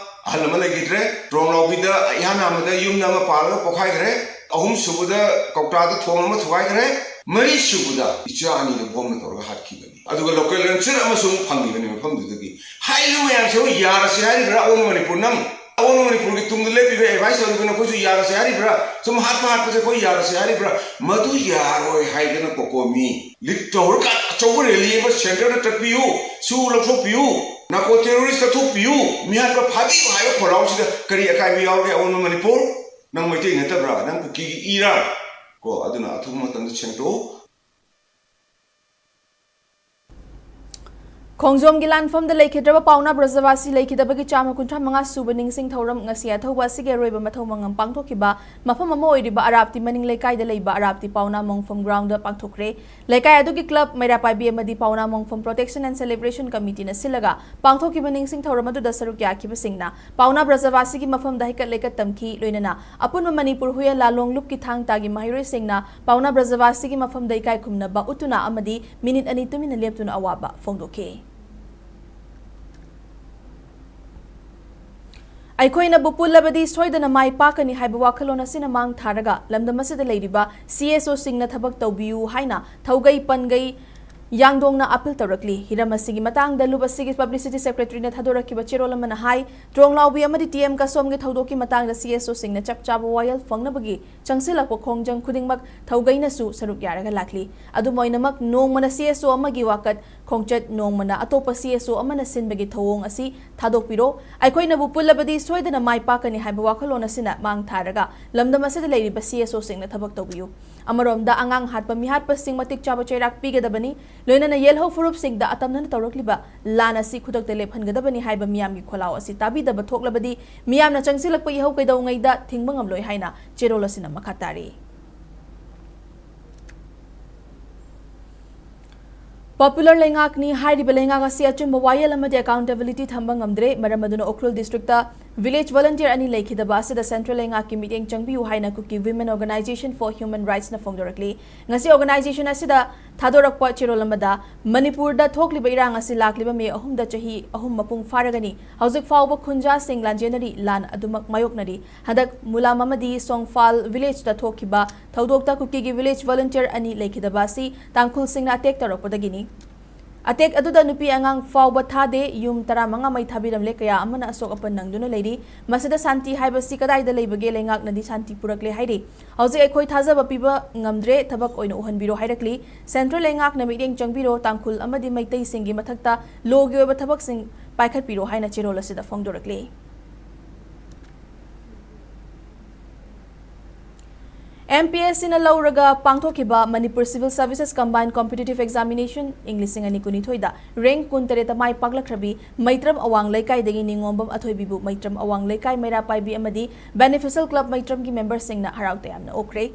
ꯑꯍꯜ ꯑꯃ ꯂꯩꯈꯤꯗ꯭ꯔꯦ꯫ ꯇ꯭ꯔꯣꯡ ꯂꯥꯎꯕꯤꯗ ꯏꯍꯥꯟ ꯍꯥꯟꯕꯗ ꯌꯨꯝꯗ ꯑꯃ ꯄꯥꯜꯂꯒ ꯄꯣꯛꯈꯥꯏꯈ꯭ꯔꯦ꯫ ꯑꯍꯨꯝ ꯁꯨꯕꯗ ꯀꯧꯇꯥꯗ ꯊꯣꯡ ꯑꯃ ꯊꯨꯒꯥꯏꯈ꯭ꯔꯦ꯫ ꯃꯔꯤ ꯁꯨꯕꯗ ꯏꯆꯥ ꯑꯅꯤꯗ ꯕꯣꯝꯅ ꯇꯧꯔꯒ ꯍꯥꯠꯈꯤꯕꯅꯤ꯫ ꯑꯗꯨꯒ ꯂꯣꯀꯦꯜ ꯔꯦꯟꯁꯔ ꯑꯃꯁꯨ ꯑꯃꯨꯛ ꯐꯪꯉꯤꯕꯅꯤ ꯃꯐꯝꯗꯨꯗꯒꯤ꯫ ꯍꯥꯏꯔꯤꯕ ꯃꯌꯥꯝꯁꯦ ꯑꯩꯈꯣꯏ ꯌꯥꯔꯁꯦ ꯍꯥꯏꯔꯤꯕ꯭ꯔꯥ? ꯑꯑꯣꯟꯕ ꯃꯅꯤꯄꯨꯔ ꯅꯪ ꯑꯑꯣꯟꯕ ꯃꯅꯤꯄꯨꯔꯒꯤ ꯇꯨꯡꯗ ꯂꯦꯞꯄꯤꯕ ꯑꯦꯗꯚꯥꯏꯁ ꯇꯧꯔꯤꯕ ꯅꯈꯣꯏꯁꯨ ꯌꯥꯔꯁꯦ ꯍꯥꯏꯔꯤꯕ꯭ꯔꯥ? ꯁꯨꯝ ꯍꯥꯠꯄ ꯍꯥꯠꯄꯁꯦ ꯑꯩꯈꯣꯏ ꯌꯥꯔꯁꯦ ꯍꯥꯏꯔꯤꯕ꯭ꯔꯥ? ꯃꯗꯨ ꯌꯥꯔꯣꯏ ꯍꯥꯏꯗꯅ ꯀꯣꯀꯣꯃꯤ ꯂꯤꯗ ꯇꯧꯔꯒ ꯑꯆꯧꯕ ꯔꯦꯂꯤ ꯑꯃ ꯁꯦꯟꯇꯔꯗ ꯆꯠꯄꯤꯌꯨ, ꯁꯨ ꯂꯧꯊꯣꯛꯄꯤꯌꯨ, ꯅꯥꯔꯀꯣ ꯇꯦꯔꯣꯔꯤꯁ ꯂꯧꯊꯣꯛꯄꯤꯌꯨ, ꯃꯤꯍꯥꯠꯄ ꯐꯥꯕꯤꯌꯨ ꯍꯥꯏꯕ ꯈꯣꯜꯂꯥꯎꯁꯤꯗ ꯀꯔꯤ ꯑꯀꯥꯏꯕ ꯌꯥꯎꯔꯒꯦ? ꯑꯑꯣꯟꯕ ꯃꯅꯤꯄꯨꯔ, ꯅꯪ ꯃꯩꯇꯩ ꯅꯠꯇꯕ꯭ꯔꯥ? ꯅꯪ ꯀꯨꯀꯤꯒꯤ ꯏꯔꯥ? ꯀꯣ, ꯑꯗꯨꯅ ꯑꯊꯨꯕ ꯃꯇꯝꯗ ꯁꯦꯡꯗꯣꯛꯎ꯫ ꯈꯣꯡꯖꯣꯝꯒꯤ ꯂꯥꯟꯐꯝꯗ ꯂꯩꯈꯤꯗ꯭ꯔꯕ ꯄꯥꯎꯅꯥ ꯕ꯭ꯔꯖꯕꯥꯁꯤ ꯂꯩꯈꯤꯗꯕꯒꯤ ꯆꯥꯝꯃ ꯀꯨꯟꯊ꯭ꯔꯥ ꯃꯉꯥ ꯁꯨꯕ ꯅꯤꯡꯁꯤꯡ ꯊꯧꯔꯝ ꯉꯁꯤ ꯑꯊꯧꯕ ꯑꯁꯤꯒꯤ ꯑꯔꯣꯏꯕ ꯃꯊꯧ ꯃꯉꯝ ꯄꯥꯡꯊꯣꯛꯈꯤꯕ ꯃꯐꯝ ꯑꯃ ꯑꯣꯏꯔꯤꯕ ꯑꯔꯥꯞꯇꯤ ꯃꯅꯤꯡ ꯂꯩꯀꯥꯏꯗ ꯂꯩꯕ ꯑꯔꯥꯞꯇꯤ ꯄꯥꯎꯅꯥ ꯃꯣꯡꯐꯝ ꯒ꯭ꯔꯥꯎꯟꯗ ꯄꯥꯡꯊꯣꯛꯈ꯭ꯔꯦ꯫ ꯂꯩꯀꯥꯏ ꯑꯗꯨꯒꯤ ꯀ꯭ꯂꯕ, ꯃꯩꯔꯥ ꯄꯥꯏꯕꯤ ꯑꯃꯗꯤ ꯄꯥꯎꯅꯥ ꯃꯣꯡꯐꯝ ꯄ꯭ꯔꯣꯇꯦꯛꯁꯟ ꯑꯦꯟ ꯁꯦꯂꯦꯕ꯭ꯔꯦꯁꯟ ꯀꯃꯤꯇꯤꯅ ꯁꯤꯜꯂꯒ ꯄꯥꯡꯊꯣꯛꯈꯤꯕ ꯅꯤꯡꯁꯤꯡ ꯊꯧꯔꯝ ꯑꯗꯨꯗ ꯁꯔꯨꯛ ꯌꯥꯈꯤꯕꯁꯤꯡꯅ ꯄꯥꯎꯅꯥ ꯕ꯭ꯔꯖꯕꯥꯁꯤꯒꯤ ꯃꯐꯝꯗ ꯍꯩꯀꯠ ꯂꯩꯀꯠ ꯇꯝꯈꯤ꯫ ꯂꯣꯏꯅꯅ ꯑꯄꯨꯟꯕ ꯃꯅꯤꯄꯨꯔ ꯍꯨꯌꯦꯟ ꯂꯥꯂꯣꯡꯂꯨꯞꯀꯤ ꯊꯥꯡ ꯇꯥꯒꯤ ꯃꯍꯩꯔꯣꯏꯁꯤꯡꯅ ꯄꯥꯎꯅꯥ ꯕ꯭ꯔꯖꯕꯥꯁꯤꯒꯤ ꯃꯐꯝꯗ ꯏꯀꯥꯏ ꯈꯨꯝꯅꯕ ꯎꯠꯇꯨꯅ ꯑꯃꯗꯤ ꯃꯤꯅꯤꯠ ꯑꯅꯤ ꯇꯨꯃꯤꯟꯅ ꯂꯦꯞꯇꯨꯅ ꯑꯋꯥꯕ ꯐꯣꯡꯗꯣꯛꯈꯤ꯫ ꯑꯩꯈꯣꯏꯅꯕꯨ ꯄꯨꯜꯂꯕꯗꯤ ꯁꯣꯏꯗꯅ ꯃꯥꯏ ꯄꯥꯛꯀꯅꯤ ꯍꯥꯏꯕ ꯋꯥꯈꯜꯂꯣꯟ ꯑꯁꯤꯅ ꯃꯥꯡ ꯊꯥꯔꯒ ꯂꯝꯗꯝ ꯑꯁꯤꯗ ꯂꯩꯔꯤꯕ ꯁꯤ ꯑꯦꯁ ꯑꯣꯁꯤꯡꯅ ꯊꯕꯛ ꯇꯧꯕꯤꯌꯨ ꯍꯥꯏꯅ ꯊꯧꯒꯩ ꯄꯟꯒꯩ ꯌꯥꯡꯗꯣꯡꯅ ꯑꯥꯄꯤꯜ ꯇꯧꯔꯛꯂꯤ꯫ ꯍꯤꯔꯝ ꯑꯁꯤꯒꯤ ꯃꯇꯥꯡꯗ ꯂꯨꯞ ꯑꯁꯤꯒꯤ ꯄꯕ꯭ꯂꯤꯁꯤꯇꯤ ꯁꯦꯀ꯭ꯔꯦꯇꯔꯤꯅ ꯊꯥꯗꯣꯔꯛꯈꯤꯕ ꯆꯦꯔꯣꯜ ꯑꯃꯅ ꯍꯥꯏ, ꯇ꯭ꯔꯣꯡꯂꯥꯎꯕꯤ ꯑꯃꯗꯤ ꯇꯤ ꯑꯦꯝ ꯀꯁꯣꯝꯒꯤ ꯊꯧꯗꯣꯛꯀꯤ ꯃꯇꯥꯡꯗ ꯁꯤ ꯑꯦꯁ ꯑꯣꯁꯤꯡꯅ ꯆꯞ ꯆꯥꯕ ꯋꯥꯌꯦꯜ ꯐꯪꯅꯕꯒꯤ ꯆꯪꯁꯤꯜꯂꯛꯄ ꯈꯣꯡꯖꯪ ꯈꯨꯗꯤꯡꯃꯛ ꯊꯧꯒꯩꯅꯁꯨ ꯁꯔꯨꯛ ꯌꯥꯔꯒ ꯂꯥꯛꯂꯤ꯫ ꯑꯗꯨꯝ ꯑꯣꯏꯅꯃꯛ, ꯅꯣꯡꯃꯅ ꯁꯤ ꯑꯦꯁ ꯑꯣ ꯑꯃꯒꯤ ꯋꯥꯀꯠ ꯈꯣꯡꯆꯠ, ꯅꯣꯡꯃꯅ ꯑꯇꯣꯞꯄ ꯁꯤ ꯑꯦꯁ ꯑꯣ ꯑꯃꯅ ꯁꯤꯟꯕꯒꯤ ꯊꯧꯑꯣꯡ ꯑꯁꯤ ꯊꯥꯗꯣꯛꯄꯤꯔꯣ꯫ ꯑꯩꯈꯣꯏꯅꯕꯨ ꯄꯨꯜꯂꯕꯗꯤ ꯁꯣꯏꯗꯅ ꯃꯥꯏ ꯄꯥꯛꯀꯅꯤ ꯍꯥꯏꯕ ꯋꯥꯈꯜꯂꯣꯟ ꯑꯁꯤꯅ ꯃꯥꯡ ꯊꯥꯔꯒ ꯂꯝꯗꯝ ꯑꯁꯤꯗ ꯂꯩꯔꯤꯕ ꯁꯤ ꯑꯦꯁ ꯑꯣꯁꯤꯡꯅ ꯊꯕꯛ ꯇꯧꯕꯤꯌꯨ꯫ ꯑꯃꯔꯣꯝꯗ, ꯑꯉꯥꯡ ꯍꯥꯠꯄ ꯃꯤꯍꯥꯠꯄꯁꯤꯡ ꯃꯇꯤꯛ ꯆꯥꯕ ꯆꯩꯔꯥꯛ ꯄꯤꯒꯗꯕꯅꯤ꯫ ꯂꯣꯏꯅꯅ ꯌꯦꯜꯍꯧ ꯐꯨꯔꯨꯞꯁꯤꯡꯗ ꯑꯇꯝꯅꯅ ꯇꯧꯔꯛꯂꯤꯕ ꯂꯥꯟ ꯑꯁꯤ ꯈꯨꯗꯛꯇ ꯂꯦꯞꯍꯟꯒꯗꯕꯅꯤ ꯍꯥꯏꯕ ꯃꯤꯌꯥꯝꯒꯤ ꯈꯣꯜꯂꯥꯎ ꯑꯁꯤ ꯇꯥꯕꯤꯗꯕ ꯊꯣꯛꯂꯕꯗꯤ ꯃꯤꯌꯥꯝꯅ ꯆꯪꯁꯤꯜꯂꯛꯄ ꯏꯍꯧ ꯀꯩꯗꯧꯉꯩꯗ ꯊꯤꯡꯕ ꯉꯝꯂꯣꯏ ꯍꯥꯏꯅ ꯆꯦꯔꯣꯜ ꯑꯁꯤꯅ ꯃꯈꯥ ꯇꯥꯔꯤ꯫ ꯄꯣꯄꯨꯂꯔ ꯂꯩꯉꯥꯛꯅꯤ ꯍꯥꯏꯔꯤꯕ ꯂꯩꯉꯥꯛ ꯑꯁꯤ ꯑꯆꯨꯝꯕ ꯋꯥꯌꯦꯜ ꯑꯃꯗꯤ ꯑꯦꯀꯥꯎꯟꯇꯦꯕꯤꯂꯤꯇꯤ ꯊꯝꯕ ꯉꯝꯗ꯭ꯔꯦ꯫ ꯃꯔꯝ ꯑꯗꯨꯅ ꯎꯈ꯭ꯔꯨꯜ ꯗꯤꯁꯇ꯭ꯔꯤꯛꯇ Village volunteer ꯑꯅꯤ ꯂꯩꯈꯤꯗꯕ ꯑꯁꯤꯗ central ꯂꯩꯉꯥꯛꯀꯤ ꯃꯤꯠꯌꯦꯡ ꯆꯪꯕꯤꯌꯨ ꯍꯥꯏꯅ ꯀꯨꯀꯤ Women Organization for Human Rightsꯅ ꯐꯣꯡꯗꯣꯔꯛꯂꯤ꯫ ꯉꯁꯤ organization ꯑꯁꯤꯗ ꯊꯥꯗꯣꯔꯛꯄ ꯆꯦꯔꯣꯜ ꯑꯃꯗ, ꯃꯅꯤꯄꯨꯔꯗ ꯊꯣꯛꯂꯤꯕ ꯏꯔꯥꯡ ꯑꯁꯤ ꯂꯥꯛꯂꯤꯕ ꯃꯦ ꯑꯍꯨꯝꯗ ꯆꯍꯤ ꯑꯍꯨꯝ ꯃꯄꯨꯡ ꯐꯥꯔꯒꯅꯤ꯫ ꯍꯧꯖꯤꯛ ꯐꯥꯎꯕ ꯈꯨꯟꯖꯥꯁꯤꯡ ꯂꯥꯟꯖꯦꯟꯅꯔꯤ, ꯂꯥꯟ ꯑꯗꯨꯃꯛ ꯃꯥꯌꯣꯛꯅꯔꯤ꯫ ꯍꯟꯗꯛ ꯃꯨꯂꯥꯝ ꯑꯃꯗꯤ ꯁꯣꯡꯐꯥꯜ villageꯇ ꯊꯣꯛꯈꯤꯕ ꯊꯧꯗꯣꯛꯇ ꯀꯨꯀꯤꯒꯤ village volunteer ꯑꯅꯤ ꯂꯩꯈꯤꯗꯕ ꯑꯁꯤ ꯇꯥꯡꯈꯨꯜꯁꯤꯡꯅ attack ꯇꯧꯔꯛꯄꯗꯒꯤꯅꯤ꯫ Attack ꯑꯗꯨꯗ ꯅꯨꯄꯤ ꯑꯉꯥꯡ ꯐꯥꯎꯕ ꯊꯥꯗꯦ, ꯌꯨꯝ ꯇꯔꯥꯃꯉꯥ ꯃꯩ ꯊꯥꯕꯤꯔꯝꯂꯦ, ꯀꯌꯥ ꯑꯃꯅ ꯑꯁꯣꯛ ꯑꯄꯟ ꯅꯪꯗꯨꯅ ꯂꯩꯔꯤ꯫ ꯃꯁꯤꯗ ꯁꯥꯟꯇꯤ ꯍꯥꯏꯕꯁꯤ ꯀꯗꯥꯏꯗ ꯂꯩꯕꯒꯦ? ꯂꯩꯉꯥꯛꯅꯗꯤ ꯁꯥꯟꯇꯤ ꯄꯨꯔꯛꯂꯦ ꯍꯥꯏꯔꯤ꯫ ꯍꯧꯖꯤꯛ ꯑꯩꯈꯣꯏ ꯊꯥꯖꯕ ꯄꯤꯕ ꯉꯝꯗ꯭ꯔꯦ, ꯊꯕꯛ ꯑꯣꯏꯅ ꯎꯍꯟꯕꯤꯔꯣ ꯍꯥꯏꯔꯛꯂꯤ꯫ Central ꯂꯩꯉꯥꯛꯅ ꯃꯤꯠꯌꯦꯡ ꯆꯪꯕꯤꯔꯣ, ꯇꯥꯡꯈꯨꯜ ꯑꯃꯗꯤ ꯃꯩꯇꯩꯁꯤꯡꯒꯤ ꯃꯊꯛꯇ lawꯒꯤ ꯑꯣꯏꯕ ꯊꯕꯛꯁꯤꯡ ꯄꯥꯏꯈꯠꯄꯤꯔꯣ ꯍꯥꯏꯅ ꯆꯦꯔꯣꯜ ꯑꯁꯤꯗ ꯐꯣꯡꯗꯣꯔꯛꯂꯤ꯫ MPSCꯅ ꯂꯧꯔꯒ ꯄꯥꯡꯊꯣꯛꯈꯤꯕ Manipur Civil Services Combined Competitive Examination ꯏꯪ ꯂꯤꯁꯤꯡ ꯑꯅꯤ ꯀꯨꯟꯅꯤꯊꯣꯏꯗ rank ꯀꯨꯟꯇꯔꯦꯠꯇ ꯃꯥꯏ ꯄꯥꯛꯂꯛꯈ꯭ꯔꯕꯤ ꯃꯩꯇ꯭ꯔꯝ ꯑꯋꯥꯡ ꯂꯩꯀꯥꯏꯗꯒꯤ ꯅꯤꯉꯣꯝꯕꯝ ꯑꯊꯣꯏꯕꯤꯕꯨ ꯃꯩꯇ꯭ꯔꯝ ꯑꯋꯥꯡ ꯂꯩꯀꯥꯏ ꯃꯩꯔꯥ ꯄꯥꯏꯕꯤ ꯑꯃꯗꯤ Beneficial Club ꯃꯩꯇ꯭ꯔꯝꯒꯤ memberꯁꯤꯡꯅ ꯍꯔꯥꯎ ꯇꯌꯥꯝꯅ ꯑꯣꯛꯈ꯭ꯔꯦ꯫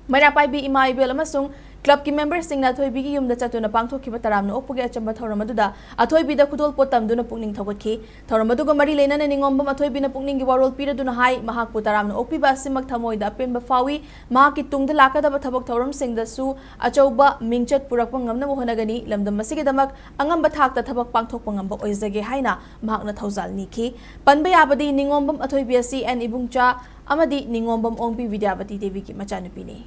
ꯃꯩꯔꯥ ꯄꯥꯏꯕꯤ ꯏꯃꯥ ꯏꯕꯦꯜ ꯑꯃꯁꯨꯡ clubꯀꯤ memberꯁꯤꯡꯅ ꯑꯊꯣꯏꯕꯤꯒꯤ ꯌꯨꯝꯗ ꯆꯠꯇꯨꯅ ꯄꯥꯡꯊꯣꯛꯈꯤꯕ ꯇꯔꯥꯝꯅ ꯑꯣꯛꯄꯒꯤ ꯑꯆꯝꯕ ꯊꯧꯔꯝ ꯑꯗꯨꯗ ꯑꯊꯣꯏꯕꯤꯗ ꯈꯨꯗꯣꯜꯄꯣꯠ ꯇꯝꯗꯨꯅ ꯄꯨꯛꯅꯤꯡ ꯊꯧꯒꯠꯈꯤ꯫ ꯊꯧꯔꯝ ꯑꯗꯨꯒ ꯃꯔꯤ ꯂꯩꯅꯅ ꯅꯤꯉꯣꯝꯕꯝ ꯑꯊꯣꯏꯕꯤꯅ ꯄꯨꯛꯅꯤꯡꯒꯤ ꯋꯥꯔꯣꯜ ꯄꯤꯔꯗꯨꯅ ꯍꯥꯏ, ꯃꯍꯥꯛꯄꯨ ꯇꯔꯥꯝꯅ ꯑꯣꯛꯄꯤꯕ ꯑꯁꯤꯃꯛ ꯊꯃꯣꯏꯗ ꯑꯄꯦꯟꯕ ꯐꯥꯎꯏ꯫ ꯃꯍꯥꯛꯀꯤ ꯇꯨꯡꯗ ꯂꯥꯛꯀꯗꯕ ꯊꯕꯛ ꯊꯧꯔꯝꯁꯤꯡꯗꯁꯨ ꯑꯆꯧꯕ ꯃꯤꯡꯆꯠ ꯄꯨꯔꯛꯄ ꯉꯝꯅꯕ ꯍꯣꯠꯅꯒꯅꯤ꯫ ꯂꯝꯗꯝ ꯑꯁꯤꯒꯤꯗꯃꯛ ꯑꯉꯝꯕ ꯊꯥꯛꯇ ꯊꯕꯛ ꯄꯥꯡꯊꯣꯛꯄ ꯉꯝꯕ ꯑꯣꯏꯖꯒꯦ ꯍꯥꯏꯅ ꯃꯍꯥꯛꯅ ꯊꯧꯖꯥꯜ ꯅꯤꯈꯤ꯫ ꯄꯟꯕ ꯌꯥꯕꯗꯤ, ꯅꯤꯉꯣꯝꯕꯝ ꯑꯊꯣꯏꯕꯤ ꯑꯁꯤ ꯑꯦꯟ ꯏꯕꯨꯡꯆꯥ ꯑꯃꯗꯤ ꯅꯤꯉꯣꯝꯕꯝ ꯑꯣꯡꯕꯤ ꯕꯤꯗ꯭ꯌꯥꯕꯇꯤ ꯗꯦꯕꯤꯒꯤ ꯃꯆꯥꯅꯨꯄꯤꯅꯤ꯫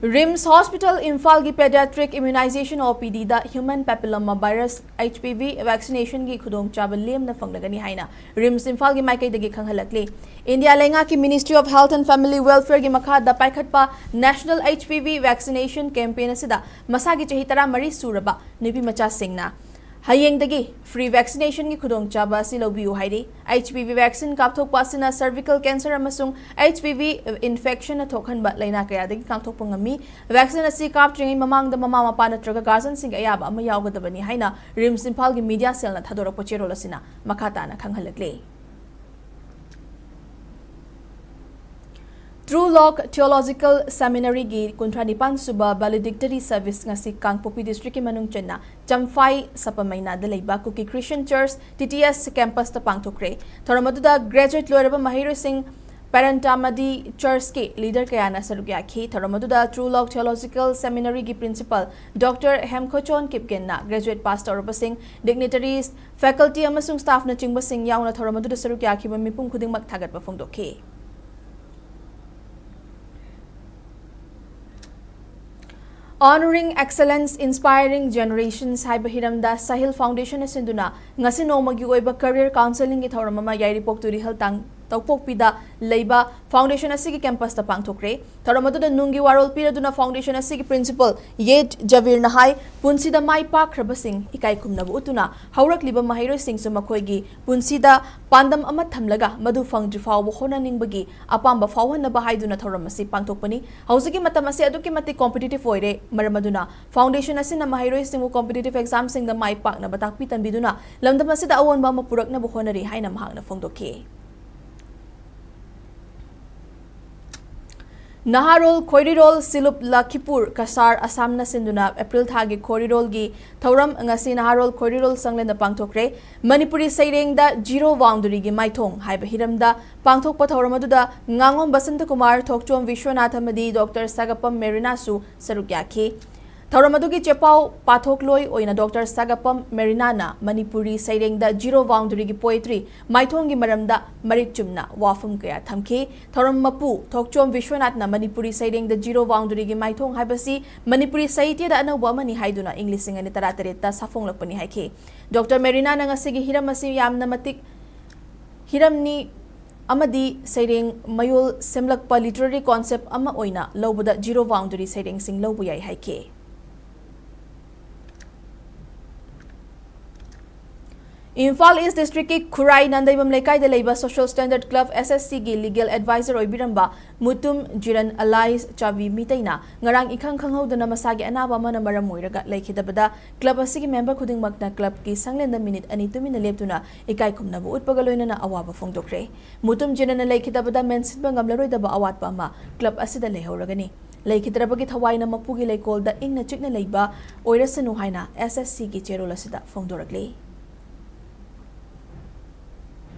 RIMS Hospital ꯏꯝꯐꯥꯜꯒꯤ Pediatric Immunization, OPDꯗ Human Papilloma Virus, HPV, vaccinationꯒꯤ ꯈꯨꯗꯣꯡꯆꯥꯕ ꯂꯦꯝꯅ ꯐꯪꯂꯒꯅꯤ ꯍꯥꯏꯅ RIMS ꯏꯝꯐꯥꯜꯒꯤ ꯃꯥꯏꯀꯩꯗꯒꯤ ꯈꯪꯍꯜꯂꯛꯂꯤ꯫ ꯏꯟꯗꯤꯌꯥ ꯂꯩꯉꯥꯛꯀꯤ Ministry of Health and Family Welfareꯒꯤ ꯃꯈꯥꯗ ꯄꯥꯏꯈꯠꯄ National HPV Vaccination Campaign ꯑꯁꯤꯗ ꯃꯁꯥꯒꯤ ꯆꯍꯤ ꯇꯔꯥꯃꯔꯤ ꯁꯨꯔꯕ ꯅꯨꯄꯤ ꯃꯆꯥꯁꯤꯡꯅ ꯍꯌꯦꯡꯗꯒꯤ free vaccinationꯒꯤ ꯈꯨꯗꯣꯡꯆꯥꯕ ꯑꯁꯤ ꯂꯧꯕꯤꯌꯨ ꯍꯥꯏꯔꯤ꯫ HPV vaccine ꯀꯥꯞꯊꯣꯛꯄ ꯑꯁꯤꯅ cervical cancer ꯑꯃꯁꯨꯡ HPV infectionꯅ ꯊꯣꯛꯍꯟꯕ ꯂꯥꯏꯅꯥ ꯀꯌꯥꯗꯒꯤ ꯉꯥꯛꯊꯣꯛꯄ ꯉꯝꯃꯤ꯫ Vaccine ꯑꯁꯤ ꯀꯥꯞꯇ꯭ꯔꯤꯉꯩ ꯃꯃꯥꯡꯗ ꯃꯃꯥ ꯃꯄꯥ ꯅꯠꯇ꯭ꯔꯒ guardianꯁꯤꯡꯒꯤ ꯑꯌꯥꯕ ꯑꯃ ꯌꯥꯎꯒꯗꯕꯅꯤ ꯍꯥꯏꯅ RIMS ꯏꯝꯐꯥꯜꯒꯤ media cellꯅ ꯊꯥꯗꯣꯔꯛꯄ ꯆꯦꯔꯣꯜ ꯑꯁꯤꯅ ꯃꯈꯥ ꯇꯥꯅ ꯈꯪꯍꯜꯂꯛꯂꯤ꯫ True Log Theological Seminary ꯒꯤ ꯀꯨꯟꯊ꯭ꯔꯥ ꯅꯤꯄꯥꯟ ꯁꯨꯕ valedictory service ꯉꯁꯤ ꯀꯥꯡꯄꯣꯛꯄꯤ district ꯀꯤ ꯃꯅꯨꯡ ꯆꯟꯅ ꯆꯝꯐꯥꯏ ꯁꯄꯃꯩꯅꯥꯗ ꯂꯩꯕ ꯀꯨꯀꯤ Christian Church, T T S campus ꯇ ꯄꯥꯡꯊꯣꯛꯈ꯭ꯔꯦ꯫ ꯊꯧꯔꯝ ꯑꯗꯨꯗ graduate ꯂꯣꯏꯔꯕ ꯃꯍꯩꯔꯣꯏꯁꯤꯡ, parent ꯑꯃꯗꯤ church ꯀꯤ leader ꯀꯌꯥꯅ ꯁꯔꯨꯛ ꯌꯥꯈꯤ꯫ ꯊꯧꯔꯝ ꯑꯗꯨꯗ True Log Theological Seminary ꯒꯤ principal Doctor ꯍꯦꯝꯈꯣꯆꯣꯟ ꯀꯤꯞꯒꯦꯟꯅ graduate pass ꯇꯧꯔꯕꯁꯤꯡ, dignitaries, faculty ꯑꯃꯁꯨꯡ staff ꯅꯆꯤꯡꯕꯁꯤꯡ ꯌꯥꯎꯅ ꯊꯧꯔꯝ ꯑꯗꯨꯗ ꯁꯔꯨꯛ ꯌꯥꯈꯤꯕ ꯃꯤꯄꯨꯝ ꯈꯨꯗꯤꯡꯃꯛ ꯊꯥꯒꯠꯄ ꯐꯣꯡꯗꯣꯛꯈꯤ꯫ Honoring Excellence, Inspiring Generations ꯍꯥꯏꯕ ꯍꯤꯔꯝꯗ ꯁꯥꯍꯤꯜ Foundation ꯅ ꯁꯤꯟꯗꯨꯅ ꯉꯁꯤ ꯅꯣꯡꯃꯒꯤ ꯑꯣꯏꯕ career counselling ꯒꯤ ꯊꯧꯔꯝ ꯑꯃ ꯌꯥꯏꯔꯤꯄꯣꯛ ꯇꯨꯔꯤꯍꯜ ꯇꯥꯡ ꯇꯧꯄꯣꯛꯄꯤꯗ ꯂꯩꯕ foundation ꯑꯁꯤꯒꯤ campus ꯇ ꯄꯥꯡꯊꯣꯛꯈ꯭ꯔꯦ꯫ ꯊꯧꯔꯝ ꯑꯗꯨꯗ ꯅꯨꯡꯒꯤ ꯋꯥꯔꯣꯜ ꯄꯤꯔꯗꯨꯅ foundation ꯑꯁꯤꯒꯤ principal ꯌꯦꯠ ꯖꯕꯤꯔꯅ ꯍꯥꯏ, ꯄꯨꯟꯁꯤꯗ ꯃꯥꯏ ꯄꯥꯛꯈ꯭ꯔꯕꯁꯤꯡ ꯏꯀꯥꯏ ꯈꯨꯝꯅꯕ ꯎꯠꯇꯨꯅ ꯍꯧꯔꯛꯂꯤꯕ ꯃꯍꯩꯔꯣꯏꯁꯤꯡꯁꯨ ꯃꯈꯣꯏꯒꯤ ꯄꯨꯟꯁꯤꯗ ꯄꯥꯟꯗꯝ ꯑꯃ ꯊꯝꯂꯒ ꯃꯗꯨ ꯐꯪꯗ꯭ꯔꯤ ꯐꯥꯎꯕ ꯍꯣꯠꯅꯅꯤꯡꯕꯒꯤ ꯑꯄꯥꯝꯕ ꯐꯥꯎꯍꯟꯅꯕ ꯍꯥꯏꯗꯨꯅ ꯊꯧꯔꯝ ꯑꯁꯤ ꯄꯥꯡꯊꯣꯛꯄꯅꯤ꯫ ꯍꯧꯖꯤꯛꯀꯤ ꯃꯇꯝ ꯑꯁꯤ ꯑꯗꯨꯛꯀꯤ ꯃꯇꯤꯛ competitive ꯑꯣꯏꯔꯦ꯫ ꯃꯔꯝ ꯑꯗꯨꯅ foundation ꯑꯁꯤꯅ ꯃꯍꯩꯔꯣꯏꯁꯤꯡꯕꯨ competitive exam ꯁꯤꯡꯗ ꯃꯥꯏ ꯄꯥꯛꯅꯕ ꯇꯥꯛꯄꯤ ꯇꯝꯕꯤꯗꯨꯅ ꯂꯝꯗꯝ ꯑꯁꯤꯗ ꯑꯑꯣꯟꯕ ꯑꯃ ꯄꯨꯔꯛꯅꯕ ꯍꯣꯠꯅꯔꯤ ꯍꯥꯏꯅ ꯃꯍꯥꯛꯅ ꯐꯣꯡꯗꯣꯛꯈꯤ꯫ ꯅꯍꯥꯔꯣꯜ ꯈꯣꯏꯔꯤꯔꯣꯜ ꯁꯤꯂꯨꯞ ꯂꯈꯤꯄꯨꯔ ꯀꯁꯥꯔ ꯑꯁꯥꯝꯅ ꯁꯤꯟꯗꯨꯅ ꯑꯦꯄ꯭ꯔꯤꯜ ꯊꯥꯒꯤ ꯈꯣꯏꯔꯤꯔꯣꯜꯒꯤ ꯊꯧꯔꯝ ꯉꯁꯤ ꯅꯍꯥꯔꯣꯜ ꯈꯣꯏꯔꯤꯔꯣꯜ ꯁꯪꯂꯦꯟꯗ ꯄꯥꯡꯊꯣꯛꯈ꯭ꯔꯦ꯫ ꯃꯅꯤꯄꯨꯔꯤ ꯁꯩꯔꯦꯡꯗ zero boundary ꯒꯤ ꯃꯥꯏꯊꯣꯡ ꯍꯥꯏꯕ ꯍꯤꯔꯝꯗ ꯄꯥꯡꯊꯣꯛꯄ ꯊꯧꯔꯝ ꯑꯗꯨꯗ ꯉꯥꯉꯣꯝ ꯕꯁꯟꯇꯀꯨꯃꯥꯔ, ꯊꯣꯛꯆꯣꯝ ꯕꯤꯁ꯭ꯋꯅꯥꯊ ꯑꯃꯗꯤ Doctor ꯁꯥꯒꯞꯄꯝ ꯃꯦꯔꯤꯅꯥꯁꯨ ꯁꯔꯨꯛ ꯌꯥꯈꯤ꯫ ꯊꯧꯔꯝ ꯑꯗꯨꯒꯤ ꯆꯦꯄꯥꯎ ꯄꯥꯊꯣꯛꯂꯣꯏ ꯑꯣꯏꯅ Doctor ꯁꯥꯒꯞꯄꯝ ꯃꯦꯔꯤꯅꯥꯅ ꯃꯅꯤꯄꯨꯔꯤ ꯁꯩꯔꯦꯡꯗ zero boundary ꯒꯤ poetry ꯃꯥꯏꯊꯣꯡꯒꯤ ꯃꯔꯝꯗ ꯃꯔꯤꯛ ꯆꯨꯝꯅ ꯋꯥꯐꯝ ꯀꯌꯥ ꯊꯝꯈꯤ꯫ ꯊꯧꯔꯝ ꯃꯄꯨ ꯊꯣꯛꯆꯣꯝ ꯕꯤꯁ꯭ꯋꯅꯥꯊꯅ ꯃꯅꯤꯄꯨꯔꯤ ꯁꯩꯔꯦꯡꯗ zero boundary ꯒꯤ ꯃꯥꯏꯊꯣꯡ ꯍꯥꯏꯕꯁꯤ ꯃꯅꯤꯄꯨꯔꯤ ꯁꯥꯍꯤꯇ꯭ꯌꯗ ꯑꯅꯧꯕ ꯑꯃꯅꯤ ꯍꯥꯏꯗꯨꯅ ꯏꯪ ꯂꯤꯁꯤꯡ ꯑꯅꯤ ꯇꯔꯥꯇꯔꯦꯠꯇ ꯁꯥꯐꯣꯡꯂꯛꯄꯅꯤ ꯍꯥꯏꯈꯤ꯫ Doctor ꯃꯦꯔꯤꯅꯥꯅ ꯉꯁꯤꯒꯤ ꯍꯤꯔꯝ ꯑꯁꯤ ꯌꯥꯝꯅ ꯃꯇꯤꯛ ꯍꯤꯔꯝꯅꯤ ꯑꯃꯗꯤ ꯁꯩꯔꯦꯡ ꯃꯌꯣꯜ ꯁꯦꯝꯂꯛꯄ literary concept ꯑꯃ ꯑꯣꯏꯅ ꯂꯧꯕꯗ zero boundary ꯁꯩꯔꯦꯡꯁꯤꯡ ꯂꯧꯕ ꯌꯥꯏ ꯍꯥꯏꯈꯤ꯫ ꯏꯝꯐꯥꯜ ꯏꯁ ꯗꯤꯁꯇ꯭ꯔꯤꯛꯀꯤ ꯈꯨꯔꯥꯏ ꯅꯥꯟꯗꯩꯕꯝ ꯂꯩꯀꯥꯏꯗ ꯂꯩꯕ social standard club, S S C, ꯒꯤ ꯂꯤꯒꯦꯜ ꯑꯦꯗꯚꯥꯏꯖꯔ ꯑꯣꯏꯕꯤꯔꯝꯕ ꯃꯨꯇꯨꯝ ꯖꯤꯔꯟ ꯑꯂꯥꯏꯁ ꯆꯥꯕꯤ ꯃꯤꯇꯩꯅ ꯉꯔꯥꯡ ꯏꯈꯪ ꯈꯪꯍꯧꯗꯅ ꯃꯁꯥꯒꯤ ꯑꯅꯥꯕ ꯑꯃꯅ ꯃꯔꯝ ꯑꯣꯏꯔꯒ ꯂꯩꯈꯤꯗꯕꯗ ꯀ꯭ꯂꯕ ꯑꯁꯤꯒꯤ ꯃꯦꯝꯕꯔ ꯈꯨꯗꯤꯡꯃꯛꯅ ꯀ꯭ꯂꯕꯀꯤ ꯁꯪꯂꯦꯟꯗ ꯃꯤꯅꯤꯠ ꯑꯅꯤ ꯇꯨꯃꯤꯟꯅ ꯂꯦꯞꯇꯨꯅ ꯏꯀꯥꯏ ꯈꯨꯝꯅꯕ ꯎꯠꯄꯒ ꯂꯣꯏꯅꯅ ꯑꯋꯥꯕ ꯐꯣꯡꯗꯣꯛꯈ꯭ꯔꯦ꯫ ꯃꯨꯇꯨꯝ ꯖꯤꯔꯟꯅ ꯂꯩꯈꯤꯗꯕꯗ ꯃꯦꯟꯁꯤꯟꯕ ꯉꯝꯂꯔꯣꯏꯗꯕ ꯑꯋꯥꯠꯄ ꯑꯃ ꯀ꯭ꯂꯕ ꯑꯁꯤꯗ ꯂꯩꯍꯧꯔꯒꯅꯤ꯫ ꯂꯩꯈꯤꯗ꯭ꯔꯕꯒꯤ ꯊꯋꯥꯏꯅ ꯃꯄꯨꯒꯤ ꯂꯩꯀꯣꯜꯗ ꯏꯪꯅ ꯆꯤꯛꯅ ꯂꯩꯕ ꯑꯣꯏꯔꯁꯅꯨ ꯍꯥꯏꯅ S S C ꯒꯤ ꯆꯦꯔꯣꯜ ꯑꯁꯤꯗ ꯐꯣꯡꯗꯣꯔꯛꯂꯤ꯫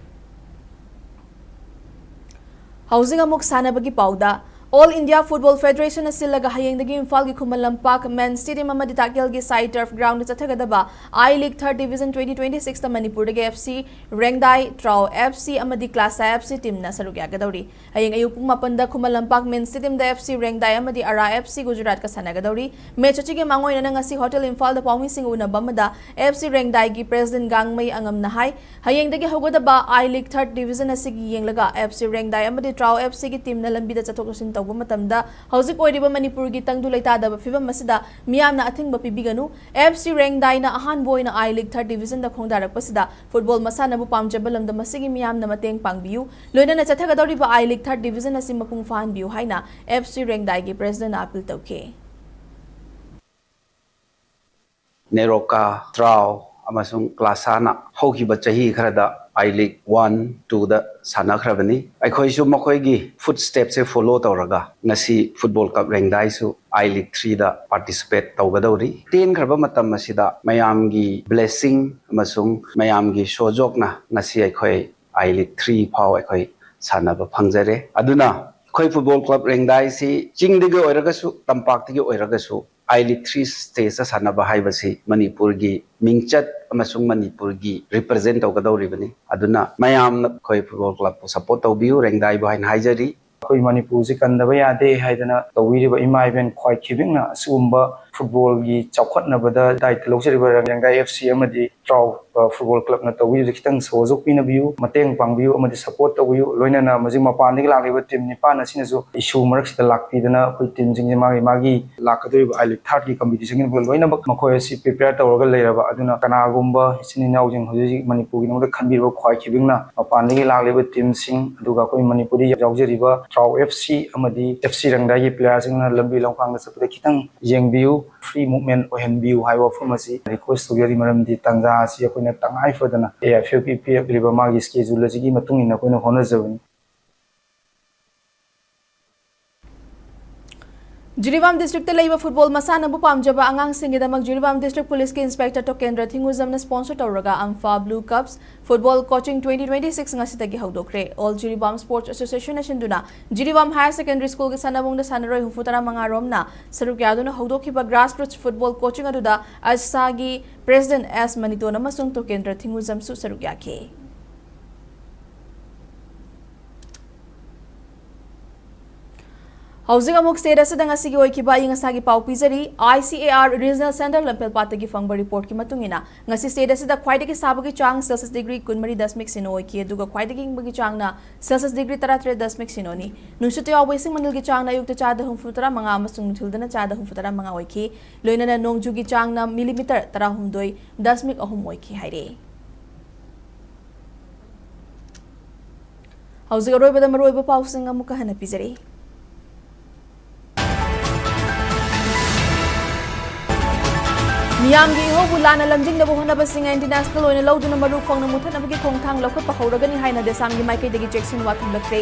ꯍꯧꯖꯤꯛ ꯑꯃꯨꯛ ꯁꯥꯟꯅꯕꯒꯤ ꯄꯥꯎꯗ꯫ All India Football Federation ꯅ ꯁꯤꯜꯂꯒ ꯍꯌꯦꯡꯗꯒꯤ ꯏꯝꯐꯥꯜꯒꯤ ꯈꯨꯃꯟ ꯂꯝꯄꯥꯛ ꯃꯦꯟ ꯁ꯭ꯇꯦꯗꯤꯌꯝ ꯑꯃꯗꯤ ꯇꯥꯛꯌꯦꯜꯒꯤ ꯁꯥꯏ ꯇꯔꯐ ꯒ꯭ꯔꯥꯎꯟꯗ ꯆꯠꯊꯒꯗꯕ I League Third Division twenty twenty-six ꯇ ꯃꯅꯤꯄꯨꯔꯗꯒꯤ F C ꯔꯦꯡꯗꯥꯏ, ꯇ꯭ꯔꯥꯎ F C ꯑꯃꯗꯤ ꯀ꯭ꯂꯥꯁꯥ F C ꯇꯤꯝꯅ ꯁꯔꯨꯛ ꯌꯥꯒꯗꯧꯔꯤ꯫ ꯍꯌꯦꯡ ꯑꯌꯨꯛ ꯄꯨꯡ ꯃꯥꯄꯟꯗ ꯈꯨꯃꯟ ꯂꯝꯄꯥꯛ ꯃꯦꯟ ꯁ꯭ꯇꯦꯗꯤꯌꯝꯗ F C ꯔꯦꯡꯗꯥꯏ ꯑꯃꯗꯤ ꯑꯔꯥ F C ꯒꯨꯖꯔꯥꯠꯀ ꯁꯥꯟꯅꯒꯗꯧꯔꯤ꯫ ꯃꯦꯆ ꯑꯁꯤꯒꯤ ꯃꯥꯡꯑꯣꯏꯅꯅ ꯉꯁꯤ ꯍꯣꯇꯦꯜ ꯏꯝꯐꯥꯜꯗ ꯄꯥꯎꯃꯤꯁꯤꯡꯒ ꯎꯅꯕ ꯑꯃꯗ F C ꯔꯦꯡꯗꯥꯏꯒꯤ ꯄ꯭ꯔꯦꯁꯤꯗꯦꯟꯠ ꯒꯥꯡꯃꯩ ꯑꯉꯝꯅ ꯍꯥꯏ, ꯍꯌꯦꯡꯗꯒꯤ ꯍꯧꯒꯗꯕ I League Third Division ꯑꯁꯤꯒꯤ ꯌꯦꯡꯂꯒ F C ꯔꯦꯡꯗꯥꯏ ꯑꯃꯗꯤ ꯇ꯭ꯔꯥꯎ F C ꯒꯤ ꯇꯤꯝꯅ ꯂꯝꯕꯤꯗ ꯆꯠꯊꯣꯛ ꯆꯠꯁꯤꯟ ꯇꯧꯕ ꯃꯇꯝꯗ ꯍꯧꯖꯤꯛ ꯑꯣꯏꯔꯤꯕ ꯃꯅꯤꯄꯨꯔꯒꯤ ꯇꯪꯗꯨ ꯂꯩꯇꯥꯗꯕ ꯐꯤꯕꯝ ꯑꯁꯤꯗ ꯃꯤꯌꯥꯝꯅ ꯑꯊꯤꯡꯕ ꯄꯤꯕꯤꯒꯅꯨ꯫ F C ꯔꯦꯡꯗꯥꯏꯅ ꯑꯍꯥꯟꯕ ꯑꯣꯏꯅ I League Third Division ꯗ ꯈꯣꯡꯗꯥꯔꯛꯄꯁꯤꯗ ꯐꯨꯠꯕꯣꯜ ꯃꯁꯥꯟꯅꯕꯨ ꯄꯥꯝꯖꯕ ꯂꯝꯗꯝ ꯑꯁꯤꯒꯤ ꯃꯤꯌꯥꯝꯅ ꯃꯇꯦꯡ ꯄꯥꯡꯕꯤꯌꯨ꯫ ꯂꯣꯏꯅꯅ ꯆꯠꯊꯒꯗꯧꯔꯤꯕ I League Third Division ꯑꯁꯤ ꯃꯄꯨꯡ ꯐꯥꯍꯟꯕꯤꯌꯨ ꯍꯥꯏꯅ F C ꯔꯦꯡꯗꯥꯏꯒꯤ ꯄ꯭ꯔꯦꯁꯤꯗꯦꯟꯠꯅ ꯑꯥꯄꯤꯜ ꯇꯧꯈꯤ꯫ ꯅꯦꯔꯣꯀꯥ, ꯇ꯭ꯔꯥꯎ ꯑꯃꯁꯨꯡ ꯀ꯭ꯂꯥꯁꯥꯅ ꯍꯧꯈꯤꯕ ꯆꯍꯤ ꯈꯔꯗ I League One, Two ꯗ ꯁꯥꯟꯅꯈ꯭ꯔꯕꯅꯤ꯫ ꯑꯩꯈꯣꯏꯁꯨ ꯃꯈꯣꯏꯒꯤ ꯐꯨꯠ ꯁ꯭ꯇꯦꯞꯁꯦ ꯐꯣꯂꯣ ꯇꯧꯔꯒ ꯉꯁꯤ ꯐꯨꯠꯕꯣꯜ ꯀ꯭ꯂꯕ ꯔꯦꯡꯗꯥꯏꯁꯨ I League Three ꯗ ꯄꯥꯔꯇꯤꯁꯤꯄꯦꯠ ꯇꯧꯒꯗꯧꯔꯤ꯫ ꯇꯦꯟꯈ꯭ꯔꯕ ꯃꯇꯝ ꯑꯁꯤꯗ ꯃꯌꯥꯝꯒꯤ ꯕ꯭ꯂꯦꯁꯤꯡ ꯑꯃꯁꯨꯡ ꯃꯌꯥꯝꯒꯤ ꯁꯣꯖꯣꯛꯅ ꯉꯁꯤ ꯑꯩꯈꯣꯏ I League Three ꯐꯥꯎ ꯑꯩꯈꯣꯏ ꯁꯥꯟꯅꯕ ꯐꯪꯖꯔꯦ꯫ ꯑꯗꯨꯅ ꯑꯩꯈꯣꯏ ꯐꯨꯠꯕꯣꯜ ꯀ꯭ꯂꯕ ꯔꯦꯡꯗꯥꯏꯁꯤ ꯆꯤꯡꯗꯒꯤ ꯑꯣꯏꯔꯒꯁꯨ, ꯇꯝꯄꯥꯛꯇꯒꯤ ꯑꯣꯏꯔꯒꯁꯨ, I League Three stage ꯇ ꯁꯥꯟꯅꯕ ꯍꯥꯏꯕꯁꯤ ꯃꯅꯤꯄꯨꯔꯒꯤ ꯃꯤꯡꯆꯠ ꯑꯃꯁꯨꯡ ꯃꯅꯤꯄꯨꯔꯒꯤ ꯔꯤꯄ꯭ꯔꯖꯦꯟ ꯇꯧꯒꯗꯧꯔꯤꯕꯅꯤ꯫ ꯑꯗꯨꯅ ꯃꯌꯥꯝꯅ ꯑꯩꯈꯣꯏ ꯐꯨꯠꯕꯣꯜ ꯀ꯭ꯂꯕꯄꯨ ꯁꯄꯣꯔꯠ ꯇꯧꯕꯤꯌꯨ, ꯔꯦꯡꯗꯥꯏꯕꯨ ꯍꯥꯏꯅ ꯍꯥꯏꯖꯔꯤ꯫ ꯑꯩꯈꯣꯏ ꯃꯅꯤꯄꯨꯔꯁꯤ ꯀꯟꯗꯕ ꯌꯥꯗꯦ ꯍꯥꯏꯗꯅ ꯇꯧꯕꯤꯔꯤꯕ ꯏꯃꯥ ꯏꯕꯦꯟ ꯈ꯭ꯋꯥꯏ ꯈꯤꯕꯤꯛꯅ ꯑꯁꯤꯒꯨꯝꯕ ꯐꯨꯠꯕꯣꯜꯒꯤ ꯆꯥꯎꯈꯠꯅꯕꯗ ꯗꯥꯏꯇ ꯂꯧꯖꯔꯤꯕ ꯔꯪꯒꯥꯏ ꯑꯦꯐ ꯁꯤ ꯑꯃꯗꯤ ꯇ꯭ꯔꯥꯎ, ꯑ, ꯐꯨꯠꯕꯣꯜ ꯀ꯭ꯂꯕꯅ ꯇꯧꯕꯤꯕꯁꯦ ꯈꯤꯇꯪ ꯁꯍꯣꯖꯣꯛ ꯄꯤꯅꯕꯤꯌꯨ, ꯃꯇꯦꯡ ꯄꯥꯡꯕꯤꯌꯨ ꯑꯃꯗꯤ ꯁꯄꯣꯔꯠ ꯇꯧꯕꯤꯌꯨ꯫ ꯂꯣꯏꯅꯅ ꯃꯁꯤ ꯃꯄꯥꯟꯗꯒꯤ ꯂꯥꯛꯂꯤꯕ ꯇꯤꯝ ꯅꯤꯄꯥꯟ ꯑꯁꯤꯅꯁꯨ ꯏꯁꯨ ꯃꯔꯛꯁꯤꯗ ꯂꯥꯛꯄꯤꯗꯅ ꯑꯩꯈꯣꯏ ꯇꯤꯝꯁꯤꯡꯁꯦ ꯃꯥꯒꯤ ꯃꯥꯒꯤ ꯂꯥꯛꯀꯗꯧꯔꯤꯕ ꯑꯥꯏ ꯂꯤꯛ ꯊꯥꯔꯠꯀꯤ ꯀꯝꯄꯤꯇꯤꯁꯟꯒꯤꯗꯃꯛꯇ ꯂꯣꯏꯅꯃꯛ ꯃꯈꯣꯏ ꯑꯁꯤ ꯄ꯭ꯔꯤꯄꯦꯌꯔ ꯇꯧꯔꯒ ꯂꯩꯔꯕ꯫ ꯑꯗꯨꯅ ꯀꯅꯥꯒꯨꯝꯕ ꯏꯆꯤꯟ ꯏꯅꯥꯎꯁꯤꯡ ꯍꯧꯖꯤꯛ ꯍꯧꯖꯤꯛ ꯃꯅꯤꯄꯨꯔꯒꯤꯗꯃꯛꯇ ꯈꯟꯕꯤꯔꯕ ꯈ꯭ꯋꯥꯏ ꯈꯤꯕꯤꯡꯅ ꯃꯄꯥꯟꯗꯒꯤ ꯂꯥꯛꯂꯤꯕ ꯇꯤꯝꯁꯤꯡ, ꯑꯗꯨꯒ ꯑꯩꯈꯣꯏ ꯃꯅꯤꯄꯨꯔꯗ ꯌꯥꯎꯖꯔꯤꯕ ꯇ꯭ꯔꯥꯎ ꯑꯦꯐ ꯁꯤ ꯑꯃꯗꯤ ꯑꯦꯐ ꯁꯤ ꯔꯪꯗꯥꯏꯒꯤ ꯄ꯭ꯂꯦꯌꯔꯁꯤꯡꯅ ꯂꯝꯕꯤ ꯂꯝꯈꯥꯡꯗ ꯆꯠꯄꯗ ꯈꯤꯇꯪ ꯌꯦꯡꯕꯤꯌꯨ, ꯐ꯭ꯔꯤ ꯃꯨꯚꯃꯦꯟ ꯑꯣꯏꯍꯟꯕꯤꯌꯨ ꯍꯥꯏꯕ ꯋꯥꯐꯝ ꯑꯁꯤ ꯔꯤꯀ꯭ꯋꯦꯁ ꯇꯧꯖꯔꯤ꯫ ꯃꯔꯝꯗꯤ ꯇꯥꯟꯖꯥ ꯑꯁꯤ ꯑꯩꯈꯣꯏꯅ ꯇꯉꯥꯏ ꯐꯗꯅ A I F F P ꯄꯤꯔꯛꯂꯤꯕ ꯃꯥꯒꯤ ꯁ꯭ꯀꯦꯖꯨꯜ ꯑꯁꯤꯒꯤ ꯃꯇꯨꯡ ꯏꯟꯅ ꯑꯩꯈꯣꯏꯅ ꯍꯣꯠꯅꯖꯕꯅꯤ꯫ ꯖꯤꯔꯤꯕꯥꯝ ꯗꯤꯁꯇ꯭ꯔꯤꯛꯇ ꯂꯩꯕ ꯐꯨꯠꯕꯣꯜ ꯃꯁꯥꯟꯅꯕꯨ ꯄꯥꯝꯖꯕ ꯑꯉꯥꯡꯁꯤꯡꯒꯤꯗꯃꯛ ꯖꯤꯔꯤꯕꯥꯝ ꯗꯤꯁꯇ꯭ꯔꯤꯛ ꯄꯨꯂꯤꯁꯀꯤ ꯏꯟꯁꯄꯦꯛꯇꯔ ꯇꯣꯀꯦꯟꯗ꯭ꯔ ꯊꯤꯡꯒꯨꯖꯝꯅ ꯁ꯭ꯄꯣꯟꯁꯔ ꯇꯧꯔꯒ ꯑꯝꯐꯥ blue cubs football coaching twenty twenty six ꯉꯁꯤꯗꯒꯤ ꯍꯧꯗꯣꯛꯈ꯭ꯔꯦ꯫ ꯑꯣꯜ ꯖꯤꯔꯤꯕꯥꯝ ꯁ꯭ꯄꯣꯔꯠꯁ ꯑꯦꯁꯣꯁꯤꯌꯦꯁꯟꯅ ꯁꯤꯟꯗꯨꯅ ꯖꯤꯔꯤꯕꯥꯝ ꯍꯥꯌꯔ ꯁꯦꯀꯦꯟꯗꯔꯤ ꯁ꯭ꯀꯨꯜꯒꯤ ꯁꯥꯟꯅꯕꯨꯡꯗ ꯁꯥꯟꯅꯔꯣꯏ ꯍꯨꯝꯐꯨ ꯇꯔꯥ ꯃꯉꯥ ꯔꯣꯝꯅ ꯁꯔꯨꯛ ꯌꯥꯗꯨꯅ ꯍꯧꯗꯣꯛꯈꯤꯕ ꯒ꯭ꯔꯥꯁ ꯔꯨꯠꯁ ꯐꯨꯠꯕꯣꯜ ꯀꯣꯆꯤꯡ ꯑꯗꯨꯗ ꯑꯁꯥꯒꯤ ꯄ꯭ꯔꯦꯁꯤꯗꯦꯟꯠ ꯑꯦꯁ ꯃꯅꯤꯇꯣꯟ ꯑꯃꯁꯨꯡ ꯇꯣꯀꯦꯟꯗ꯭ꯔ ꯊꯤꯡꯒꯨꯖꯝꯁꯨ ꯁꯔꯨꯛ ꯌꯥꯈꯤ꯫ ꯍꯧꯖꯤꯛ ꯑꯃꯨꯛ ꯁ꯭ꯇꯦꯠ ꯑꯁꯤꯗ ꯉꯁꯤꯒꯤ ꯑꯣꯏꯈꯤꯕ ꯑꯏꯪ ꯑꯁꯥꯒꯤ ꯄꯥꯎ ꯄꯤꯖꯔꯤ꯫ I C A R regional centre ꯂꯝꯐꯦꯜꯄꯥꯠꯇꯒꯤ ꯐꯪꯕ ꯔꯤꯄꯣꯔꯠꯀꯤ ꯃꯇꯨꯡ ꯏꯟꯅ, ꯉꯁꯤ ꯁ꯭ꯇꯦꯠ ꯑꯁꯤꯗ ꯈ꯭ꯋꯥꯏꯗꯒꯤ ꯁꯥꯕꯒꯤ ꯆꯥꯡ ꯁꯦꯜꯁꯤꯌꯁ ꯗꯤꯒ꯭ꯔꯤ ꯀꯨꯟꯃꯔꯤ ꯗꯁꯃꯤꯛ ꯁꯤꯅꯣ ꯑꯣꯏꯈꯤ, ꯑꯗꯨꯒ ꯈ꯭ꯋꯥꯏꯗꯒꯤ ꯏꯪꯕꯒꯤ ꯆꯥꯡꯅ ꯁꯦꯜꯁꯤꯌꯁ ꯗꯤꯒ꯭ꯔꯤ ꯇꯔꯥꯇꯔꯦꯠ ꯗꯁꯃꯤꯛ ꯁꯤꯅꯣꯅꯤ꯫ ꯅꯨꯡꯁꯤꯠꯇ ꯌꯥꯎꯕ ꯏꯁꯤꯡ ꯃꯅꯤꯜꯒꯤ ꯆꯥꯡꯅ ꯑꯌꯨꯛꯇ ꯆꯥꯗ ꯍꯨꯝꯐꯨ ꯇꯔꯥ ꯃꯉꯥ ꯑꯃꯁꯨꯡ ꯅꯨꯡꯊꯤꯜꯗꯅ ꯆꯥꯗ ꯍꯨꯝꯐꯨ ꯇꯔꯥ ꯃꯉꯥ ꯑꯣꯏꯈꯤ꯫ ꯂꯣꯏꯅꯅ ꯅꯣꯡꯖꯨꯒꯤ ꯆꯥꯡꯅ ꯃꯤꯂꯤꯃꯤꯇꯔ ꯇꯔꯥꯍꯨꯝꯗꯣꯏ ꯗꯁꯃꯤꯛ ꯑꯍꯨꯝ ꯑꯣꯏꯈꯤ ꯍꯥꯏꯔꯤ꯫ ꯍꯧꯖꯤꯛ ꯑꯔꯣꯏꯕꯗ ꯃꯔꯨꯑꯣꯏꯕ ꯄꯥꯎꯁꯤꯡ ꯑꯃꯨꯛꯀ ꯍꯟꯅ ꯄꯤꯖꯔꯤ꯫ ꯃꯤꯌꯥꯝꯒꯤ ꯏꯍꯧꯕꯨ ꯂꯥꯟꯅ ꯂꯝꯖꯤꯡꯅꯕ ꯍꯣꯠꯅꯕꯁꯤꯡ ꯏꯟꯇꯔꯅꯦꯁꯅꯦꯜ ꯑꯣꯏꯅ ꯂꯧꯗꯨꯅ ꯃꯔꯨ ꯐꯪꯅ ꯃꯨꯊꯠꯅꯕꯒꯤ ꯈꯣꯡꯊꯥꯡ ꯂꯧꯈꯠꯄ ꯍꯧꯔꯒꯅꯤ ꯍꯥꯏꯅ ꯗꯦꯁꯥꯝꯒꯤ ꯃꯥꯏꯀꯩꯗꯒꯤ ꯆꯦꯛꯁꯤꯟꯋꯥ ꯊꯝꯂꯛꯈ꯭ꯔꯦ꯫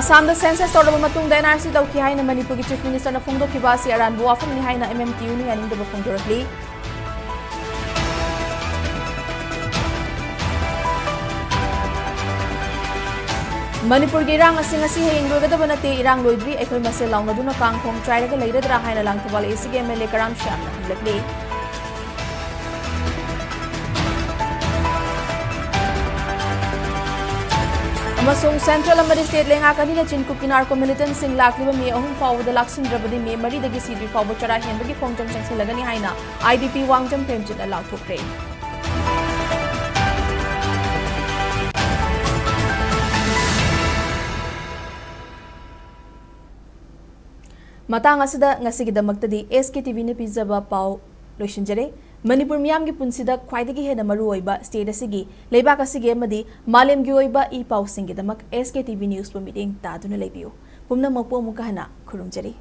ꯑꯁꯥꯝꯗ ꯁꯦꯟꯁꯁ ꯇꯧꯔꯕ ꯃꯇꯨꯡꯗ ꯑꯦꯟ ꯑꯥꯔ ꯁꯤ ꯇꯧꯈꯤ ꯍꯥꯏꯅ ꯃꯅꯤꯄꯨꯔꯒꯤ ꯆꯤꯐ ꯃꯤꯅꯤꯁꯇꯔꯅ ꯐꯣꯡꯗꯣꯛꯈꯤꯕ ꯑꯁꯤ ꯑꯔꯥꯟꯕ ꯋꯥꯐꯝꯅꯤ ꯍꯥꯏꯅ ꯑꯦꯝ ꯑꯦꯝ ꯇꯤ ꯌꯨꯅ ꯌꯥꯅꯤꯡꯗꯕ ꯐꯣꯡꯗꯣꯔꯛꯂꯤ꯫ ꯃꯅꯤꯄꯨꯔꯒꯤ ꯏꯔꯥꯡ ꯑꯁꯤ ꯉꯁꯤ ꯍꯌꯦꯡ ꯂꯣꯏꯒꯗꯕ ꯅꯠꯇꯦ, ꯏꯔꯥꯡ ꯂꯣꯏꯗ꯭ꯔꯤ, ꯑꯩꯈꯣꯏ ꯃꯁꯦꯜ ꯂꯥꯎꯅꯗꯨꯅ ꯀꯥꯡ ꯈꯣꯡ ꯆꯥꯏꯔꯒ ꯂꯩꯔꯗ꯭ꯔꯥ ꯍꯥꯏꯅ ꯂꯥꯡꯊꯧꯕꯥꯜ ꯑꯦ ꯁꯤꯒꯤ ꯑꯦꯝ ꯑꯦꯜ ꯑꯦ ꯀꯔꯥꯝ ꯁ꯭ꯌꯥꯝꯅ ꯍꯪꯂꯛꯂꯤ꯫ ꯑꯃꯁꯨꯡ ꯁꯦꯟꯇ꯭ꯔꯦꯜ ꯑꯃꯗꯤ ꯁ꯭ꯇꯦꯠ ꯂꯩꯉꯥꯛ ꯑꯅꯤꯅ ꯆꯤꯟ ꯀꯨꯀꯤ ꯅꯥꯔꯀꯣ ꯃꯤꯂꯤꯇꯦꯟꯠꯁꯤꯡ ꯂꯥꯛꯂꯤꯕ ꯃꯦ ꯑꯍꯨꯝ ꯐꯥꯎꯕꯗ ꯂꯥꯛꯁꯤꯟꯗ꯭ꯔꯕꯗꯤ ꯃꯦ ꯃꯔꯤꯗꯒꯤ ꯁꯤꯗ꯭ꯔꯤ ꯐꯥꯎꯕ ꯆꯔꯥ ꯍꯦꯟꯕꯒꯤ ꯈꯣꯡꯖꯪ ꯆꯪꯁꯤꯜꯂꯒꯅꯤ ꯍꯥꯏꯅ ꯑꯥꯏ ꯗꯤ ꯄꯤ ꯋꯥꯡꯖꯝ ꯄ꯭ꯔꯦꯝꯖꯤꯠꯅ ꯂꯥꯎꯊꯣꯛꯈ꯭ꯔꯦ꯫ ꯃꯇꯥꯡ ꯑꯁꯤꯗ ꯉꯁꯤꯒꯤꯗꯃꯛꯇꯗꯤ ꯑꯦꯁ ꯀꯦ ꯇꯤ ꯚꯤꯅ ꯄꯤꯖꯕ ꯄꯥꯎ ꯂꯣꯏꯁꯤꯟꯖꯔꯦ꯫ ꯃꯅꯤꯄꯨꯔ ꯃꯤꯌꯥꯝꯒꯤ ꯄꯨꯟꯁꯤꯗ ꯈ꯭ꯋꯥꯏꯗꯒꯤ ꯍꯦꯟꯅ ꯃꯔꯨ ꯑꯣꯏꯕ ꯁ꯭ꯇꯦꯠ ꯑꯁꯤꯒꯤ, ꯂꯩꯕꯥꯛ ꯑꯁꯤꯒꯤ ꯑꯃꯗꯤ ꯃꯥꯂꯦꯝꯒꯤ ꯑꯣꯏꯕ ꯏ ꯄꯥꯎꯁꯤꯡꯒꯤꯗꯃꯛ ꯑꯦꯁ ꯀꯦ ꯇꯤ ꯚꯤ ꯅ꯭ꯌꯨꯁꯄꯨ ꯃꯤꯠꯌꯦꯡ ꯇꯥꯗꯨꯅ ꯂꯩꯕꯤꯌꯨ꯫ ꯄꯨꯝꯅꯃꯛꯄꯨ ꯑꯃꯨꯛꯀ ꯍꯟꯅ ꯈꯨꯔꯨꯝꯖꯔꯤ꯫